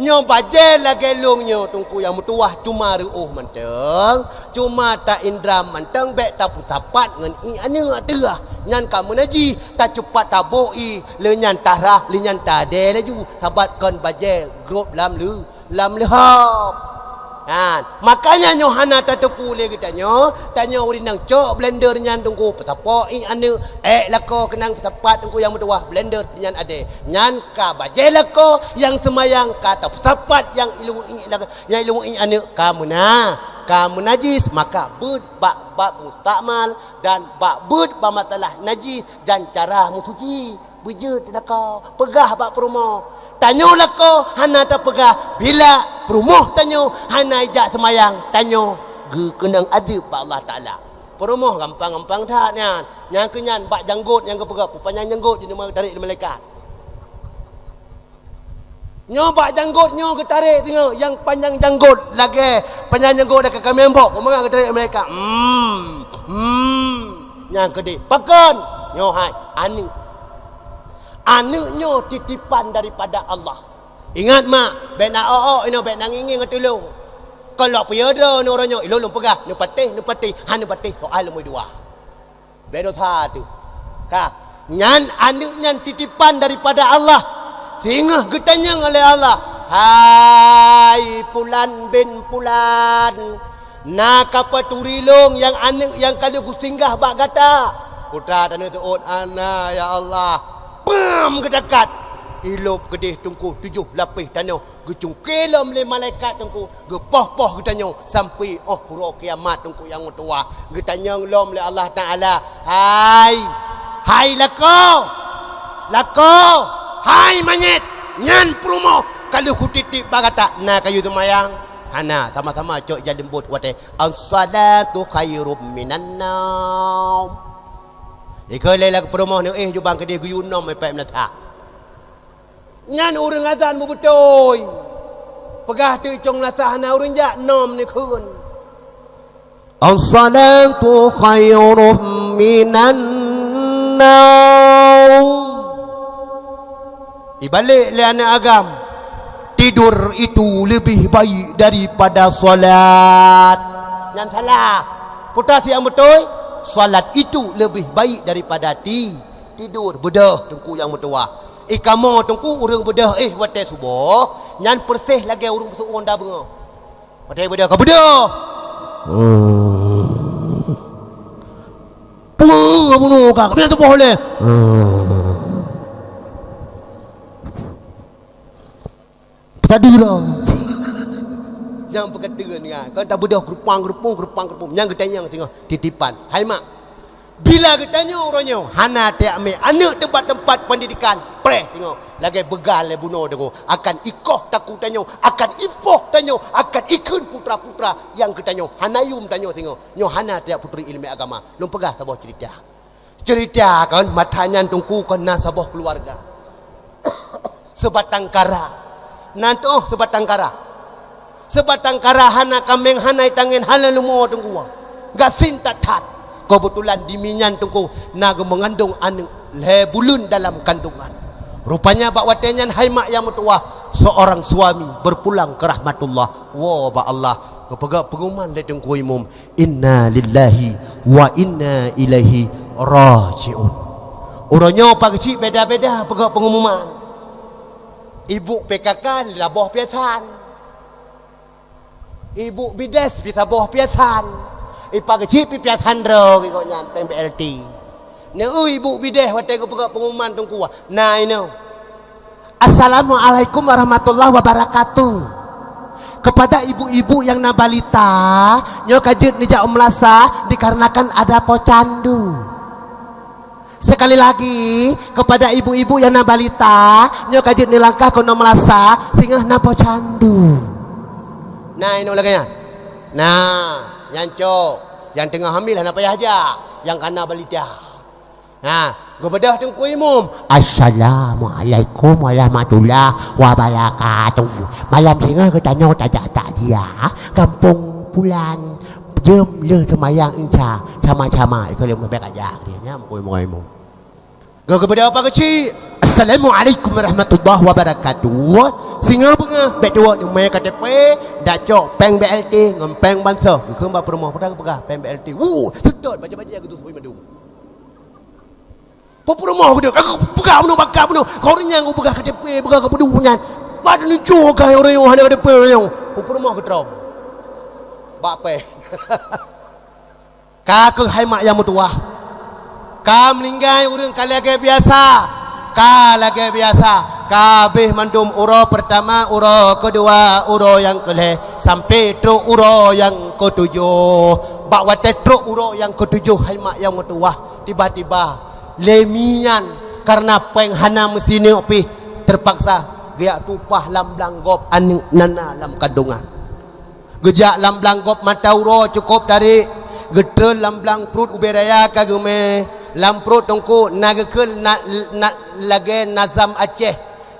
Nyoe bajée lagée lôn nyoe teungku nyang meutuwah cuma reuôh mantong, cuma ta-indram mantong bék tapeusapat ngon ié aneuk teuh. Nyan ka meunajih, tacupat taboh ié, lheueh nyan tarhah, lheueh nyan tadée laju, sabat kon bajée grob lam leu-, lam leuhab. Kan? Makanya nyoe hana tateupeue lé geutanyoe, tanyoe ureueng nyang cok blender nyan teungku, peusapat ié aneuk, ék lakoe keunong peusapat teungku nyang meutuwah, blender nyan adé. Nyan ka bajée lakoe nyang seumayang, ka tapeusapat nyang ileumu ié lak-, nyang ileumu ié aneuk ka meuna, ka meunajis, maka beuet bak bab mustakmal dan bak beuet bak masalah najis dan cara meusuci. Beujeuet lakoe, peugah bak peurumoh. Tanyoe lakoe hana tapeugah bila peurumoh tanyoe hana ijak seumayang, tanyoe geukeunong adeueb bak Allah Taala. Peurumoh gampang-gampang that nyan. Nyang keu nyan bak janggot nyang geupeugah, peupanyang janggot jinoe tarek lé malaikat. Nyoe bak janggot nyoe geutarek teungoh, nyang panyang janggot lagée panyang janggot lagée kaméng bok, peue mangat geutarek lé malaikat. Hmm, hmm. Nyang keudeh, pakon? Nyoe hai, aneuk. Aneuk nyoe titipan daripada Allah. Ingat mak, bék na ôk-ôk inoe, bék na ngieng-ngieng ngon tulông. Kon lok peue droe nyoe uroe nyoe, ilôn lôn peugah, neupatéh, neupatéh, han neupatéh, soai lôn dua. Bék dosa teuh. Ka, nyan aneuk nyan titipan daripada Allah. Singoh geutanyong lé Allah, "Hai Pulan bin Pulan, na ka peue turi lôn nyang aneuk nyang ka lheueh geusinggah bak gata?" Putra tanyoe seuôt, "Ana, ya Allah." Pam geutakat. Ilôb keudeh teungku tujoh lapéh tanoh, geucungké lom lé malaikat teungku. Geupoh-poh geutanyoe sampoe óh uroe kiamat teungku nyang meutuwah. Geutanyong lom lé Allah Taala, "Hai, hai lakoe, lakoe, hai manyét, nyan peurumoh ka lheueh kutitip bak gata, na kayue seumayang?" "Hana, sama-sama cok ija leumbot watée." "As-salatu khairum minan naum." Ikheun lé lakoe peurumoh nyoe, "Éh, jubang keudeh geuyue nom ipék meunasah." Nyan ureuëng azan beubeutôi. Peugah teuk cong meunasah hana ureuëng jak nom neukheun. "As-salatu khairum minan naum." Ibalek lé aneuk agam, "Tidur itu lebih baik daripada salat." Nyan salah. Peue teuh nyang beutôi, salat itu lebih baik daripada ti-, tidur. Beudôh teungku nyang meutuwah. Ikamoe teungku ureuëng beudôh éh watée suboh, nyan peureséh lagée ureuëng peusuon da beungoh. Watée beudôh ka beudôh. Hmm. Peue bunoe ka, kami tuboh lé. Hmm. Tadi dah. Nyang peukeuteun kan, kan tabeudôh geurupang-geurupung, geurupang-geurupung. Nyang geutanyong singoh titipan. Hai mak, bila geutanyoe uroe nyoe hana tajak mé aneuk teuh bak teumpat peundidikan, preh teungoh lagée beugal lé bunoe teungku, akan ikoh takue tanyoe, akan ipoh tanyoe, akan ikheun putra-putra nyang geutanyoe hana yum tanyoe teungoh. Nyoe hana tajak peuturi iéleumé agama. Lôn peugah saboh ceurita. Ceurita kon masa nyan teungku kon na saboh keuluwarga. Seubatang kara. Na teuh seubatang kara. Seubatang kara hana kaméng, hana itangen, hana leumo teungku. Gasien that-that. Keubeutulan di minyéu nyan teungku na geumeungandong aneuk lhée buleuen dalam kandongan. Rupanya bak watée nyan hai mak nyang meutuwah, seorang suami berpulang ke rahmatullah. Woe bak Allah. Geupeugah peungumuman lé teungku imum. Inna lillahi wa inna ilaihi raji'un. Uroe nyoe pageucik beda-beda peugah peungumuman. Ibu P K K laboh piasan. Ibu Bides pih saboh piasan. Ipageucik pih piasan droe geuh nyan péng B L T. Neu ibu Bides watée geupeugah peungumuman teungku. Na inoe. Assalamualaikum warahmatullahi wabarakatuh. Kepada ibu-ibu yang na balita, nyoe ka jeuet neujak u meulasah dikarenakan ada pocandu. Sekali lagi, kepada ibu-ibu yang na balita, nyoe ka jeuet neulangkah keunoe meulasah, singoh na pocandu. Na inoe lagée nyan. Na, nyan cok, nyang teungoh hamil hana payah jak, nyang ka na balita. Ha, geubeudôh teungku imum. Assalamualaikum warahmatullahi wabarakatuh. Malam singoh geutanyoe tajak takziah gampông Pulan. Jeuem lheueh seumayang Isya sama-sama. Ikeu lheueh mubek aja dia nya mukui-mukui imum. Geubeudôh pageucik. Assalamualaikum warahmatullahi wabarakatuh. Singoh beungoh bék tuwoe neumé K T P, dak cok péng B L T ngon péng bansos. Geukheun bak peurumoh, peugah péng B L T. Wuh, seutôt baja-baja geutusui mandum. Peue peurumoh geudeuk, "Aku peugah bunoe, baka bunoe." Kau ureueng nyang peugah K T P, peugah keu peuduek nyan. Ban lucu kah ureueng nyoe hana K T P nyoe. Peue peurumoh geutrông. Pak Peng. Ka keuh hai mak nyang meutuwah. Ka meuninggai ureuëng ka lagée biasa. Ka lagée biasa. Ka habéh mandum uroe peurtama, uroe keudua, uroe nyang keulhée, sampoe trok uroe nyang keutujoh. Bak watée trok uroe nyang keutujoh hai mak nyang meutuwah, tiba-tiba lé mi nyan kareuna péng hana meusineuk pih, teupaksa geujak tumpah lam blang gob aneuëk nan na lam kandongan. Geujak lam blang gob mata uroe cukôp tarék, geutreun lam blang pruet ubé raya ka geumé, lam pruet teungku na geukheun na, na, lagée nazam Aceh.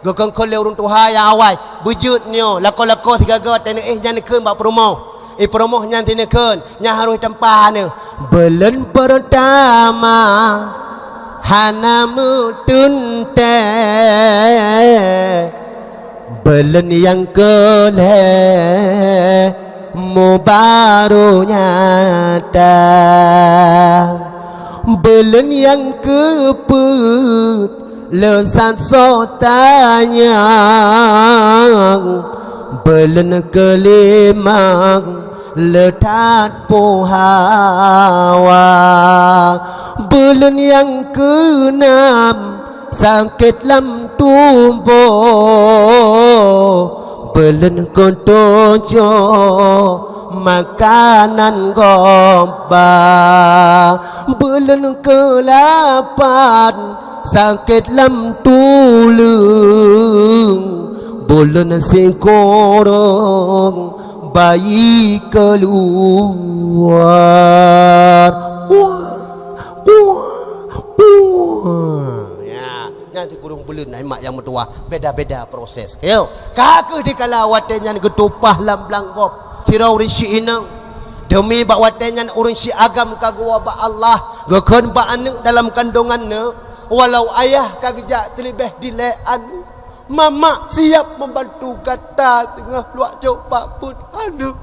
Geukheun-kheun lé ureuëng tuha nyang awai, beujeuet nyoe, lakoe-lakoe sigaga watée neuéh nyan neukheun bak peurumoh. I peurumoh nyan sineukheun, nyan harôh tampa neuh. Buleuen peurtama hana meuteuntée, buleuen nyang keulhée mubaroe nyata. Buleuen nyang keupeuet le sasoe tanyang, buleuen keulimang le that poh hawa. Buleuen nyang keunam sakét lam tuboh, buleuen keutujoh makanan gob ba, buleuen keulapan sakét lam tuleueng, buleuen sikureueng bayi keuluwa. Wah, wah, wah. Ya, nyan sikureueng buleuen hai mak nyang meutuwah, beda-beda proses. Yo, ka keuh dikala watée nyan geutumpah lam blang gob sidroe ureuëng syiek inong. Deumi bak watée nyan ureuëng syiek agam ka geuwoe bak Allah, geukheun bak aneuëk dalam kandongan neuh, walau ayah ka geujak teuleubeh dilée aneuëk, mamak siap membantu gata teungoh luwak jok bak peuet aneuëk.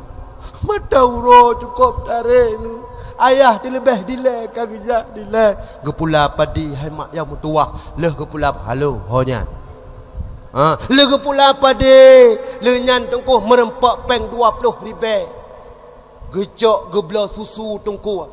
Mata uroe cukôp tarék neuh, ayah teuleubeh dilée ka geujak dilée. Geupula padé hai mak nyang meutuwah, lheueh geupula halo ho nyan. Ha, lheueh geupula padé, lheueh nyan teungku meureumpok péng dua ploh ribée. Geucok geubloe susu teungku,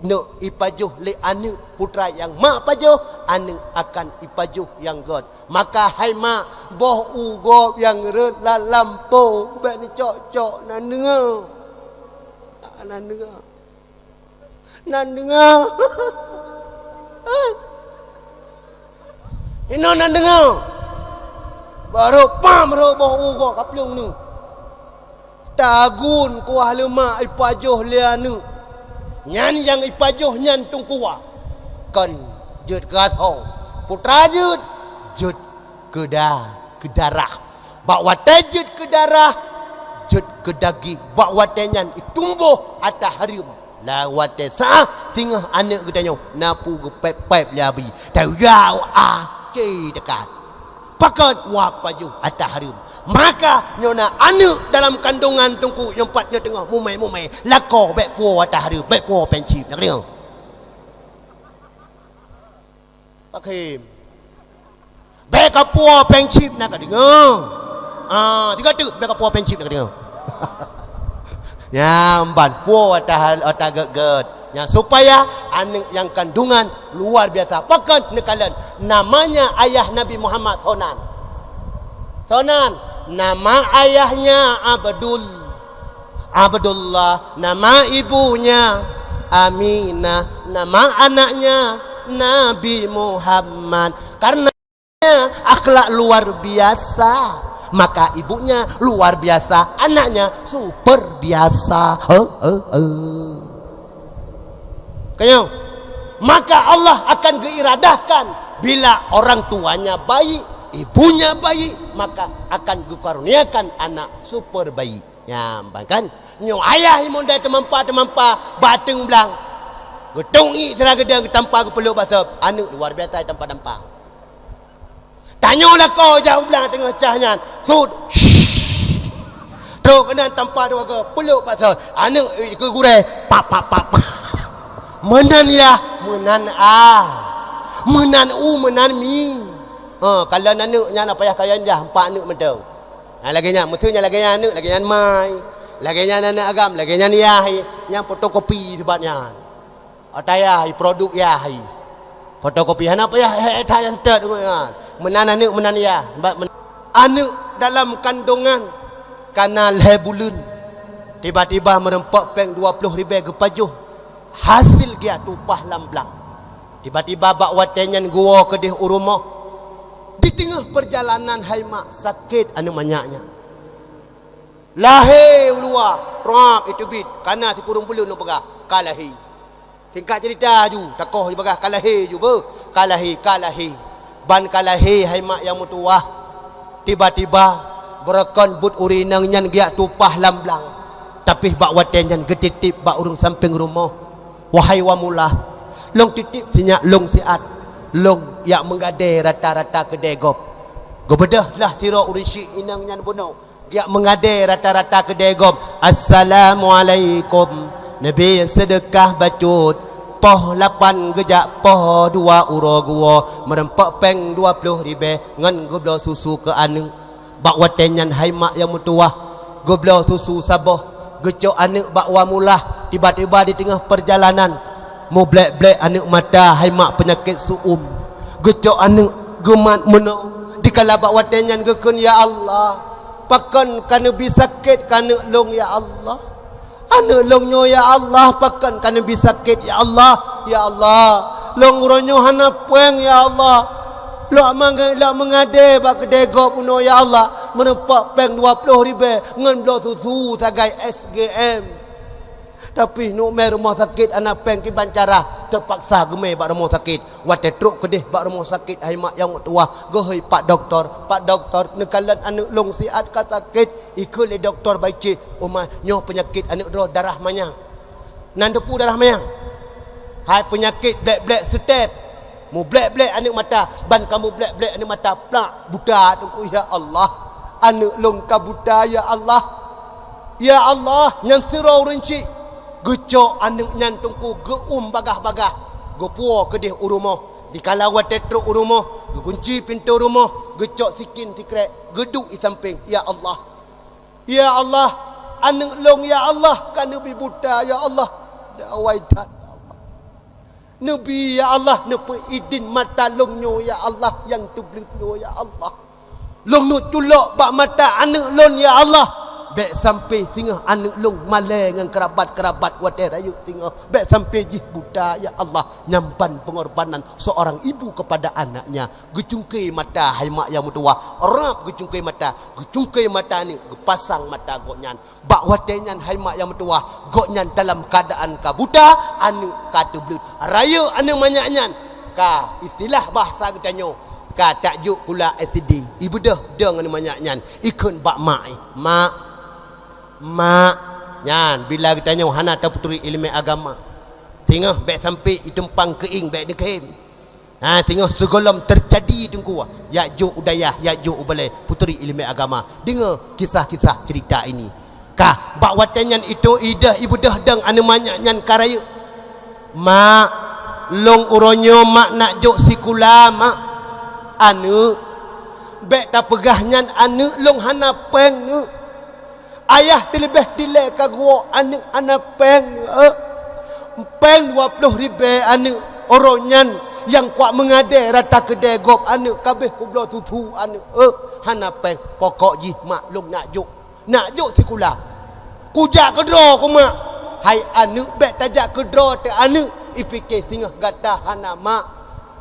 neuk ipajoh lé aneuëk putra nyang mak pajoh, aneuëk akan ipajoh nyang gét. Maka hai mak, boh u gob nyang rhot lam lampôh bék neucok-cok, na deungoe. Na deungoe. Na deungoe. Inoe na deungoe. Barô pam rhot boh u gob ka plueng neuh. Tagun kuah leumak ipajoh lé aneuëk. Nyan nyang ipajoh nyan teungku, kon jeuet keu asoe. Putra jeuet, jeuet keu da-, keu darah. Bak watée jeuet keu darah, jeuet keu daging. Bak watée nyan itumboh ata hareuem. Lam watée sa singoh aneuëk geutanyoe na peue geupéb-péb lé abi, tayue até teuka. Pakon? Wah pajoh ata hareuem. Maka nyoe na aneuëk dalam kandongan teungku nyang pat nyoe teungoh mumai-mumai, lakoe bék puwoe ata hareuem, bék puwoe péng chip, na ka deungoe? Pak Hakim. Bék kapuwoe péng chip, na ka deungoe? Ah, tiga tu, bék kapuwoe péng chip, na ka deungoe? Nyan ban puwoe ata hal-, ata gét-gét. Nyan supaya aneuëk nyang kandongan luar biasa. Pakon neukalon? Namanya ayah Nabi Muhammad soe nan. Soe nan? Nama ayahnya Abdul Abdullah, nama ibunya Aminah, nama anaknya Nabi Muhammad. Karena akhlak luar biasa, maka ibunya luar biasa, anaknya super biasa. He, he, he. Kenyang. Maka Allah akan geuiradahkan bila orang tuanya baik, ibunya baik, maka akan geukaruniakan anak super baik. Nyan, kan? Nyoe ayah imum dai teumampa-teumampa bateng blang. Geutong ié sira geudang geutampa geupeuleuk bak sop. Aneuëk luar biasa tampa-tampa. Tanyoe lakoe jak u blang teungoh cah nyan. Sut. Trok keunan tampa dua go, peuleuk bak sop. Aneuëk, eh, keu gurée. Pap, pap, pap, pap. Meunan yah, meunan ah. Meunan u, meunan mi. Ha, kalon aneuëk nyan apa yah kaya indah, empat aneuëk mantong. Ha, lagée nyan, meuseu nyan lagée nyan aneuëk, lagée nyan mai. Lagèe nyan aneuk agam, lagèe nyan yah, nyang fotokopi sibat nyan. Ata yah, produk yah. Fotokopi hana payah, eh, eh, that nyang seutôt nyan. Meunan aneuk, meunan yah. Ba-, men-, aneuk dalam kandongan kana lhèe buleuen. Tiba-tiba meureumpok pèng dua ploh ribèe geupajoh. Hasil geujak tumpah lam blang. Tiba-tiba bak watèe nyan geuwoe keudéh u rumoh. Di teungoh peurjalanan hai mak sakét aneuk manyak nyan. Lahé u luwa, prap, iteubiet, kana sikureueng buleuen neupeugah, ka lahé. Singkat cerita ju, takoh ju bagah ka lahé ju beuh, ka lahé, ka lahé. Ban ka lahé hai mak nyang meutuwah. Tiba-tiba, beureukan buet ureueng inong nyan geujak tumpah lam blang. Tapi bak watèe nyan geutitip bak ureueng sampéng rumoh. Wahai wa mulah, lôn titip sinyak lôn siat. Lôn jak meugadèe rata-rata keudè gob. Geubeudôh lah sidroe ureueng chik inong nyan bunoe. Geujak meugadèe rata-rata keudè gob. "Assalamualaikum." Neubi seudeukah bacut. Poh lapan geujak, poh dua uroe geuwoe, meureumpok pèng dua ploh ribèe ngon geubloe susu keu aneuk. Bak watèe nyan hai mak nyang meutuwah, geubloe susu saboh, geucok aneuk bak wa mulah, tiba-tiba di teungoh peurjalanan, mublek-blek aneuk mata hai mak peunyakét su'um. Geucok aneuk geumat meunoe, dikala bak watèe nyan geukheun, "Ya Allah, pakon ka neubi sakét keu aneuk lôn, ya Allah? Aneuk lôn nyoe, ya Allah, pakon ka neubi sakét, ya Allah? Ya Allah, lôn uroe nyoe hana pèng, ya Allah. Lôn meuga-, lôn meugadèe bak keudè gob bunoe, ya Allah, meureumpok pèng dua ploh ribèe ngon bloe susu sagai S G M. Tapi neuk mè rumoh sakét hana pèng, kiban cara, teupaksa geumè bak rumoh sakét." Watèe trok keudéh bak rumoh sakét hai mak nyang meutuwah, geuhôi pak dokto. "Pak dokto, neukalon aneuk lôn siat ka sakét." Ikheun lé dokto baicéh, "Oma, nyoe peunyakét aneuk droe darah manyang." "Nan teupeue darah manyang?" "Hai peunyakét blek-blek seutep. Mublek-blek aneuk mata, ban ka mublek-blek aneuk mata plak buta, Teungku, ya Allah. Aneuk lôn ka buta, ya Allah. Ya Allah, nyan sidroe ureueng chik." Geucok aneuk nyan, Teungku, geu'um bagah-bagah, geupuwoe keudéh u rumoh. Dikala watèe trok u rumoh, geugunci pintoe rumoh, geucok sikin sikrek, geuduek i sampéng, "Ya Allah, ya Allah, aneuk lôn, ya Allah, ka neubi buta, ya Allah. Dawai that, ya Allah. Neubi, ya Allah, neupeuidin mata lôn nyoe, ya Allah, nyang teubleuet nyoe, ya Allah. Lôn neuk culok bak mata aneuk lôn, ya Allah. Bèk sampé singoh aneuk lôn malèe ngon keurabat-keurabat watèe rayeuk singoh. Bèk sampé jih buta, ya Allah." Nyan ban peungorbanan seorang ibu kepada anaknya. Geucungké mata hai mak nyang meutuwah. Rab geucungké mata. Geucungké mata aneuk, geupasang mata gobnyan. Bak watèe nyan hai mak nyang meutuwah, gobnyan dalam keuadaan ka buta, aneuk ka teubleuet. Rayeuk aneuk manyak nyan ka, istilah bahasa geutanyoe, ka tajok kula S D. Ibeudôh dong aneuk manyak nyan, ikheun bak mak, "Mak, mak." Nyan bila geutanyoe hana tapeuturi ileumèe agama, singoh bèk sampé itumpang keuieng bèk neukhém. Ha, singoh sigohlom teujadi, Teungku, jak jok u dayah, jak jok u balè, peuturi ileumèe agama. Deungö kisah-kisah cerita ini. Ka, bak watèe nyan itu ideh ibeudôh dong aneuk manyak nyan ka rayeuk. "Mak, lôn uroe nyoe mak nak jok sikula, mak. Aneuk, bèk tapeugah nyan aneuk lôn hana pèng, neuk. Ayah teuleubeh dilèe ka geuwoe aneuk hana pèng, eh. Pèng dua ploh ribèe aneuk, uroe nyan nyang kuat meugadèe rata keudè gob aneuk, ka abéh kubloe susu aneuk, eh, hana pèng. Pokok jih mak lôn nak jok, nak jok sikula." "Kujak keudroe keu mak." "Hai aneuk, bèk tajak keudroe teuh aneuk. Ipike singoh gata hana mak.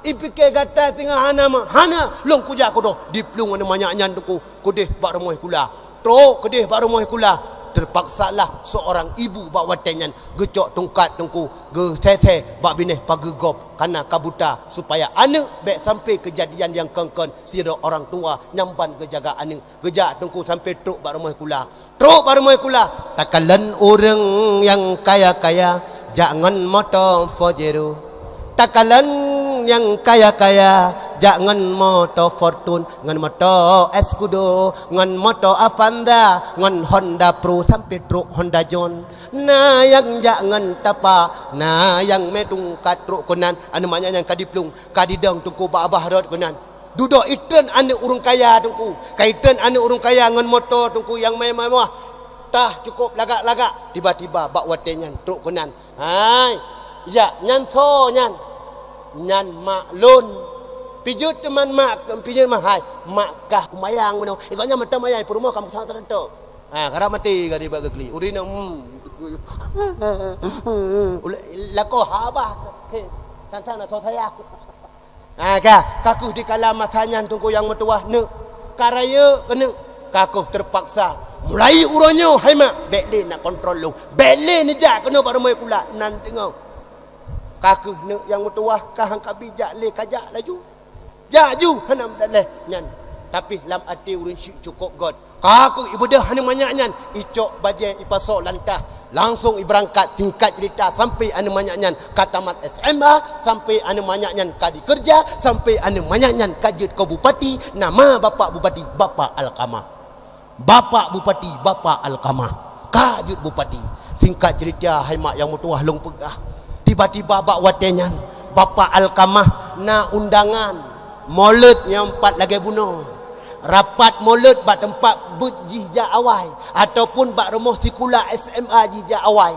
Ipike gata singoh hana mak." "Hana, lôn kujak keudroe." Diplueng aneuk manyak nyan, Teungku, keudeh bak rumoh sikula. Trok keudeh bak rumoh sikula, teupaksalah seurang ibu bak watèe nyan geucok tungkat, Teungku, geusèsè bak binéh pageue gob, kareuna ka buta, supaya aneuk bèk sampé keujadian nyang kon-kon sidroe ureueng tuha nyang ban geujaga aneuk. Geujak, Teungku, sampé trok bak rumoh sikula. Trok bak rumoh sikula, takalon ureueng nyang kaya-kaya jak ngon moto Pajero. Takalon nyang kaya-kaya jak ngon moto Fortuner, ngon moto Escudo, ngon moto Avanza, ngon Honda Pro, sampé trok Honda John. Na nyang jak ngon tapa, na nyang mè tungkat trok keunan, aneuk manyak nyan ka diplueng, ka didong, Teungku, bak babah rot keunan. Dudoe itreun aneuk ureueng kaya, Teungku. Ka itreun aneuk ureueng kaya ngon moto, Teungku, nyang mewah-mewah. Ah, cukup lagak-lagak. Tiba-tiba bak watèe nyan trok keunan. Hai, ya, nyan soe nyan? Nyan mak lôn. Pijeut teuma mak, pijeut mak, hai. Mak kah kumayang meunoe. Ikôt nyan mantong mayang, peurumoh kamoe sangat teurentok. Ha, karab maté ka dibak geuklik. Ureueng inong, hmm. Ulèe, lakoe haba. He, sang-sang na soe sayang. Ha, ka, ka kheueh dikala masa nyan Teungku nyang meutuwah neuk. Ka rayeuk keuneuk. Ka kheueh teupaksa. Mulai uroe nyoe hai mak, bèk lé nak kontrol lôn. Bèk lé neujak keunoe bak rumoh sikula. Nan teungoh. Ka kheueh neuk nyang meutuwah, ka han kabi jak lé, ka jak laju. Jak ju, hana meudaléh nyan. Tapi lam até ureueng syik cukôp göt. Ka kheueh ibeudôh aneuk manyak nyan, icok bajèe ipasoe lantah. Langsông ibeurangkat, singkat ceurita, sampoe aneuk manyak nyan ka tamat S M A, sampoe aneuk manyak nyan ka dikeureuja, sampoe aneuk manyak nyan ka jeuet keu bupati, nama bapak bupati, Bapak Alkamah. Bapak Bupati, Bapak Alkamah, ka jeuet bupati. Singkat ceurita, hai mak nyang meutuwah lôn peugah, tiba-tiba bak watèe nyan, Bapak Alkamah na undangan molot nyang pat lagèe bunoe. Rapat molot bak teumpat beuet jih jak awai, ataupun bak rumoh sikula S M A jih jak awai.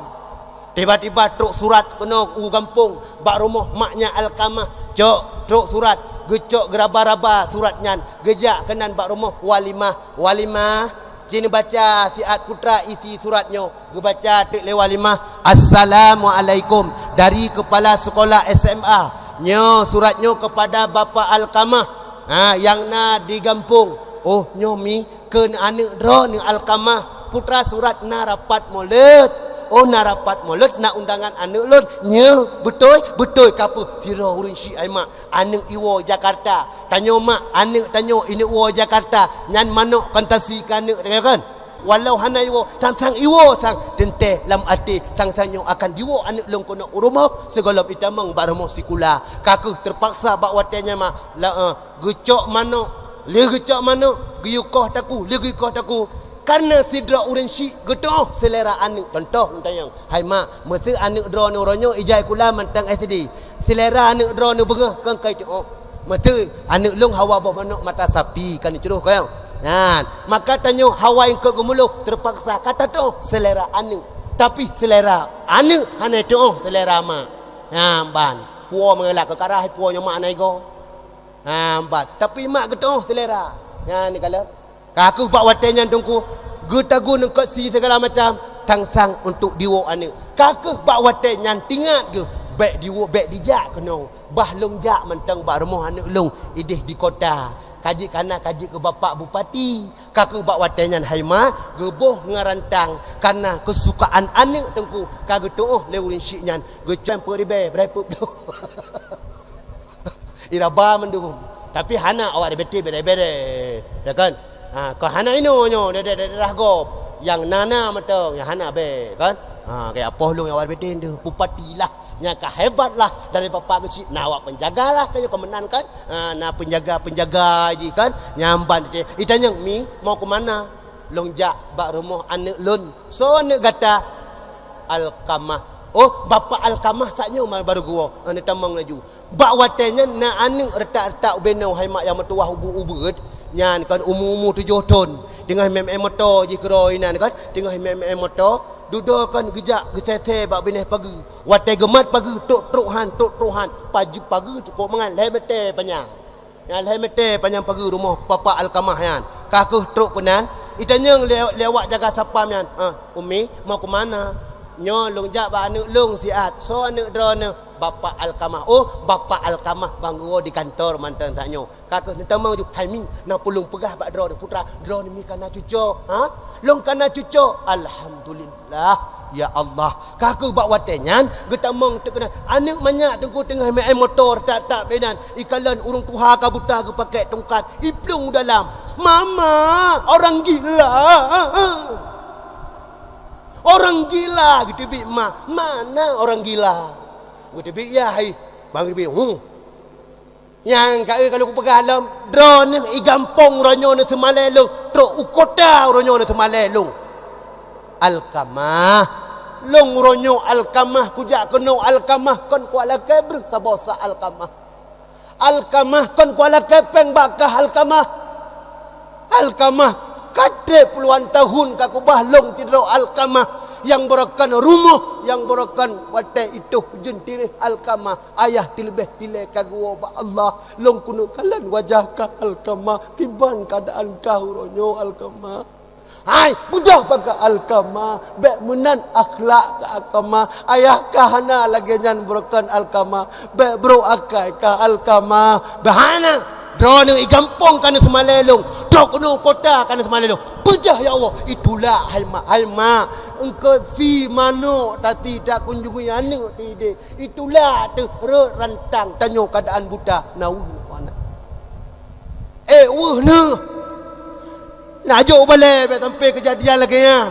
Tiba-tiba trok surat keunoe u gampông, bak rumoh maknya Alkamah. Cok, trok surat, geucok geuraba-raba surat nyan, geujak keunan bak rumoh Walimah. Walimah, ci neubaca siat putra isi surat nyoe. Geubaca teuk lé Walimah, "Assalamualaikum, dari kepala sekolah S M A. Nyoe surat nyoe kepada Bapak Alkamah, ha, nyang na di gampông." "Oh, nyoe mi, kheun aneuk droeneuh Alkamah, putra surat na rapat molot." "Oh, na rapat molot, na undangan aneuk lôn." "Nyoe, beutôi?" "Beutôi, ka peue?" Sidroe ureueng syik, "Hai mak, aneuk iwoe Jakarta." "Tanyoe mak, aneuk tanyoe ineuk woe Jakarta, nyan manok kon tasi keu aneuk, tanyoe kon. Walau hana iwoe, sang-sang iwoe sang, teuntèe lam até sang-sang nyoe akan diwoe aneuk lôn keunoe u rumoh, sigohlom itamong bak rumoh sikula." Ka kheueh teupaksa bak watèe nyan mak, la, eh, geucok manok, lheueh geucok manok, geuyue koh takue, lheueh geuyue koh takue. Kareuna sidroe ureueng syik geutu'oh seulera aneuk. Contoh lôn tanyong, "Hai mak, meuseu aneuk droeneuh uroe nyoe ijak sikula mantong S D, seulera aneuk droeneuh beungoh kon ka itu'oh?" "Meuseu aneuk lôn hawa boh manok mata sapi kan icroh kayong." Nyan, maka tanyoe hawa eungkôt geumuloh, teupaksa ka tatu'oh seulera aneuk. Tapi seulera aneuk hana itu'oh seulera mak. Nyan ban, puwoe meungelak keu karah, puwoe nyoe mak hana igoe. Ha, ban. Tapi mak geutu'oh seulera. Nyan ni kalon. Ka kheueh bak watèe nyan Teungku, geutagun eungkôt sie sigala macam, sang-sang untuk diwoe aneuk. Ka kheueh bak watèe nyan teuingat geuh, bèk diwoe, bèk dijak keunoe. Bah lôn jak mantong bak rumoh aneuk lôn idéh di kota. Ka jeuet kana, ka jeuet keu Bapak Bupati. Ka kheueh bak watèe nyan hai mak, geuboh ngon rantang, kareuna keusukaan aneuk Teungku ka geutu'oh lé ureueng syik nyan. Geucampeue ribèe, brai peuet bloe. Iraba mandum. Tapi hana awak dibete bere-bere. Ya kan? Ha, ka hana inoe nyoe, daerah-daerah gob. Nyang na-na mantong, nyang hana bèk, kan? Ha, kaya poh lôn awak dibete tu, bupati lah. Nyang ka hebat lah dari bapak keuchik. Na awak penjaga lah, kan, nyoe ka meunan, kan? Ha, na penjaga-penjaga jih, kan? Nyang ban, itanyong, "Mi, mau ke mana?" "Lôn jak bak rumoh aneuk lôn." "Soe aneuk gata?" "Alkamah." "Oh, bapak Alkamah saat nyoe baru geuwoe." Ha, neutamong laju. Bak watèe nyan na aneuk reutak-reutak ubé noe hai mak nyang meutuwah ubeut-ubeut, nyan kan umu-umu tujoh thon, teungoh mé-mé moto jih keudroe inan kan, teungoh mé-mé moto, dudoe kan geujak geusèsè bak binéh pageue. Watèe geumat pageue, trok-trok han, trok-trok han, pageue cukôp mangat lhèe meter panyang. Nyan lhèe meter panyang pageue rumoh Bapak Alkamah nyan. Ka kheueh trok keunan, itanyong lé, lé awak jaga sapam nyan, "Ah, Umi, mau ke mana?" "Nyoe lôn jak bak aneuk lôn siat." "Soe aneuk droeneuh?" "Bapak Alkamah." "Oh, Bapak Alkamah ban geuwoe di kantor mantong saat nyoe." Ka kheueh neutamong ju, "Hai Mi, na peue lôn peugah bak droeneuh putra, droeneuh Mi kana cuco." "Ha? Lôn kana cuco?" "Alhamdulillah, ya Allah." Ka kheueh bak watèe nyan geutamong teuk keunan aneuk manyak Teungku teungoh meu'en moto reutak-reutak bak inan, ikalon ureueng tuha ka buta geupakèk tongkat, iplueng u dalam. "Mama, orang gila! Orang gila!" geuteubiet ma. "Mana orang gila?" Geuteubiet yah, hai. Ban geuteubiet, hmm. Nyang ka, eh, ka lôn kupeugah lom, droeneuh i gampông uroe nyoe neuseumalèe lôn, trok u kota uroe nyoe neuseumalèe lôn. Alkamah. Lôn uroe nyoe Alkamah, kujak keunoe Alkamah, kon kuat lakèe breuh saboh sa Alkamah. Alkamah, kon kuat lakèe pèng bak kah Alkamah. Alkamah, Ka treb puluhan tahun ka keubah lôn sidroe Alkamah, nyang barokon rumoh, nyang barokon watée itôh jeuet tiréh Alkamah, ayah teuleubeh ilée ka geuwoe bak Allah. Lôn keuneuk kalon wajah kah Alkamah, kiban keuadaan kah uroe nyoe Alkamah. Hai, beudôh bak kah Alkamah, bék meunan akhlak kah Alkamah. Ayah kah hana lagée nyan barokon Alkamah, bék brok akai kah Alkamah. Bah hana. Droeneuh i gampông ka neuseumalée lôn, trok keunoe kota ka neuseumalée lôn. Peugah, "Ya Allah, itulak hai mak, hai mak, engkau si manok tati takunjungi aneuëk teuh idéh. Itulak teuh rot rantang tanyoe keuadaan buta na weueh aneuk." Eh, weueh neuh. Nak jok balée bék sampai keujadian lagée nyan.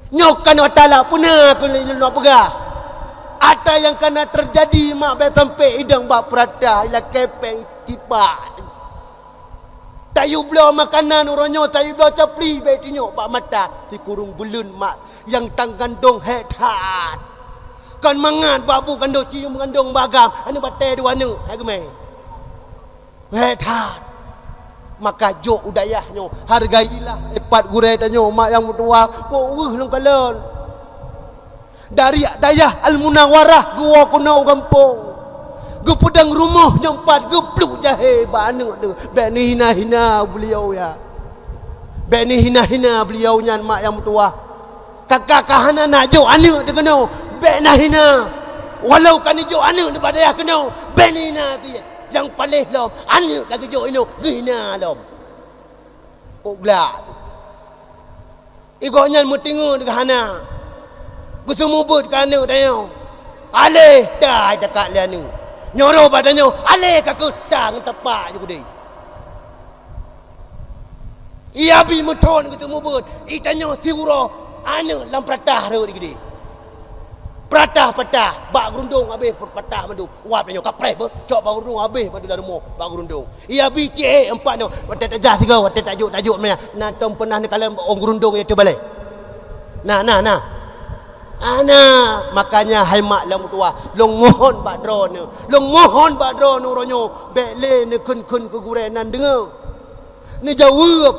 Nyoe kan Allah Taala peuna keuneuk peugah. Ata nyang kana teujadi mak bék sampai idong bak peurata, ilakée péng tibak. Tayue bloe makanan uroe nyoe, tayue bloe capli bék tunyok bak mata, sikureueng buleuen mak nyang tangandong hék that. Kon mangat bak bu kandong cium kandong bagam, aneuk batée dua aneuk, hai geumé. Hék that. Maka jok u dayah nyoe, hargailah ipat gurée tanyoe, mak nyang meutuwah, kok weueh lôn kalon. Dari dayah Al-Munawarah geuwoe keunoe u gampông. Geupeudong rumoh nyoe pat geupluek jahé bak aneuk teuh, bék neuhina-hina beuliau ya. Bék neuhina-hina beuliau nyan mak nyang meutuwah. Kakak ka hana nak jok aneuk teuh keunoe, bék na hina. Walau ka neujok aneuk nibak dayah keunoe, bék neuhina cit. Nyang paléh lom, aneuk ka geujok inoe, geuhina lom. Kok glak. Igoe nyan meuteungeut keu hana. Geuseumeubeuet keu aneuk tanyoe. Aléh tai takat lé aneuk. Nyoe roh bak tanyoe, aléh ka keuh ta ngon tapak ju keudeh. Ia bi meuthon geuteumeubeuet, i tanyoe siuroe aneuk lam peuratah rhot di keudeh. Peuratah patah, bak geurundong habéh patah mandum. Wab tanyoe kapreh beuh, cok bak geurundong habéh mandum lam rumoh bak geurundong. Ia bi cit empat nyoe, watée tajak sigoe, watée tajok-tajok meunan, na tom peunah neukalon ôn geurundong ié teubalée. Na, na, na. Ana, makanya hai mak nyang meutuwah, lôn mohon bak droeneuh, lôn mohon bak droeneuh uroe nyoe, bék lé neukheun-kheun keu gurée nan deungoe. Neujaweueb,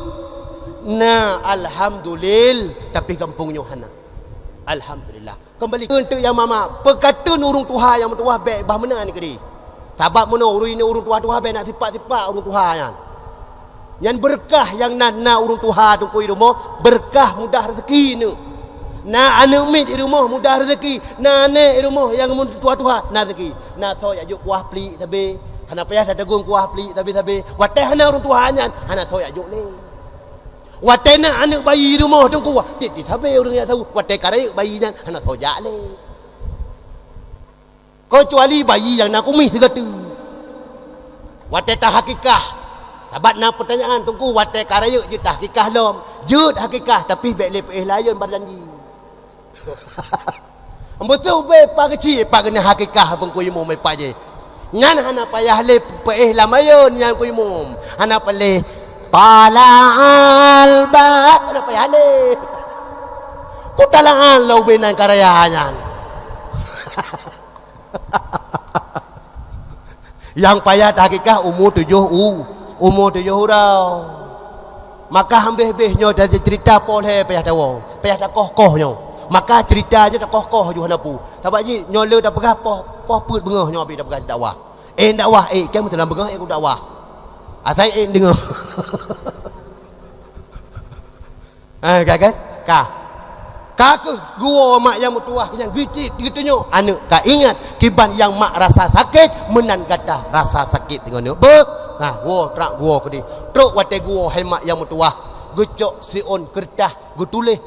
"Na, alhamdulil, tapi gampông nyoe hana." Alhamdulillah. Keumbali keu eunteuk nyang mama, peukateun ureuëng tuha nyang meutuwah bék bah meunan keudeh. Sabab meunoe ureuëng inong ureuëng tuha-tuha bék na sipak-sipak ureuëng tuha nyan. Nyan beureukat nyang na, na ureuëng tuha teungku i rumoh, beureukat mudah reuzeki neuk. Na aneuk miet i rumoh mudah reuzeki, na aneuk i rumoh nyang mun tuha-tuha na reuzeki. Na soe jak jok kuah pliek sabe, hana payah tatagong kuah pliek sabe-sabe. Watée hana ureuëng tuha nyan, hana soe jak jok lé. Watée na aneuk bayi i rumoh teungku, tieb-tieb sabe ureuëng jak saweue. Watée ka rayeuk bayi nyan, hana soe jak lé. Keucuali bayi nyang na kumieh sigoe teuk. Watée tahakikah, sabab na peutanyaan teungku, watée ka rayeuk jeuet tahakikah lom. Jeuet hakikah, tapi bék lé peuéh layeuen beujanji. Beutôi ubé pa keuchik, pa keuneuk hakikah beungku imum ipak jih. Nyan hana payah lé peuéh lam ayeuen nyang ku imum. Hana paleh. Tala'al ba-, hana payah lé. Kutala'al lom ubé nan karaya nyan. Nyang payah tahakikah umu tujoh u-, umu tujoh uroe. Maka hambéh-béh nyoe jadi ceurita poh lhée payah tawoe, payah takoh-koh nyoe. Maka ceurita nyoe takoh-koh ju hana peue. Sabab jih nyoe le tapeugah poh, poh peuet beungoh nyoe abéh tapeugah dakwah. Eh dakwah, eh, kan meuteumé beungoh, eh, ku dakwah. Asai, eh, deungoe. Eh, ka kan? Ka. Ka keuh geuwoe mak nyang meutuwah nyang geucit geutunyok aneuk ka ingat kiban nyang mak rasa sakét meunan gata rasa sakét deungon neuk beuh. Nah, woe trak geuwoe keudeh. Trok watée geuwoe hai mak nyang meutuwah geucok siôn keureutah geutuléh.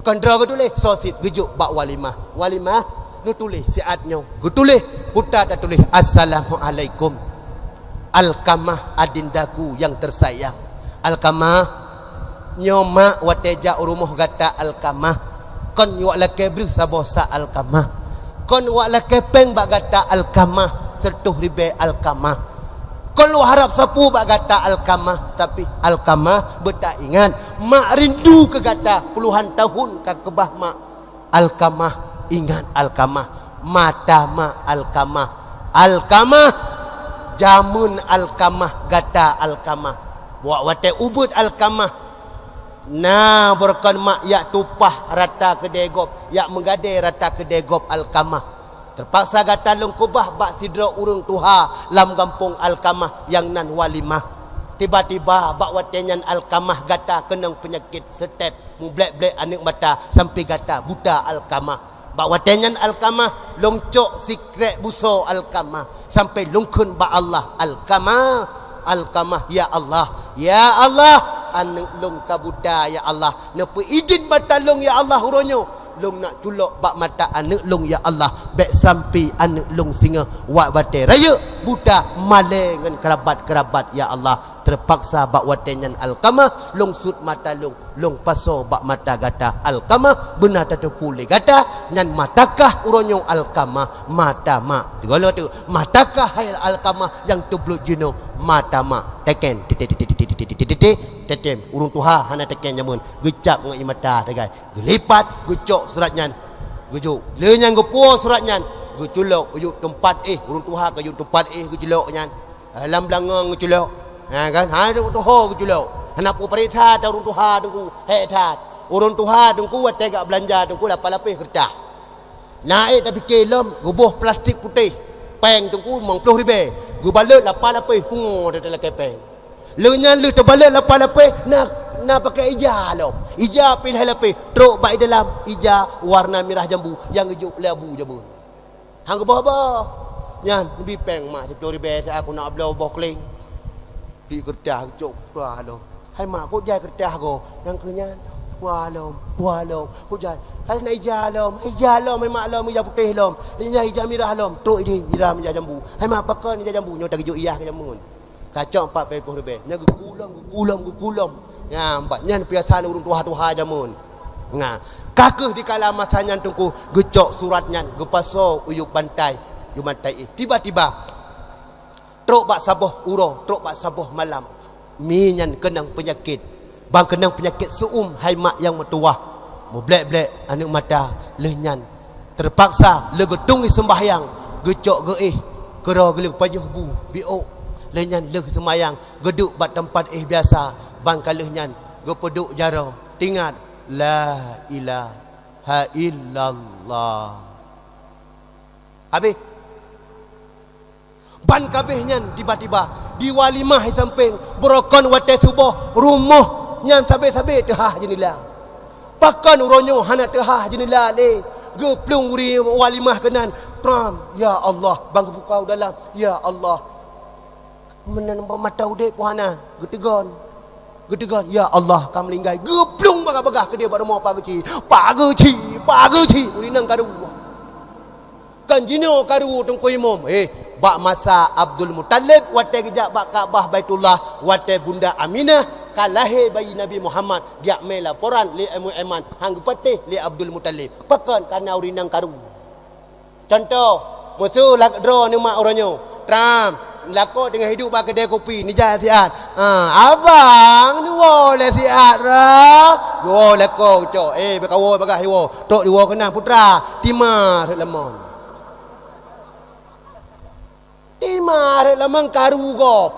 Kon droe geutuléh, soe cit geujok bak walimah. Walimah geutuléh siat nyoe. Geutuléh, kuta tatuléh, "Assalamualaikum." Alkamah adindaku yang tersayang. Alkamah, nyoe mak watée jak u rumoh gata Alkamah. Kon wak lakée breuh saboh sa Alkamah. Kon wak lakée péng bak gata Alkamah, seureutôh ribée Alkamah. Kon lôn harab sapeue bak gata Alkamah, tapi Alkamah beutaingat, mak rindu keu gata puluhan tahun ka keubah mak. Alkamah, ingat Alkamah, mata mak Alkamah, Alkamah, jameun Alkamah, gata Alkamah, Wa-, watée ubeuet Alkamah, na beureukan mak jak tupah rata keudée gob, jak meugadée rata keudée gob Alkamah. Teupaksa gata lôn keubah bak sidroe ureuëng tuha lam gampông Alkamah nyang nan Walimah. Tiba-tiba bak watée nyan Alkamah gata keunong peunyakét seutét, mublek-blek aneuëk mata sampai gata buta Alkamah. Bak watée nyan Alkamah lôn cok sikrék busoe Alkamah sampai lôn kheun bak Allah, "Alkamah, Alkamah, ya Allah, ya Allah, aneuëk lôn ka buta, ya Allah. Neupeuidin mata lôn, ya Allah, uroe nyoe lôn nak culok bak mata aneuëk lôn, ya Allah, bék sampai aneuëk lôn singoh wat watée rayeuk buta malée ngon keurabat-keurabat, ya Allah." Teupaksa bak watée nyan Alkamah lôn sut mata lôn, lôn pasoe bak mata gata Alkamah, beuna tateupeue lé gata, nyan mata kah uroe nyoe Alkamah, mata mak. Teugolo tu, mata kah hai Alkamah nyang teublot jinoe, mata mak. Teken, tetem, ureuëng tuha hana teken jameun, geucab ngon ié mata sagai, geulipat, geucok surat nyan, geujok. Lé nyan geupuwoe surat nyan, geuculok, geujok teumpat éh, ureuëng tuha ka jok teumpat éh geuculok nyan. Lam beulangong geuculok. Ha, kan? Ha, ureuëng tuha geuculok. Hana peupareksa that ureuëng tuha teungku. Hék that. Ureuëng tuha teungku watée gak beulanja teungku lapan lapéh keureutah. Na ék tapike lom, geuboh plastik putéh. Péng teungku limong ploh ribée. Geubalot lapan lapéh pungo teuh lakée péng. Lheueh nyan lheueh teubalot lapan lapéh, na, na pakai ija lom. Ija pih lhée lapéh, trok bak i dalam ija warna mirah jambu nyang geujok lé abu jameun. Han geuboh-boh. Nyan, neubi péng mak siploh ribée, siat keunoe bloe boh kleng. Di keureutah geucok, tuha lom. Hai mak, kok jai keureutah goe? Nyang keu nyan, tuha lom, tuha lom. Kok jai? Hai na ija lom, ija lom, hai mak lom, ija putéh lom. Ija, ija mirah lom. Trok idin, ija mirah jambu. Hai mak, pakon ija jambu? Nyoe tageujok ija keu jameun. Kacok pat ploh ribée. Nyan geukulom, geukulom, geukulom. Nyan, bak nyan biasa ureuëng tuha-tuha jameun. Nah, ka kheueh dikala masa nyan teungku geucok surat nyan, geupasoe u yup bantai, yup bantai éh. Tiba-tiba, trok bak saboh uroe, trok bak saboh malam, mi nyan keunong peunyakét. Ban keunong peunyakét seuuem hai mak nyang meutuwah, mublek-blek aneuëk mata. Lheueh nyan teupaksa lé geutung i seumbahyang, geucok geuéh, keudroe geuleueh pajoh bu, biôk. Lheueh nyan lheueh seumayang, geuduek bak teumpat éh biasa, ban ka lheueh nyan geupeuduek jaroe, teuingat, "La ilaha illallah." Habéh. Ban kabéh nyan tiba-tiba di Walimah i sampéng, beurokon watée suboh rumoh nyan sabé-sabé teuhah jeunila. Pakon uroe nyoe hana teuhah jeunila lé? Geuplueng ureuëng Walimah keunan, pram, ya Allah, ban geubuka u dalam, ya Allah. Meunan bak mata udeb pun hana, geuteugon. Geuteugon, ya Allah, ka meulinggai. Geuplueng bagah-bagah keudeh bak rumoh Pak Geuchik. Pak Geuchik, Pak Geuchik, ureuëng inong karu. Kan jinoe karu Teungku Imum. Eh, bak masa Abdul Muthalib watée geujak bak Ka'bah Baitullah, watée Bunda Aminah ka lahé bayi Nabi Muhammad, geujak mé laporan lé Imum Aiman, han geupatéh lé Abdul Muthalib. Pakon? Kareuna ureuëng inong karu. Cuntoh, meuseu lak droe neumat uroe nyoe, tram, lakoe teungoh hidup bak keudée kupi, neujak siat. Ha, abang, neuwoe lé siat ra. Woe lakoe cok, eh, beukawoe bagah iwoe. Tok diwoe keunan putra, tima rhot lamon. Tima rhot lamon karu gob.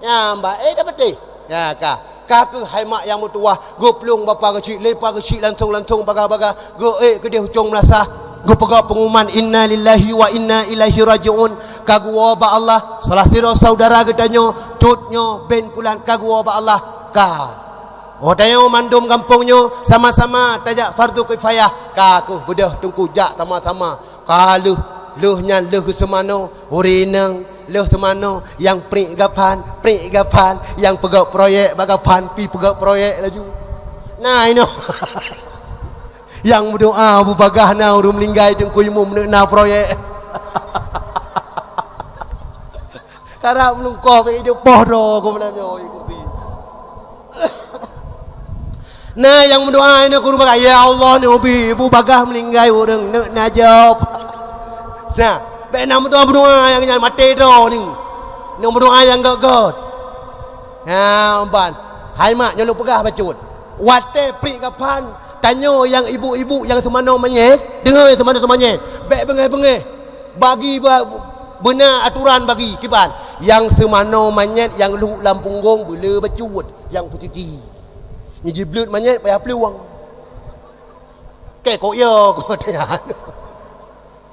Nyan bah, eh, dapatéh. Ya, ka. Ka kheueh hai mak nyang meutuwah, geuplueng bak Pak Geuchik, lé Pak Geuchik langsong-langsong bagah-bagah, geuék keudeh ucong meulasah, geupeugah peungumuman, "Inna lillahi wa inna ilaihi raji'un." Ka geuwoe bak Allah, salah sidroe saudara geutanyoe, cut nyoe, ben pulan, ka geuwoe bak Allah, ka. Oh, tanyoe mandum gampông nyoe sama-sama tajak fardu kifayah, ka kheueh beudôh teungku jak sama-sama. Ka lheueh, lheueh nyan lheueh geuseumanoe, ureuëng inong lheueh seumanoe, nyang priek gapan, priek gapan, nyang peugét proyek bak gapan, pi peugét proyek laju. Na inoe. Nyang meudoa beubagah na ureuëng meuninggai Teungku Imum neuk na proyek. Karab meulungkoh bak idup poh droe keu meunan nyoe. Na nyang meudoa inoe keu ureuëng bagah, "Ya Allah, neubi, beubagah meuninggai ureuëng neuk na job." Nah, bék na meudoa-meudoa nyang nyan maté droe ni. Neuk meudoa nyang gét-gét. Ha, ban. Hai mak, nyoe lôn peugah bacut. Watée priek gapan, tanyoe nyang ibu-ibu nyang seumanoe manyét, deungoe seumanoe seumanyét. Bék beungéh-beungéh. Bagi ba-, beuna aturan bagi kiban. Nyang seumanoe manyét nyang lhok lam punggong beule bacut nyang peusuci. Nyan jibleuet manyét payah plueng. Keu kok yo kok teuh.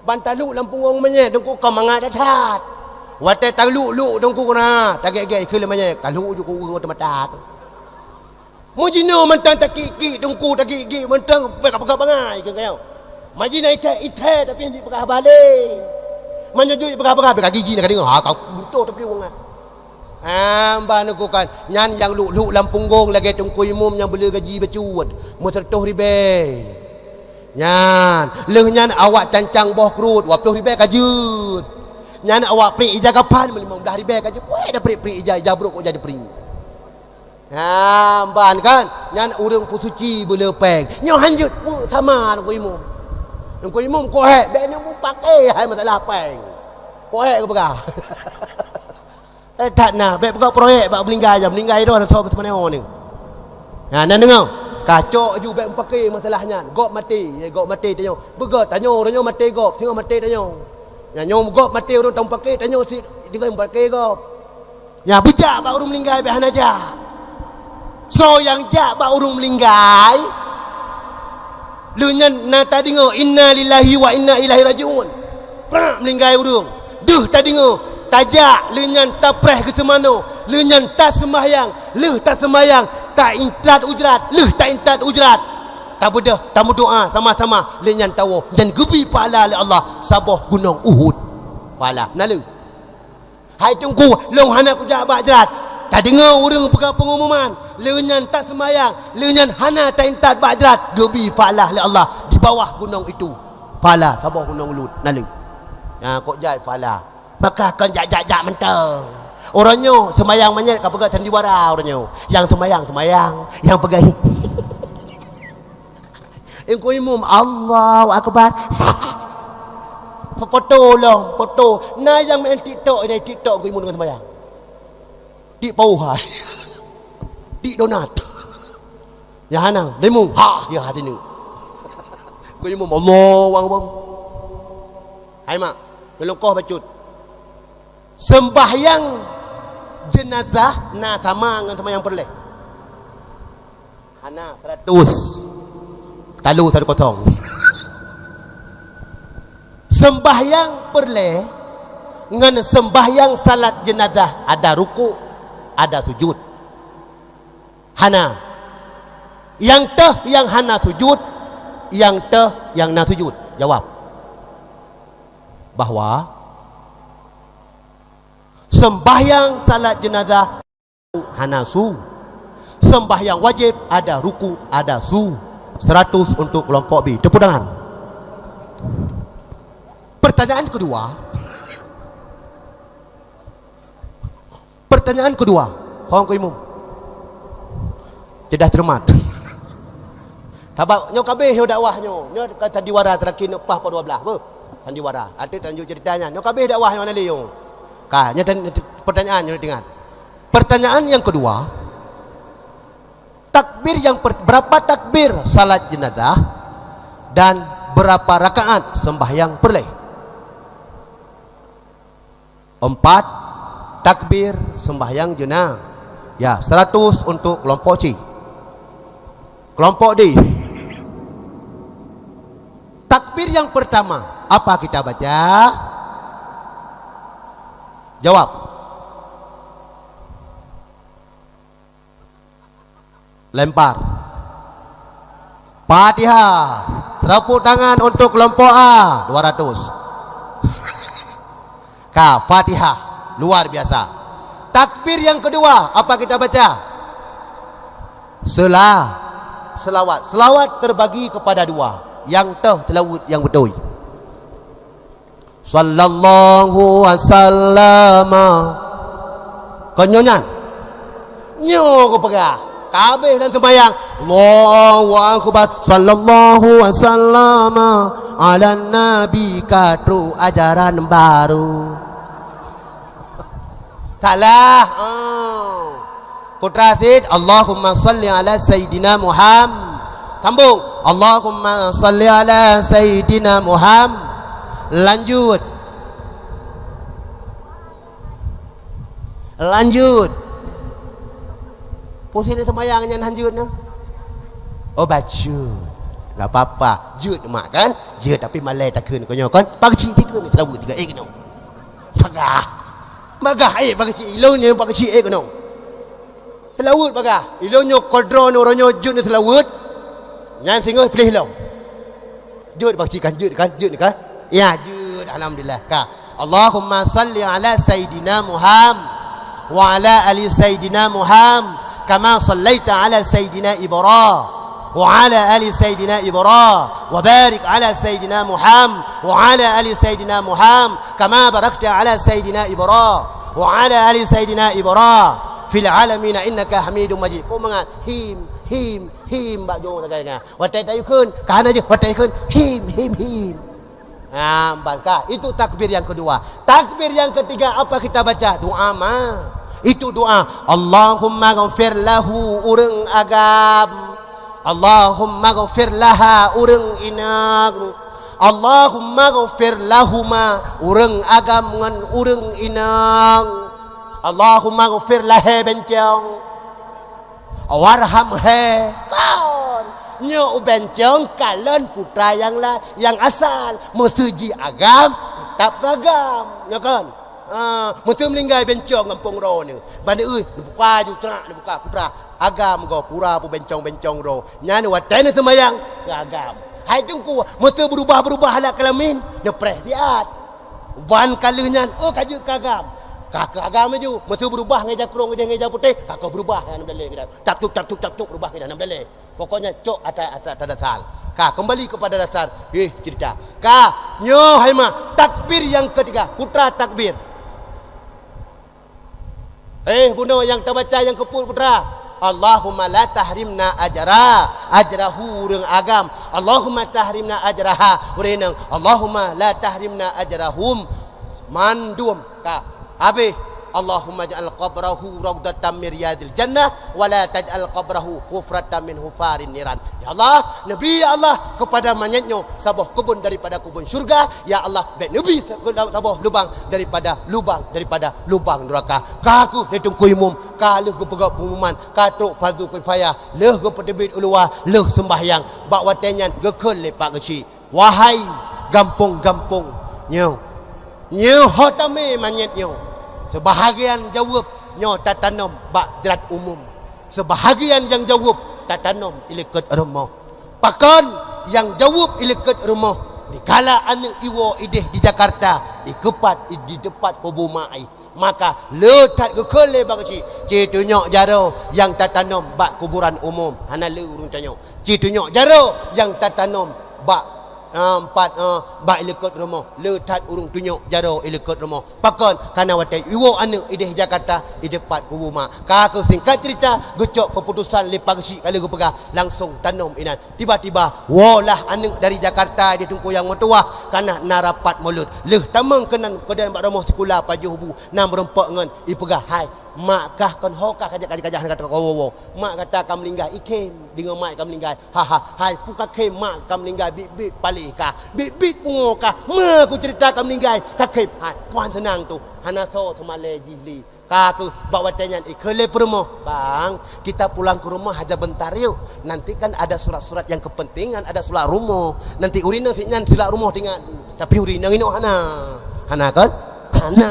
Ban talhok lam punggong manyét teungku ka mangat that-that. Watée talhok-lhok teungku na tagét-gét keu lé manyét, ka lhok ju ku ureuëng mata-mata tu. Mujinoe mantong takik-kik teungku, takik-kik mantong peugah-peugah bangai keu kayong. Majina ithée-ithée tapi hana jipeugah haba lé. Meunyoe jeuet jipeugah-peugah bèk ka gigi na ka deungoe, ha ka butoh tapi ureuëng ah. Ha ban neuku kan, nyan nyang lhok-lhok lam punggong lagée teungku imum nyang beule gaji bacut, meuseureutoh ribée. Nyan, lheueh nyan awak cancang boh krot, dua ploh ribée ka jeuet. Nyan awak priek ija kapan, limong blaih ribée ka jeuet. Kueh dah priek-priek ija, ija brok kok jadi priek. Ha, ban kan? Nyan ureuëng peusuci beule péng. Nyoe hanjeuet, sama teungku imum. Teungku imum kok hék, bèk nyoe mupake hai masalah péng. Kok hék geupeugah. Eh, that na, bèk peugah proyek bak meuninggai nyan, meuninggai droe na soe seumaneo ni. Ha, na deungoe? Kacok ju bèk mupake masalah nyan. Gob maté, ya, gob maté tanyoe. Beugöt tanyoe, uroe nyoe maté gob, singoh maté tanyoe. Nyan nyoe gob maté ureuëng tamupake, tanyoe si tinggai mupake gob. Nyan beujak bak ureuëng meuninggai bèk hana jak. Soe nyang jak bak ureuëng meuninggai, lheueh nyan na tadeungoe, "Inna lillahi wa inna ilaihi raji'un." Prak meuninggai ureuëng. Deuh tadeungoe, tajak lheueh nyan tapreh geuseumanoe, lheueh nyan taseumbahyang, lheueh taseumbahyang, taintat ujrat, lheueh taintat ujrat. Tabeudôh, tameudoá sama-sama, lheueh nyan tawoe, dan geubri pahala lé Allah saboh gunong Uhud. Pahala. Na lheueh. Hai teungku, lôn hana kujak bak jrat. Tadeungoe ureuëng peugah peungumuman, lheueh nyan taseumayang, lheueh nyan hana taintat bak jrat, geubri pahala lé Allah di bawah gunong itu. Pahala saboh gunong Uhud na lheueh. Nyan kok jai pahala. Maka kon jak-jak-jak mantong. Uroe nyoe seumayang manyét ka peugah sandiwara uroe nyoe. Nyang seumayang, seumayang. Nyang peugah Engkau imum, Allahu Akbar. Foto lom, foto. Na nyang main TikTok, ini TikTok engkau imum dengan sembahyang. Tik pauh hai. Tik donat. Ya hana, limong. Ha, ya hati ni. Engkau imum, Allahu Akbar. Hai mak, gelongkoh bacut. Sembahyang jenazah na sama ngon sembahyang peureulée. Hana, seratus. Talu satu kosong. Sembahyang peureulée ngon sembahyang salat jenazah ada rukuk, ada sujud. Hana. Nyang teuh nyang hana sujud, nyang teuh nyang na sujud. Jawab bahwa sembahyang salat jenazah hana su. Sembahyang wajib ada ruku, ada su. Seratus untuk kelompok B. Tepuk tangan. Pertanyaan kedua. Pertanyaan kedua. Ho Engkau imum. Cerdas cermat. Sabab nyoe ka abéh nyoe dakwah nyoe. Nyoe ka sandiwara terakhir nyoe paih pukul dua belas. Beuh. Sandiwara. Até tanjong ceritanya. Nyoe ka abéh dakwah nyoe na lé nyoe. Ka, nyoe tan-, pertanyaan nyoe ingat. Pertanyaan yang kedua, takbir yang per-, berapa takbir salat jenazah dan berapa rakaat sembahyang peureulée? Empat takbir sembahyang jenazah. Ya, seratus untuk kelompok C. Kelompok D. Takbir yang pertama, apa kita baca? Jawab. Lempar. Fatihah. Tepuk tangan untuk kelompok A, dua ratus. Ka, Fatihah. Luar biasa. Takbir yang kedua, apa kita baca? Sela-, selawat. Selawat terbagi kepada dua. Nyang teuh seulaweuet nyang beutôi. Sallallahu wasallama. Kon nyoe nyan. Nyoe geupeugah. Ka abéh lam seumayang. Allahu Akbar. Sallallahu wasallama ala nabi, ka trok ajaran baru. Salah. Oh. Putra Sid, Allahumma salli ala Sayyidina Muham-, sambung. Allahumma salli ala Sayyidina Muham-, lanjut. Lanjut. Pusing ni sembahyang nyan hanjeuet na. Oh, bacut. Enggak apa-apa. Jeuet mak kan? Jeuet, tapi malèe takheun keu nyoe kan? Pageuchik takheun, seulaweuet tiga, eh, keunoe. Pagah. Pagah, eh, pageuchik. Ilôn nyoe pageuchik, eh, keunoe. Seulaweuet pagah. Ilôn nyoe kodroe nyoe, uroe nyoe jeuet nyoe seulaweuet. Nyan singoh piléh lom. Jeuet bak sikan, jeuet kan, jeuet kan? Ya, jeuet, alhamdulillah. Ka. Allahumma salli ala Sayyidina Muham-, wa ala ali Sayyidina Muham-, kama sallaita ala Sayyidina Ibra-, wa ala ali Sayyidina Ibra-, wa barik ala Sayyidina Muham-, wa ala ali Sayyidina Muham-, kama barakta ala Sayyidina Ibra-, wa ala ali Sayyidina Ibra-, fil alamina innaka Hamidum Majid. Peue mangat? Him, him, him, bak jong sagai-sagai. Watèe tayue kheun, ka hana jeuet, watèe kheun, him, him, him. Ha, ban ka. Itu takbir yang kedua. Takbir yang ketiga apa kita baca? Doa ma. Itu doa. Allahumma ghfir lahu, ureueng agam. Allahumma ghfir laha, ureueng inong. Allahumma ghfir lahuma, ureueng agam ngon ureueng inong. Allahumma ghfir lahé bencong. Warham he, kon. Nyoe u bencong kalon putra nyang la-, nyang asal. Meuseu jih agam, teutap keu agam. Nyoe kon. Ha, meuseu meuninggai bencong gampông droeneuh. Ban neueh, neubuka ju trak, neubuka putra. Agam goe pura peubencong-bencong droe. Nyan watèe neuseumbahyang, keu agam. Hai teungku, meuseu beurubah-beurubah alat kelamin, neupreh siat. Ban ka lheueh nyan, oh, ka jeuet keu agam. Ka keu agam laju. Meuseu beurubah ngon ija krông, idéh ngon ija putéh, ka keu beurubah ngon ija putéh. Cap cup, cap cup, cap cup, beurubah ngon ija putéh. Pokoknya cok atas, atas, atas dasar. Ka, kembali kepada dasar. Eh, cerita. Ka, nyoe hai ma, takbir yang ketiga. Putra takbir. Eh, bunoe nyang tabaca nyang keupeuet putra. Allahumma la tahrimna ajra, ajrahu ureueng agam. Allahumma tahrimna ajraha, ureueng inong. Allahumma la tahrimna ajrahum. Mandum ka. Habéh. Allahumma ja'al qabrahu raudhatan min riyadil jannah, wa la taj'al qabrahu hufratan min hufarin niran. Ya Allah, neubi, ya Allah, kepada manyét nyoe saboh keubon daripada keubon syurga. Ya Allah, bèk neubi sa-, saboh lubang daripada lubang, daripada lubang neuraka. Ka kheueh lé Teungku Imum, ka lheueh geupeugah peungumuman, ka trok fardu kifayah, lheueh geupeuteubiet u luwa, lheueh seumbahyang. Bak watèe nyan geukheun lé Pak Geuchik. Wahai gampông-gampông nyoe, nyoe ho tamé manyét nyoe, seubahagian jaweueb nyoe tatanom bak jrat umum, seubahagian nyang jaweueb tatanom i likot rumoh. Pakon nyang jaweueb i likot rumoh? Dikala aneuk iwoe idéh di Jakarta, ikeupat i-, di teumpat kubu mak i. Maka le that geukheun lé Pak Geuchik, ci tunyok jaroe nyang tatanom bak kuburan umum, hana le ureueng tanyoe. Ci tunyok jaroe nyang tatanom bak, eh, empat, eh, bak likot rumoh. Le that ureueng tunyok jaroe i likot rumoh. Pakon? Karena watèe iwoe aneuk idéh Jakarta, i teumpat kubu mak. Ka keu singkat cerita, geucok keuputusan lé Pak Geuchik ka lheueh geupeugah, langsong tanom inan. Tiba-tiba, woe lah aneuk dari Jakarta di Teungku nyang meutuwah, kana na rapat mulod. Lheueh tamong keunan keunan bak rumoh sikula pajoh bu, na meurumpok ngon ipeugah, "Hai, mak kah kon ho kah kajak-kajak hana gata kawoe-woe. Mak gata ka meuninggai, i khem deungon mak ka meuninggai. Ha, ha, hai, peue ka khem mak ka meuninggai, biet-biet paléh kah, biet-biet pungo kah, ma kucerita ka meuninggai, ka khem. Hai, puan seunang tu, hana soe teumalèe jih lé." Ka kheueh bak watèe nyan ikheun lé peurumoh, "Bang, kita pulang ke rumah aja bentar yuk. Nanti kan ada surat-surat yang kepentingan, ada surat rumoh. Nanti ureueng inong sit nyan surat rumoh teuingat. Tapi ureueng inong inoe hana. Hana kan? Hana.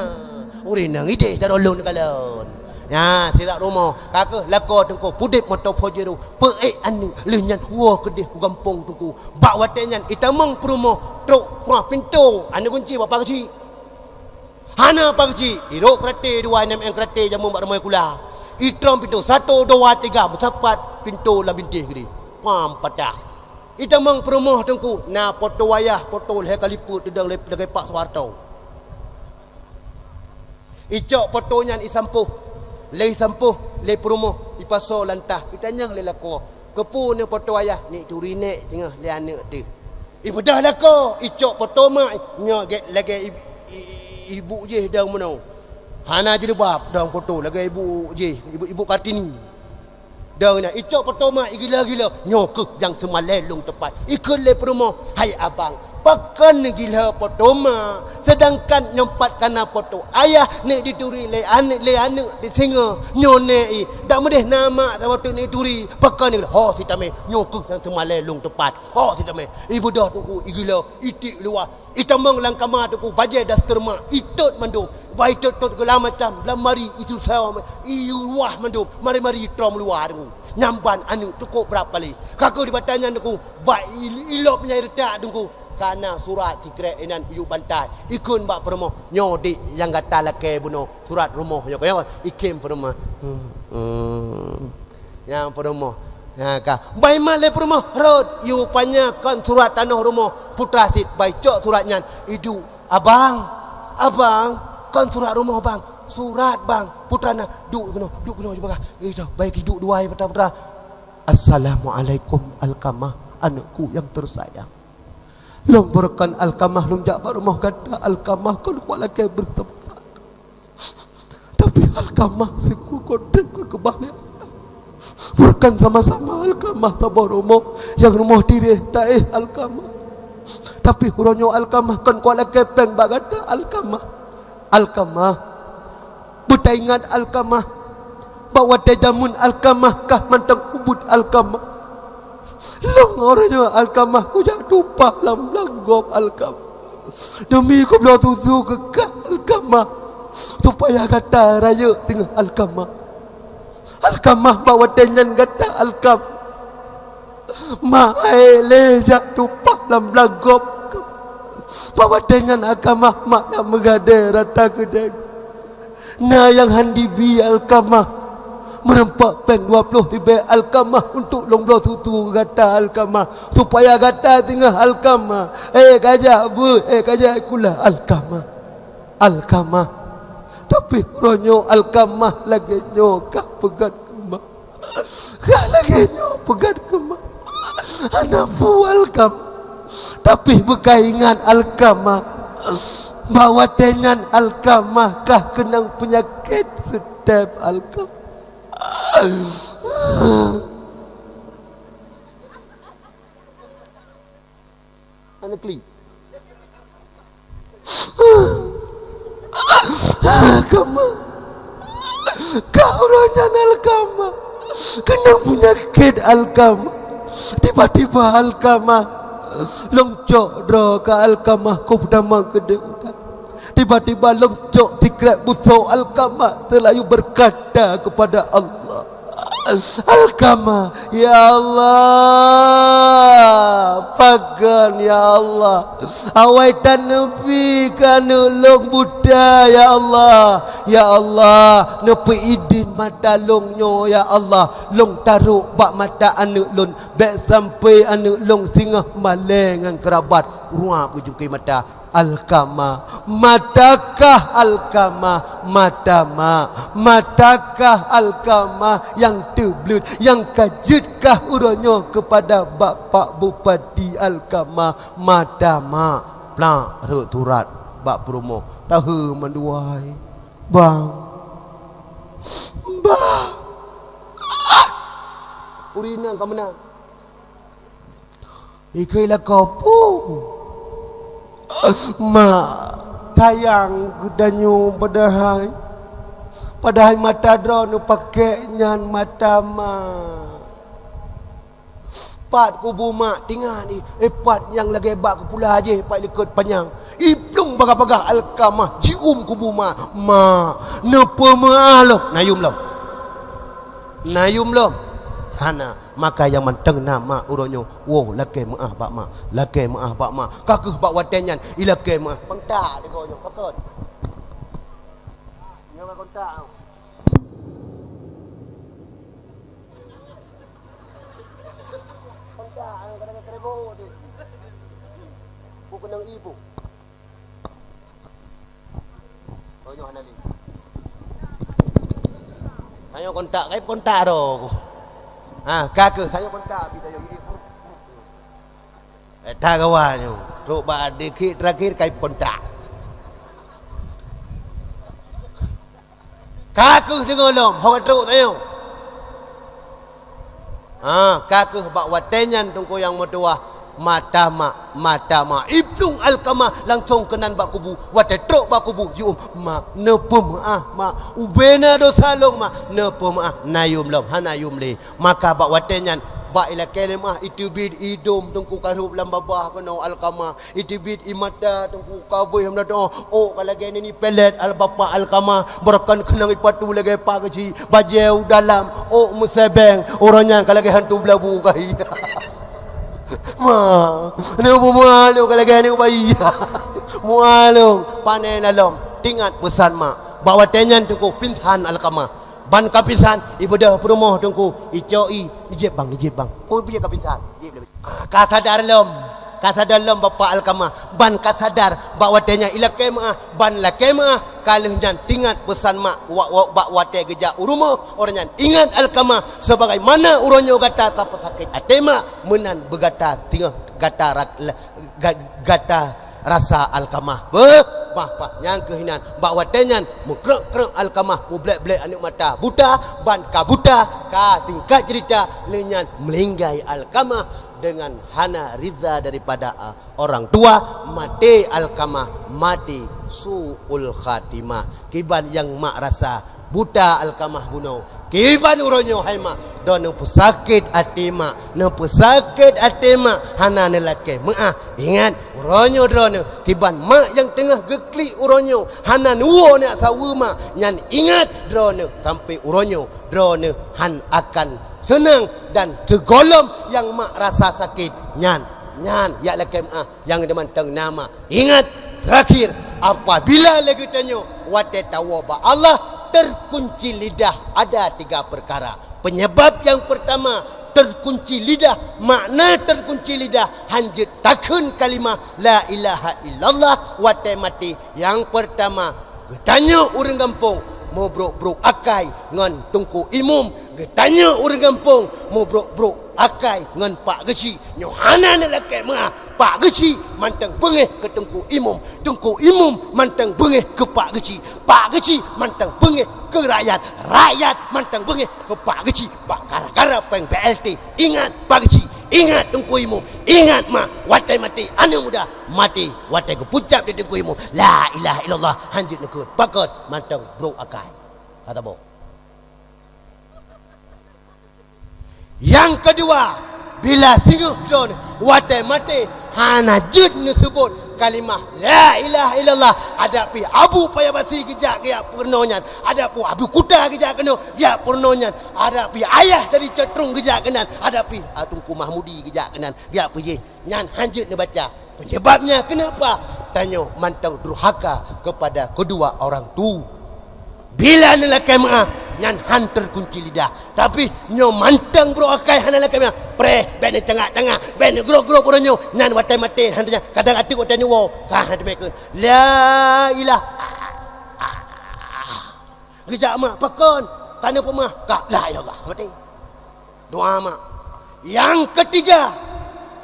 Ureueng inong idéh jaroe lôn kalon. Ya, surat rumoh." Ka kheueh lakoe Teungku, peudép moto Pajero, peuék aneuk, lheueh nyan woe keudéh u gampông Teungku. Bak watèe nyan itamong peurumoh trok kuah pintoe, aneuk gunci bak Pak Geuchik. Hana Pak Geuchik, irok karate dua, nem karate jameun bak rumoh sikula. Itrom pintoe, satu, dua, tiga, meusapat pintoe lam bintéh keudéh. Pam, patah. Itamong peurumoh Teungku, na poto wayah, poto lhèe kali peuet teudong lé, lagèe Pak Soeharto. Icok poto nyan isampôh. Lheueh isampôh lé peurumoh, ipasoe lantah, itanyong lé lakoe, "Keupeue neupoto wayah?" "Nek turi nek, teungoh lé aneuk teuh." Ibeudôh lakoe, icok poto mak, nyoe gét lagèe ib-, i-, i-, ibu jih dong meunoe. Hana jilbab dong poto, lagèe ibu jih, ibu, ibu Kartini. Dong nyan, icok poto mak, igila-gila, nyoe kheueh nyang seumalèe lôn teupat. Ikheun lé peurumoh, "Hai abang, Pakon neugila po teu ma, seudangkan nyoe pat kana po teu ayah, nek jituri lé aneuk, lé aneuk di singoh. Nyoe nek i, dak meudeh na mak saboh teuk nek turi. Pakon neugila, ho sitamé, nyoe keuh nyang teumalée lôn teupat. Ho sitamé, i beudoh teungku, i gila, i tiek luwah, i tamong lam kama teungku, bajée daster mak, i tot mandum. Bah i tot-tot geulam macam, lam mari i susah, i luwah mandum, mari-mari i trom luwah teungku. Nyang ban aneuk cukôp brat palé. Ka keuh di bata nyan teungku, bak i, i lop nyang i reutak teungku. Ka na surat sikrek inan yub bantai. Ikheun bak peurumoh, nyoe dik nyang gata lakée bunoe surat rumoh nyoe, nyoe ikheun peurumoh. Hmm, hmm. Nyang peurumoh. Nyang ka. Bai mat lé peurumoh, rhot, yue panya kon surat tanoh rumoh putra cit, bai cok surat nyan, iduek, "Abang, abang, kon surat rumoh, bang." "Surat, bang." "Putra na, duek keunoe, duek keunoe, cuba kah." Eh, bai iduek dua ai putra-putra. "Assalamualaikum, Alkamah, aneuëkku nyang teusayang. Lôn beureukan Alkamah lôn jak bak rumoh gata, Alkamah kon kuat lakée beureusaboh. Tapi Alkamah siku kondem keu keubah lé Allah. Beureukan sama-sama Alkamah saboh rumoh, nyang rumoh tiréh taéh Alkamah. Tapi uroe nyoe Alkamah kon kuat lakée péng bak gata, Alkamah. Alkamah, beutaingat Alkamah, bak watée jameun Alkamah kah mantong ubit Alkamah. Lôn uroe nyoe Alkamah kujak tumpah lam blang gob Alkamah. Demi kubloe susu keu kah Alkamah, supaya gata rayeuk teungoh Alkamah. Alkamah, bak watée nyan gata Alkamah, mak hai lé jak tumpah lam blang gob. Bak watée nyan Alkamah, mak nyang meugadée rata keudée. Na nyang han dibi Alkamah, meureumpok péng dua ploh ribée Alkamah untuk lôn bloe susu gata Alkamah, supaya gata teungoh Alkamah. Eh, kajak beuet, eh, kajak sikula Alkamah. Alkamah. Tapi uroe nyoe Alkamah lagée nyoe kah peugét keu mak. Kah lagée nyoe peugét keu mak. Hana peue Alkamah. Tapi beukaingat Alkamah, bak watée nyan Alkamah kah keunong peunyakét seutep Alkamah. Aneuk klik. Alkamah. Ka uroe nyan Alkamah keunong peunyakét Alkamah. Tiba-tiba Alkamah lôn cok droe keu Alkamah, kupeutama keudeh udan. Tiba-tiba lôn cok sikrek busok Alkamah teulayu beukata keupada Allah. Alkamah, "Ya Allah, pakon ya Allah, awai tan neubi keu aneuk lôn buta ya Allah. Ya Allah, neupeuidin mata lôn nyoe ya Allah, lôn tarok bak mata aneuk lôn, bék sampoe aneuk lôn singoh malée ngon keurabat ruab ujong keue mata." Alkamah, mata kah Alkamah, mata mak, mata kah Alkamah nyang teubleuet, nyang ka jeuet kah uroe nyoe keupada Bapak Bupati Alkamah, mata mak, plak rhot surat bak peurumoh, tahe mandua ai. Bang. Bang. Ureueng inong ka meunan. Ikheun lakoe, "Puh, mak, sayang geutanyoe padahai, padahai mata droeneuh pakèk nyan mata mak. Pat kubu mak tinggai, eh, pat nyang lagèe bak keupula jih, pat likot panyang. Iplueng bagah-bagah Alkamah jium kubu mak. Mak, neupeumeu'ah lom, na yum lom. Na yum lom. Hana." Maka nyang mantong na mak uroe nyoe, woe lakèe meu'ah bak mak, lakèe meu'ah bak mak. Ka kheueh bak watèe nyan ilakèe meu'ah. Kontak deungon nyoe, pakon? Nyoe ka kontak. Kontak, kadang-kadang telepon deh. Bukan nang ibu. Oh, nyoe hana lé. Tanyoe kontak, kai kontak ro. Ha, ka kheueh, tanyoe kontak, pi tanyoe. Eh, ta gawa nyoe. Trok bak dikit terakhir kai kontak. Ka kheueh deungoe lom, ho ka trok tanyoe. Ha, ka kheueh bak watèe nyan Teungku nyang meutuwah, Mata mak, mata mak. Iplueng Alkamah langsong keunan bak kubu. Watée trok bak kubu, jiôh, "Mak, neupeumeuáh, Mak. Ubena dosa lôn, Mak. Neupeumaáh, na yum lom, hana yum lé." Maka bak watée nyan, bak ilakée lé meuáh, iteubiet idôm Teungku karhôb lam babah keunoe Alkamah, iteubiet imata Teungku kabeh meudadong, ôk ka lagée nini pelet al bapak Alkamah, beureukan keunong ipatu lagée pak geuchik, bajée u dalam, ôk meusebeng, uroe nyan ka lagée hantu beulabu kahi. Ma, ni bumoe lôn ka lagée ni bayi. Mualong, pane na lom, tingat peusan mak. Bak watée nyan Teungku pingsan Alkamah. Ban ka pingsan, ibeudôh peurumoh Teungku, icok i, "Jieb bang, jieb bang." Peue ka pingsan? Jieb lé. Ah, ka sadar lom. Ka sadar lom bapak Alkamah. Ban ka sadar, bak watée nyan ilakée meuáh, ban lakée meuáh, ka lheueh nyan tingat peusan mak, wa-, wa-, bak watée geujak u rumoh, uroe nyan ingat Alkamah, sebagaimana uroe nyoe gata tapeusakét até mak, meunan beugata singoh gata rak-, la-, ga-, gata rasa Alkamah. Beuh, bah, bah, nyang keuh inan. Bak watée nyan, meukrok-krok Alkamah, mublek-blek aneuk mata. Buta, ban ka buta, ka singkat cerita, lheueh nyan meulinggai Alkamah dengan hana riza daripada, ah, orang tua, maté Alkamah, maté su'ul khatimah. Kiban nyang mak rasa, buta Alkamah bunoe. Kiban uroe nyoe hai mak, droeneuh peusakét até mak, neupeusakét até mak, hana neulakée meuáh. Ingat, uroe nyoe droeneuh, kiban mak nyang teungoh geuklik uroe nyoe, hana neuwoe neujak saweue mak, nyan ingat droeneuh sampoe uroe nyoe, droeneuh han akan seunang dan sigohlom nyang mak rasa sakét nyan, nyan jak lakée meuáh. Nyang dimantong na mak. Ingat, terakhir, apabila lagée tanyoe watée tawoe bak Allah, terkunci lidah ada tiga perkara. Penyebab yang pertama, terkunci lidah, makna terkunci lidah, hanjeuet takheun kalimah la ilaha illallah watée maté. Yang pertama, geutanyoe ureuëng gampông, mubrok-brok akai ngon Teungku Imum, geutanyoe ureuëng gampông, mubrok-brok akai ngon Pak Geuchik. Nyoe hana neulakée meuáh, Pak Geuchik mantong beungéh keu Teungku Imum, Teungku Imum mantong beungéh keu Pak Geuchik, Pak Geuchik mantong beungéh keu rakyat, rakyat mantong beungéh keu Pak Geuchik bak gara-gara péng B L T. Ingat Pak Geuchik, ingat Teungku Imum, ingat mak, watée maté aneuk muda, maté watée geupucap di Teungku Imum, la ilaha illallah, hanjeuet neukheun, pakon mantong brok akai. Ka saboh. Nyang keudua, bila singoh droeneuh watée maté hana jeuet neuseubot kalimah la ilaha illallah, adak pih Abu Paya Basi geujak geujak peurunoe nyan, adak pih Abu Kuta geujak keunoe geujak peurunoe nyan, adak pih ayah dari Cotrong geujak keunan, adak pih Teungku Mahmudi geujak keunan geujak peujih. Nyan hanjeuet neubaca. Penyebabnya kenapa? Tanyoe mantong durhaka kepada kedua orang tu. Bila neulakée meuáh, nyan han terkunci lidah. Tapi nyoe mantong brok akai hana lakée meuáh, preh, bék neucangak-cangak, bék neugrok-grok uroe nyoe, nyan watée maté han teunyang, kadang ateueh watée neuwoe, ka han teumé kheun, la ilah. Geujak mak pakon, ka neupeumaah, ka la ilallah, maté. Doa mak. Nyang keutiga,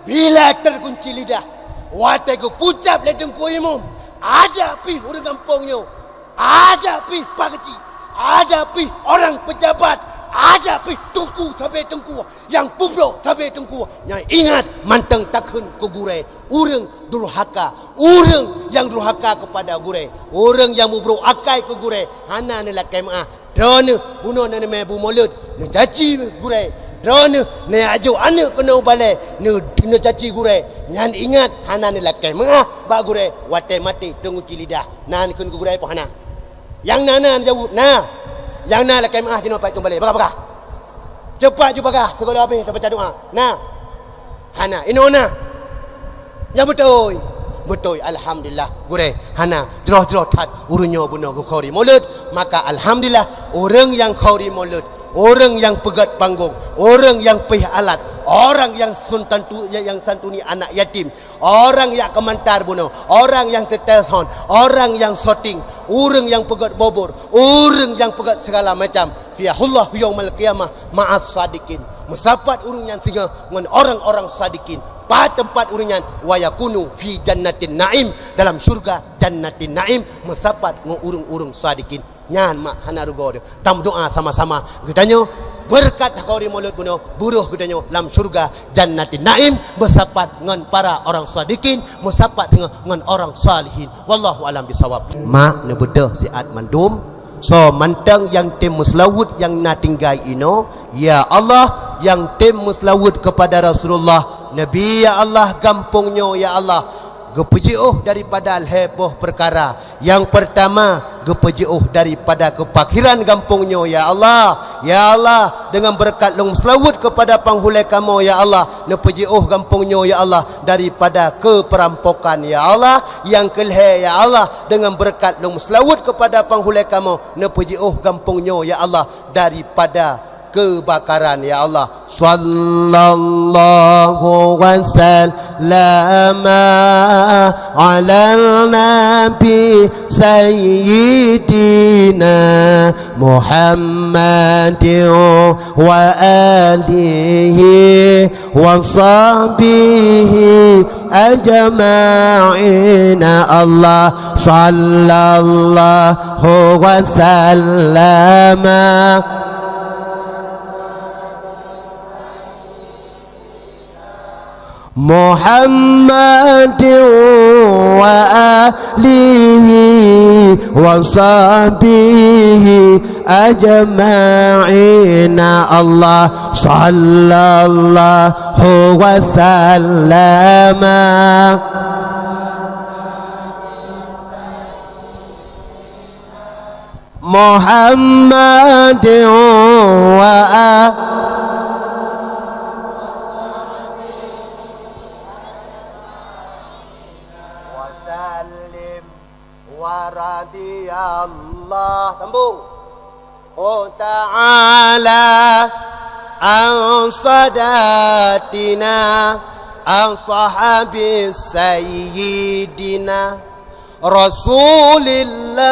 bila terkunci lidah, watée geupucap lé Teungku Imum, adak pih ureuëng gampông nyoe, adak pih Pak Geuchik, adak pih orang pejabat, adak pih teungku sabe teungku, nyang pubrok sabe teungku, nyang ingat mantong takheun keu gurée, ureuëng durhaka, ureuëng nyang durhaka kepada gurée, ureuëng nyang mubrok akai keu gurée, hana neulakée meuáh. Droeneuh bunoe na neumé bu mulod, neucaci gurée. Droeneuh neujak jok aneuk keunoe u balée, neu-, neucaci gurée. Nyan ingat, hana neulakée meuáh bak gurée, watée maté teunguci lidah. Na neukheun keu gurée peue hana? Nyang na, na neujaweueb, na. Nyang na lakée meuáh jinoe paih keu balée, bagah-bagah. Cepat ju bagah, sigohlom habéh tabaca doa. Na. Hana, inoe na. Nyang beutôi. Beutôi, alhamdulillah. Gurée, hana. Jroh-jroh that ureuëng nyoe bunoe geukhori mulod. Maka alhamdulillah, ureuëng nyang khori mulod, ureuëng nyang peugét panggong, ureuëng nyang péh alat, ureuëng nyang sun tantu-, nyang santuni anak yatim, ureuëng nyang keumantar bunoe, ureuëng nyang setel sound, ureuëng nyang syuting, ureuëng nyang peugét bobor, ureuëng nyang peugét segala macam. Fiyahullah yaumal qiyamah ma'as sadiqin. Meusapat ureuëng nyan singoh ngon orang-orang sadiqin. Pat teumpat ureuëng nyan? Wa yakunu fi jannatin na'im, dalam syurga jannatin na'im, meusapat ngon ureuëng-ureuëng sadiqin. Nyan mak hana rugoe deuh. Tameudoa sama-sama. Geutanyoe Beureukat takhauri mulod bunoe, buroh geutanyoe lam syeuruga Jannatin Naim, meusapat ngon para orang shadiqin, meusapat teungoh ngon orang shalihin. Wallahu a'lam bissawab. Mak neubeudôh siat mandum, soe mantong nyang tem meuseulaweuet nyang na tinggai inoe, ya Allah, nyang tem meuseulaweuet keupada Rasulullah, Nabi, ya Allah, gampông nyoe, ya Allah, geupeujiôh daripada lhée boh peukara. Nyang peurtama, geupeujiôh daripada keupakhiran gampông nyoe, ya Allah. Ya Allah, deungon beureukat lôn meuseulaweuet keupada panghulée kamoe, ya Allah, neupeujiôh gampông nyoe, ya Allah, daripada keuperampokan, ya Allah. Nyang keulhée, ya Allah, deungon beureukat lôn meuseulaweuet keupada panghulée kamoe, neupeujiôh gampông nyoe, ya Allah, daripada keubakaran, ya Allah. Sallallahu wa sallama ala nabi sayyidina Muhammadin wa alihi wa sahbihi ajma'in. Allah sallallahu wa sallama Muhammadin wa alihi wa sahbihi ajma'in. Allah sallallahu wa sallama Muhammadin wa a- wa sallim wa radiyallahu. Sambung. Oh ta'ala an sadatina an sahabi sayyidina Rasulillah,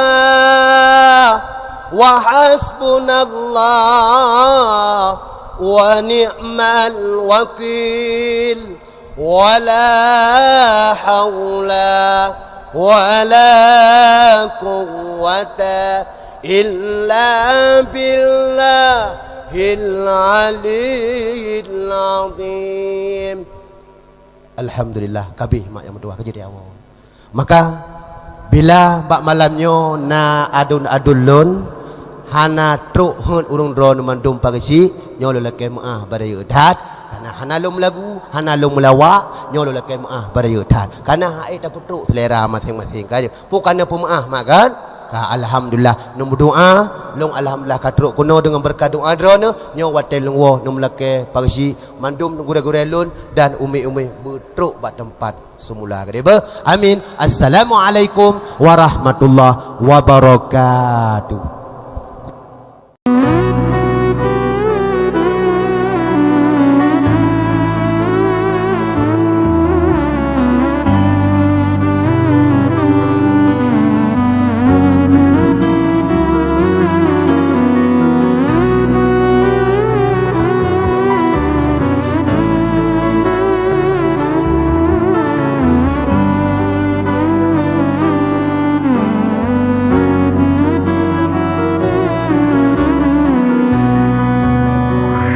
wa hasbunallah wa ni'mal wakil, wa la haula wa la quwwata illa billahil aliyyil azim. Alhamdulillah, kabeh mak nyang meutuah ka jadi awak. Maka, bila bak malam nyoe na aduen-aduen lôn hana trok heuet ureuëng droeneuh mandum pageusik, nyoe lôn lakée meuáh bak rayeuk that, karena hana lôn meulagu, hana lôn meulawak, nyoe lôn lakée meuáh bak rayeuk that. Karena hana tapeutrok seulera maséng-maséng ka jeuet. Peue ka neupeumeuáh mak kan? Ka, alhamdulillah. Neumeudoá, lôn alhamdulillah ka trok keunoe deungon beureukat doá droeneuh, nyoe watée lôn woe neumeulakée pageusik mandum gurée-gurée lôn dan umi-umi beutrok bak teumpat semula. Ka dibeuh. Amin. Assalamualaikum warahmatullahi wabarakatuh.